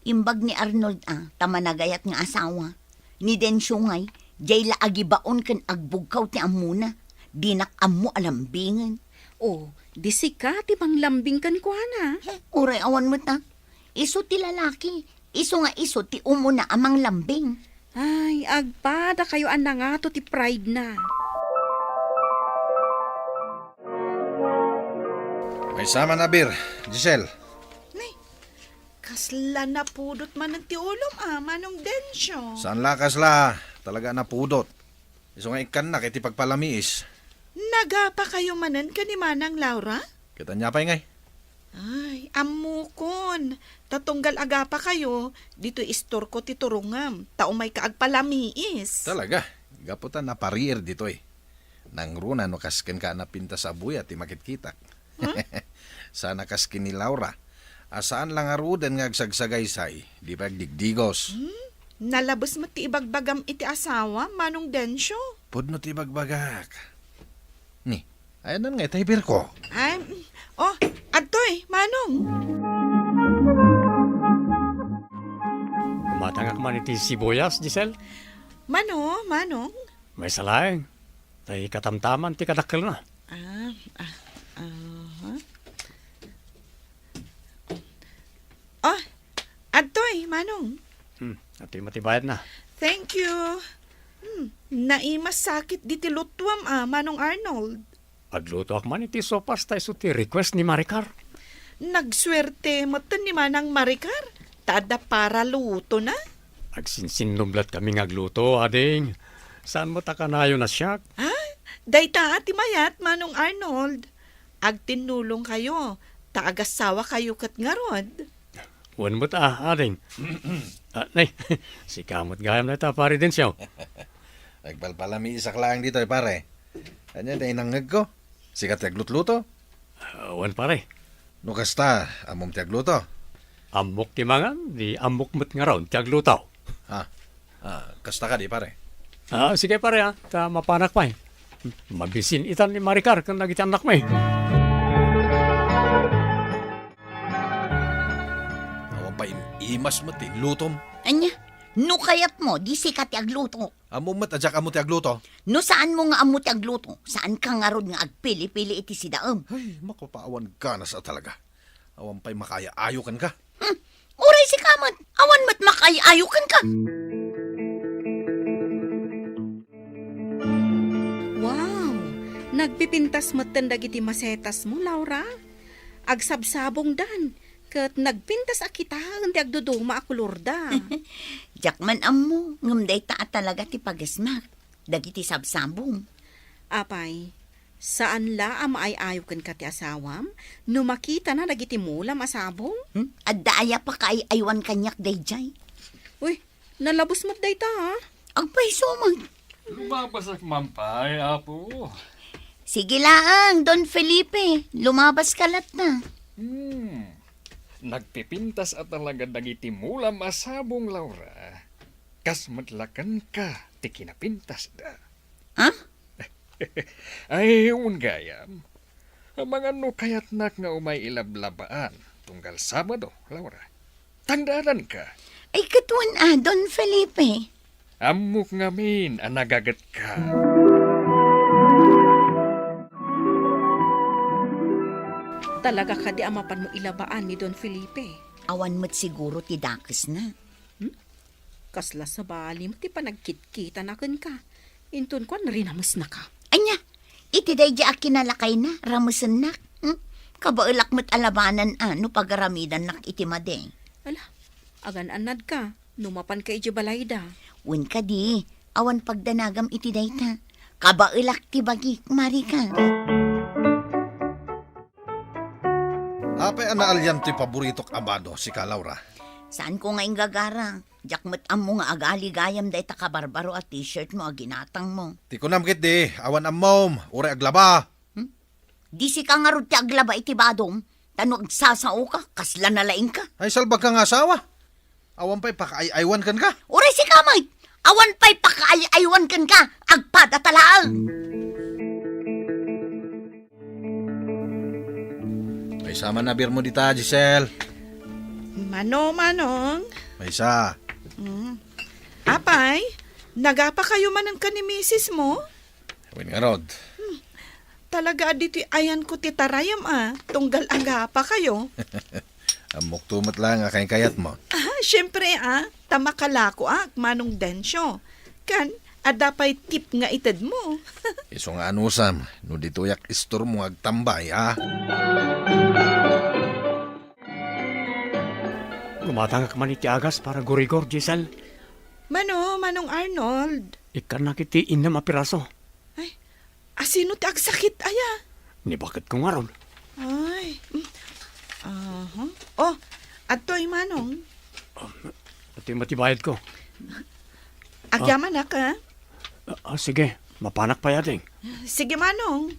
Imbag ni Arnold a, ta managayat nga asawa. Ni Dencio ngay, diay la agibaon ken agbugkaw ti ammona. Dinak ammo a lambingen. O, di sika ti manglambing kenkuana? He, uray awan met a. Isu ti lalaki, isu nga isu ti umuna a manglambing. Ay, agpadakayo a nangato ti pride na. Maysa man a beer, Giselle. Nay, kasla napudot manen ti ulom a, Manong Dencio. Saan la kasla, talaga napudot. Isu nga ikkannak iti pagpalamiis. Nagapakayo manen ken ni Manang Laura? Ket ania pay ngay? Ay, ammokon. Ta tunggal agapakayo, ditoy istorko ti turongam, ta umayka agpalamiis. Talaga, gapu ta napariir ditoy. Nangruna no kas kenka a napintas a buya ti makitkitak. Huh? Saan a kas ken ni Laura, a saan la ngaruden nga agsagsagaysay, di pay agdigdigos. Hmm? Nalabes met ti ibagbagam iti asawa, Manong Dencio. Pudno ti ibagbagak. Ni, ayanna ngay ta iberko. Ay, mm, oh, adtoy, Manong. Matangak man iti sibuyas, Giselle? Mano, Manong? Maysa laeng. Tay katamtaman ti kadakkelna. Ah, ah, aha. Oh, adtoy, Manong. Hmm, adtoy matibayadna. Thank you. Hmm, naimas sakit diti lutuam a, Manong Arnold. Aglutoak man iti sopas ta isu ti request ni Maricar. Nagsuerte metten ni Manang Maricar, ta adda paralutona. Agsinsinnublatkami nga agluto, ading. Saan met a kanayon a siak? Ah, dayta ti mayat, Manong Arnold. Agtinnulongkayo, ta agassawakayo ket ngarud. Wen met a, ading. Ah, nay, sika met gayam dayta, Pare Dencio. Agpalpalamiisak laeng ditoy, pare. Ania ti nangngegko? Sika ti aglutluto? Ah, wen, pare. No kasta, ammom ti agluto? Ammok ti mangan, di ammok met ngarud ti agluto. Ah, ah, kasta kadi, pare? Ah, sige, pare, ah. Ta mapanak pay. Mabisin itan ni Maricar ken dagiti annakmi. Awan pay im-imas met ti lutom. Ania? No kayatmo, di sika ti agluto. Ammom met a diak ammo ti agluto. No saanmo nga ammo ti agluto, saanka ngarud nga agpili-pili iti sidaem. Ay, makapaawan ganas a talaga. Awan pay makaay-ayo kenka. Hmm, uray sika met, awan met makaay-ayo kenka. Wow! Nagpipintas metten dagiti masetasmo, Laura. Agsabsabongdan, ket nagpintas a kitaen ti agduduma a kolorda. Diak man ammo, ngem dayta a talaga ti pagesmak, dagiti sabsabong. Apay, Saan la a maay-ayo kenka ti asawam no makitana dagiti mulam a sabong? Hmm? Adda aya pakaay-aywan kaniak daydiay? Uy, nalabos met dayta, ha? Agpayso met. Lumabasak man pay, Apo. Sige laeng, Don Felipe. Lumabaska latta. Hmm. Nagpipintas a talaga dagiti mulam a sabong, Laura. Kas met la kenka ti kinapintasda. Ha? Ay, wen gayam. Amangan no kayatnak nga umay ilablabaan tunggal Sabado, Laura. Tangdaananka. Ay, ket wen a, Don Felipe. Ammok ngamin a nagagetka. Talaga kadi a mapanmo ilabaan ni Don Felipe? Awan met siguro ti dakesna. Hmm? Kasla sabali met ti panagkitkitana kenka. Inton kuan, rinamesnaka. Ania? Iti daydi a kinalakayna, ramesennak? Hmm? Kabaelak met a labanan a no pagaramidannak iti madi. Ala, agan-annadka no mapanka idiay balayda. Wen kadi, awan pagdanagam iti dayta. Kabaelak ti bagik, Marika. Apay a naalian toy paboritok a bado, sika, Laura? Saanko nga inggagara. Diak met ammo nga agali gayam dayta kabarbaro a t-shirt mo a ginatang mo. Ti kunam ketdi, awan ammom, uray aglaba. Hmm? Di sika ngarud ti aglaba iti badom, ta no agsasaoka, kasla nalaingka. Ay, salbagka nga asawa. Awan pay pakaay-aywan kenka. Uray sika met, awan pay pakaay-aywan kenka, agpada ta laeng. Maysa man a beer mo dita, Giselle? Mano, Manong? Maysa. Mm. Apay, nagapakayo manen ken ni misis mo? Wen ngarud. Hmm. Talaga a ditoy ayanko ti tarayem a, tunggal agapakayo. Ammokto met laeng a kayat mo. Ah, siempre a, ta makalakoak, Manong Dencio. Ken, adda pay tip nga itedmo. Isu nga anusam, no ditoyak istormo nga agtambay, a? Gumatangak man iti agas para gurigor, Giselle. Mano, Manong Arnold? Ikkannak iti innem a piraso. Ay, asino ti agsakit aya? Ni baketko ngarud. Ay, mm. Aha. Oh, adtoy, Manong. Um, adtoy met ti bayadko. Agyamanak, ha? Ah, ah, sige, mapanak pay, ading. Sige, Manong.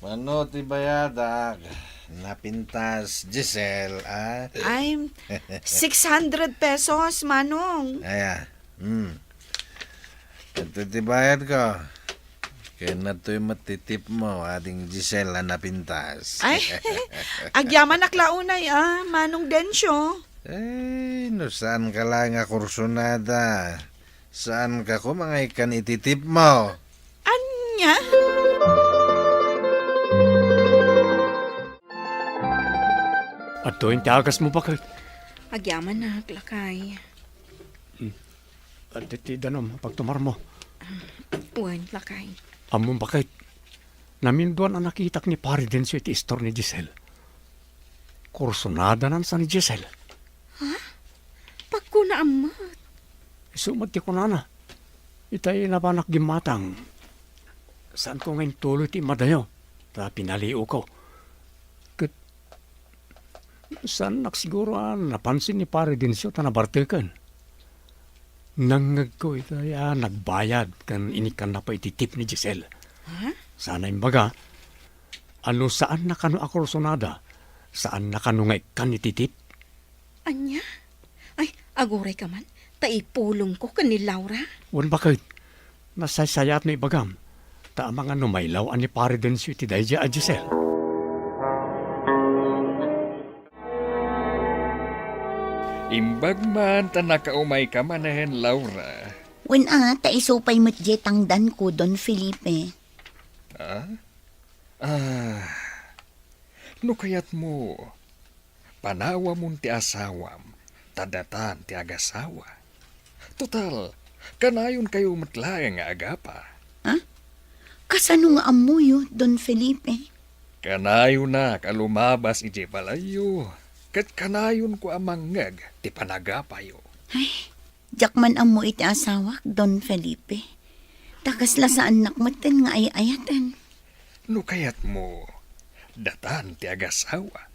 Mano ti bayadak? Napintas, Giselle, a? Ay, six hundred pesos, Manong. Aya, hmm. Adtoy ti bayadko. Ken adtoy met ti tip mo, ading Giselle a napintas. Ay, agyamanak la unay, a, Manong Dencio. Ay, no saanka la nga kursunada, saanka koma nga ikkan iti tip mo? Ania? Adtoy ti agasmo, baket. Agyamanak, lakay. Hmm. Adda ti danum a pagtumarmo. Wen, lakay. Ammom, baket. Naminduan a nakitak ni Pare Dencio iti istor ni Giselle. Kursunadanan sa ni Giselle. Ha? Pagkunaam met. Isu met ti kunana. Itay napanak gimmatang. Saanko nga intuloy ti immadayo, ta pinaliwko. Ket saannak siguro a napansin ni Pare Dencio ta nabarteken. Nangngegko itay a nagbayad ken inikkanna pay iti tip ni Giselle. Ha? Saan a imbaga, a no saanna kano a kursunada, saanna kano nga ikkan iti tip. Ania? Ay, agurayka man, ta ipulongko ken ni Laura. Wen, baket, nasaysayaat no ibagam, ta amangan no mailaw-an ni Pare Dencio iti daydiay a Giselle. Imbag man ta nakaumayka manen, Laura. Wen a, ta isu pay met diay tangdanko, Don Felipe. Ah? Ah, no kayatmo, panawamon ti asawam, ta datan ti agasawa. Total, kanayonkayo met laeng nga agapa. Ha? Kasano nga ammoyo, Don Felipe? Kanayonak a lumabas idiay balayyo, ket kanayonko a mangngeg ti panagapayo. Ay, diak man ammo iti asawak, Don Felipe. Ta kasla saannak metten nga ay-ayaten. No kayatmo, datan ti agasawa.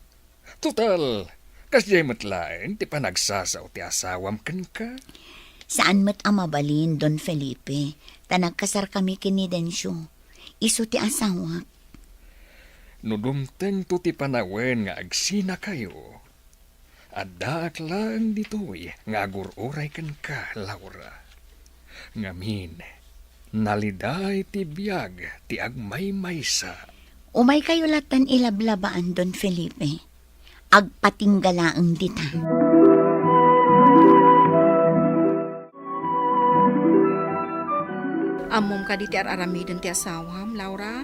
Total, kasdiay met laeng ti panagsasao ti asawam kenka. Saan met a mabalin, Don Felipe, ta nagkasarkami ken ni Dencio. Isu ti asawak. No dumtengto ti panawen nga agsinakayo, addaak laeng ditoy nga agur-uray kenka, Laura. Ngamin, naliday ti biag ti agmaymaysa. Umaykayo lattan ilablabaan, Don Felipe. Agpatingga laeng dita. Ammom kadi ti ar-aramiden ti asawam, Laura?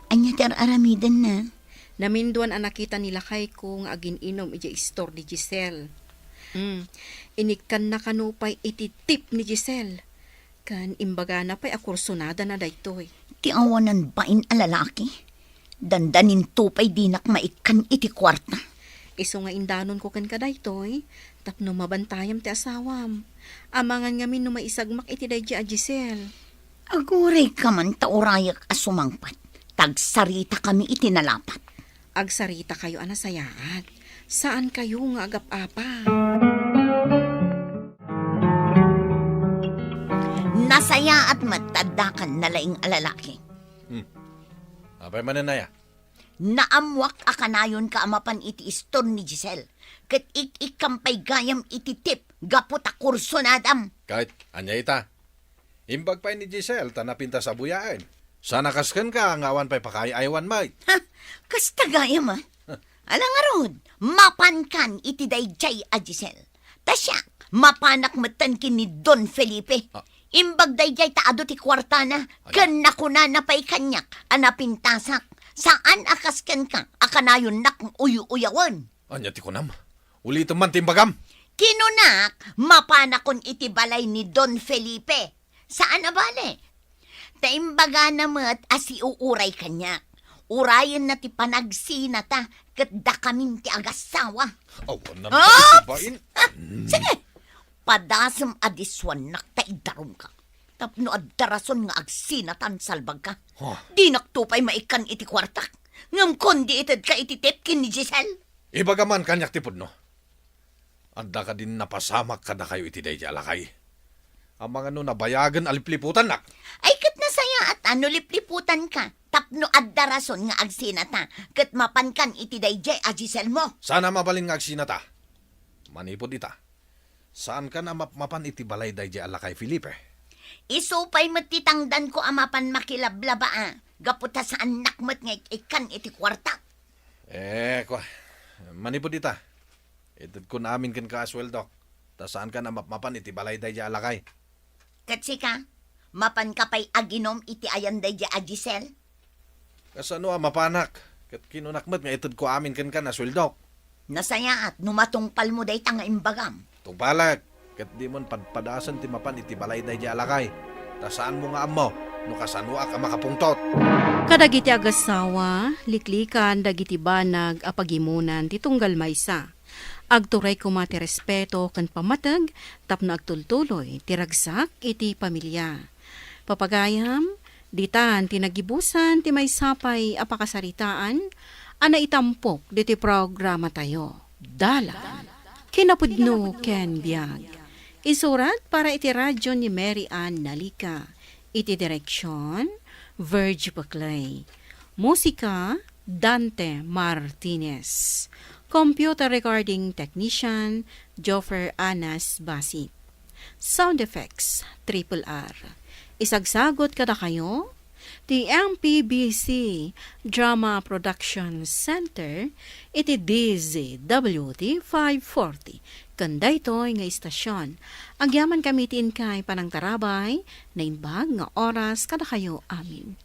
Ania ti ar-aramidenna? Naminduan a nakita ni lakayko nga agin-inom idiay istor ni Giselle. Hmm, inikkanna kano pay iti tip ni Giselle. Ken imbagana pay a kursunadana daytoy. Ti awanan bain a lalaki? Dandaninto pay dinak maikkan iti kuarta. Isu nga indanonko kenka daytoy, tapno mabantayam ti asawam. Amangan ngamin no maisagmak iti daydiay a Giselle. Agurayka man ta urayak a sumangpet, ta agsaritakami iti nalapat. Agsaritakayo a nasayaat. Saankayo nga agap-apa. Nasayaat met ta addakan nalaing a lalaki. Hmm. Apay manen aya? Naammuak a kanayonka a mapan iti istor ni Giselle, ket ik-ikkam pay gayam iti tip gapu ta kursunadam. Ket ania ita? Imbag pay ni Giselle ta napintas a buyaen. Saan a kas kenka nga awan pay pakaay-aywan met. Ha? Kasta gayam, a? Ala ngarud, mapankan iti daydiay a Giselle. Ta siak, mapanak metten ken ni Don Felipe. Ah. Imbag daydiay ta adu ti kuartana, aya, ken nakunana pay kaniak a napintasak. Saan a kas kenka a kanayonnak uy-uyawen. Ania ti kunam? Ulitem man ti imbagam. Kinunak, mapanakon iti balay ni Don Felipe. Saan a bale? Ta imbagana met a siuuray kaniak. Urayenna ti panagsinata ket dakamin ti agassawa. Awan na. Oops! Bain. Sige! Padasem a disuannak ta idarumka. Tapno adda rason nga agsinatan salbagka. Huh. Dinakto pay maikkan iti kuartak. Ngem kundi itedka iti tip ken ni Giselle. Ibaga man kaniak ti pudno. Adda kadin napasamak kadakayo iti daydiay a lakay? Amangan no nabayagen a lipliputannak. Ay, ket nasayaat a no lipliputanka, tapno adda rason nga agsinata, ket mapankan iti daydiay a Giselle mo. Saan a mabalin nga agsinata. Manipud ita, saankan a mapmapan iti balay daydiay a lakay, Felipe. Isu pay met ti tangdanko a mapan makilablabaa, gapu ta saannak met nga ik-ikkan iti kuartak. Eh, kua, manipud ita, itedkon amin kenka a sueldok, ta saankan a mapmapan iti balay daydiay a lakay. Ket sika, mapanka pay aginom iti ayan daydiay a Giselle? Kasano a mapanak? Ket kinunak met nga itedko amin kenka a sueldok. Nasayaat no matungpalmo dayta nga imbagam. Tungpalek, ket dimon padpadasen ti mapan iti balay daydiay a lakay, ta saanmo nga ammo no kasanoak a makapungtot. Kadagiti agassawa, liklikan dagiti banag a pagimonan ti tunggal maysa. Agturay koma ti respeto ken pammateg tapno agtultuloy ti ragsak iti pamilia. Papagayam, ditan ti nagibusan ti maysa pay a pakasaritaan a naitampok ditoy programatayo. Dalan, kinapudno ken biag. Isurat para iti radyo ni Mary Ann Nalica. Iti direksion, Virgie Paclay. Musika, Dante Martinez. Computer recording technician, Joffer Anas Basi. Sound effects, Triple R. Isagsagot kadakayo ti M P B C Drama Production Center iti D Z W T five forty. Ken daytoy nga istasyon, agyamankami ti inkay panangtarabay, naimbag nga oras kadakayo amin.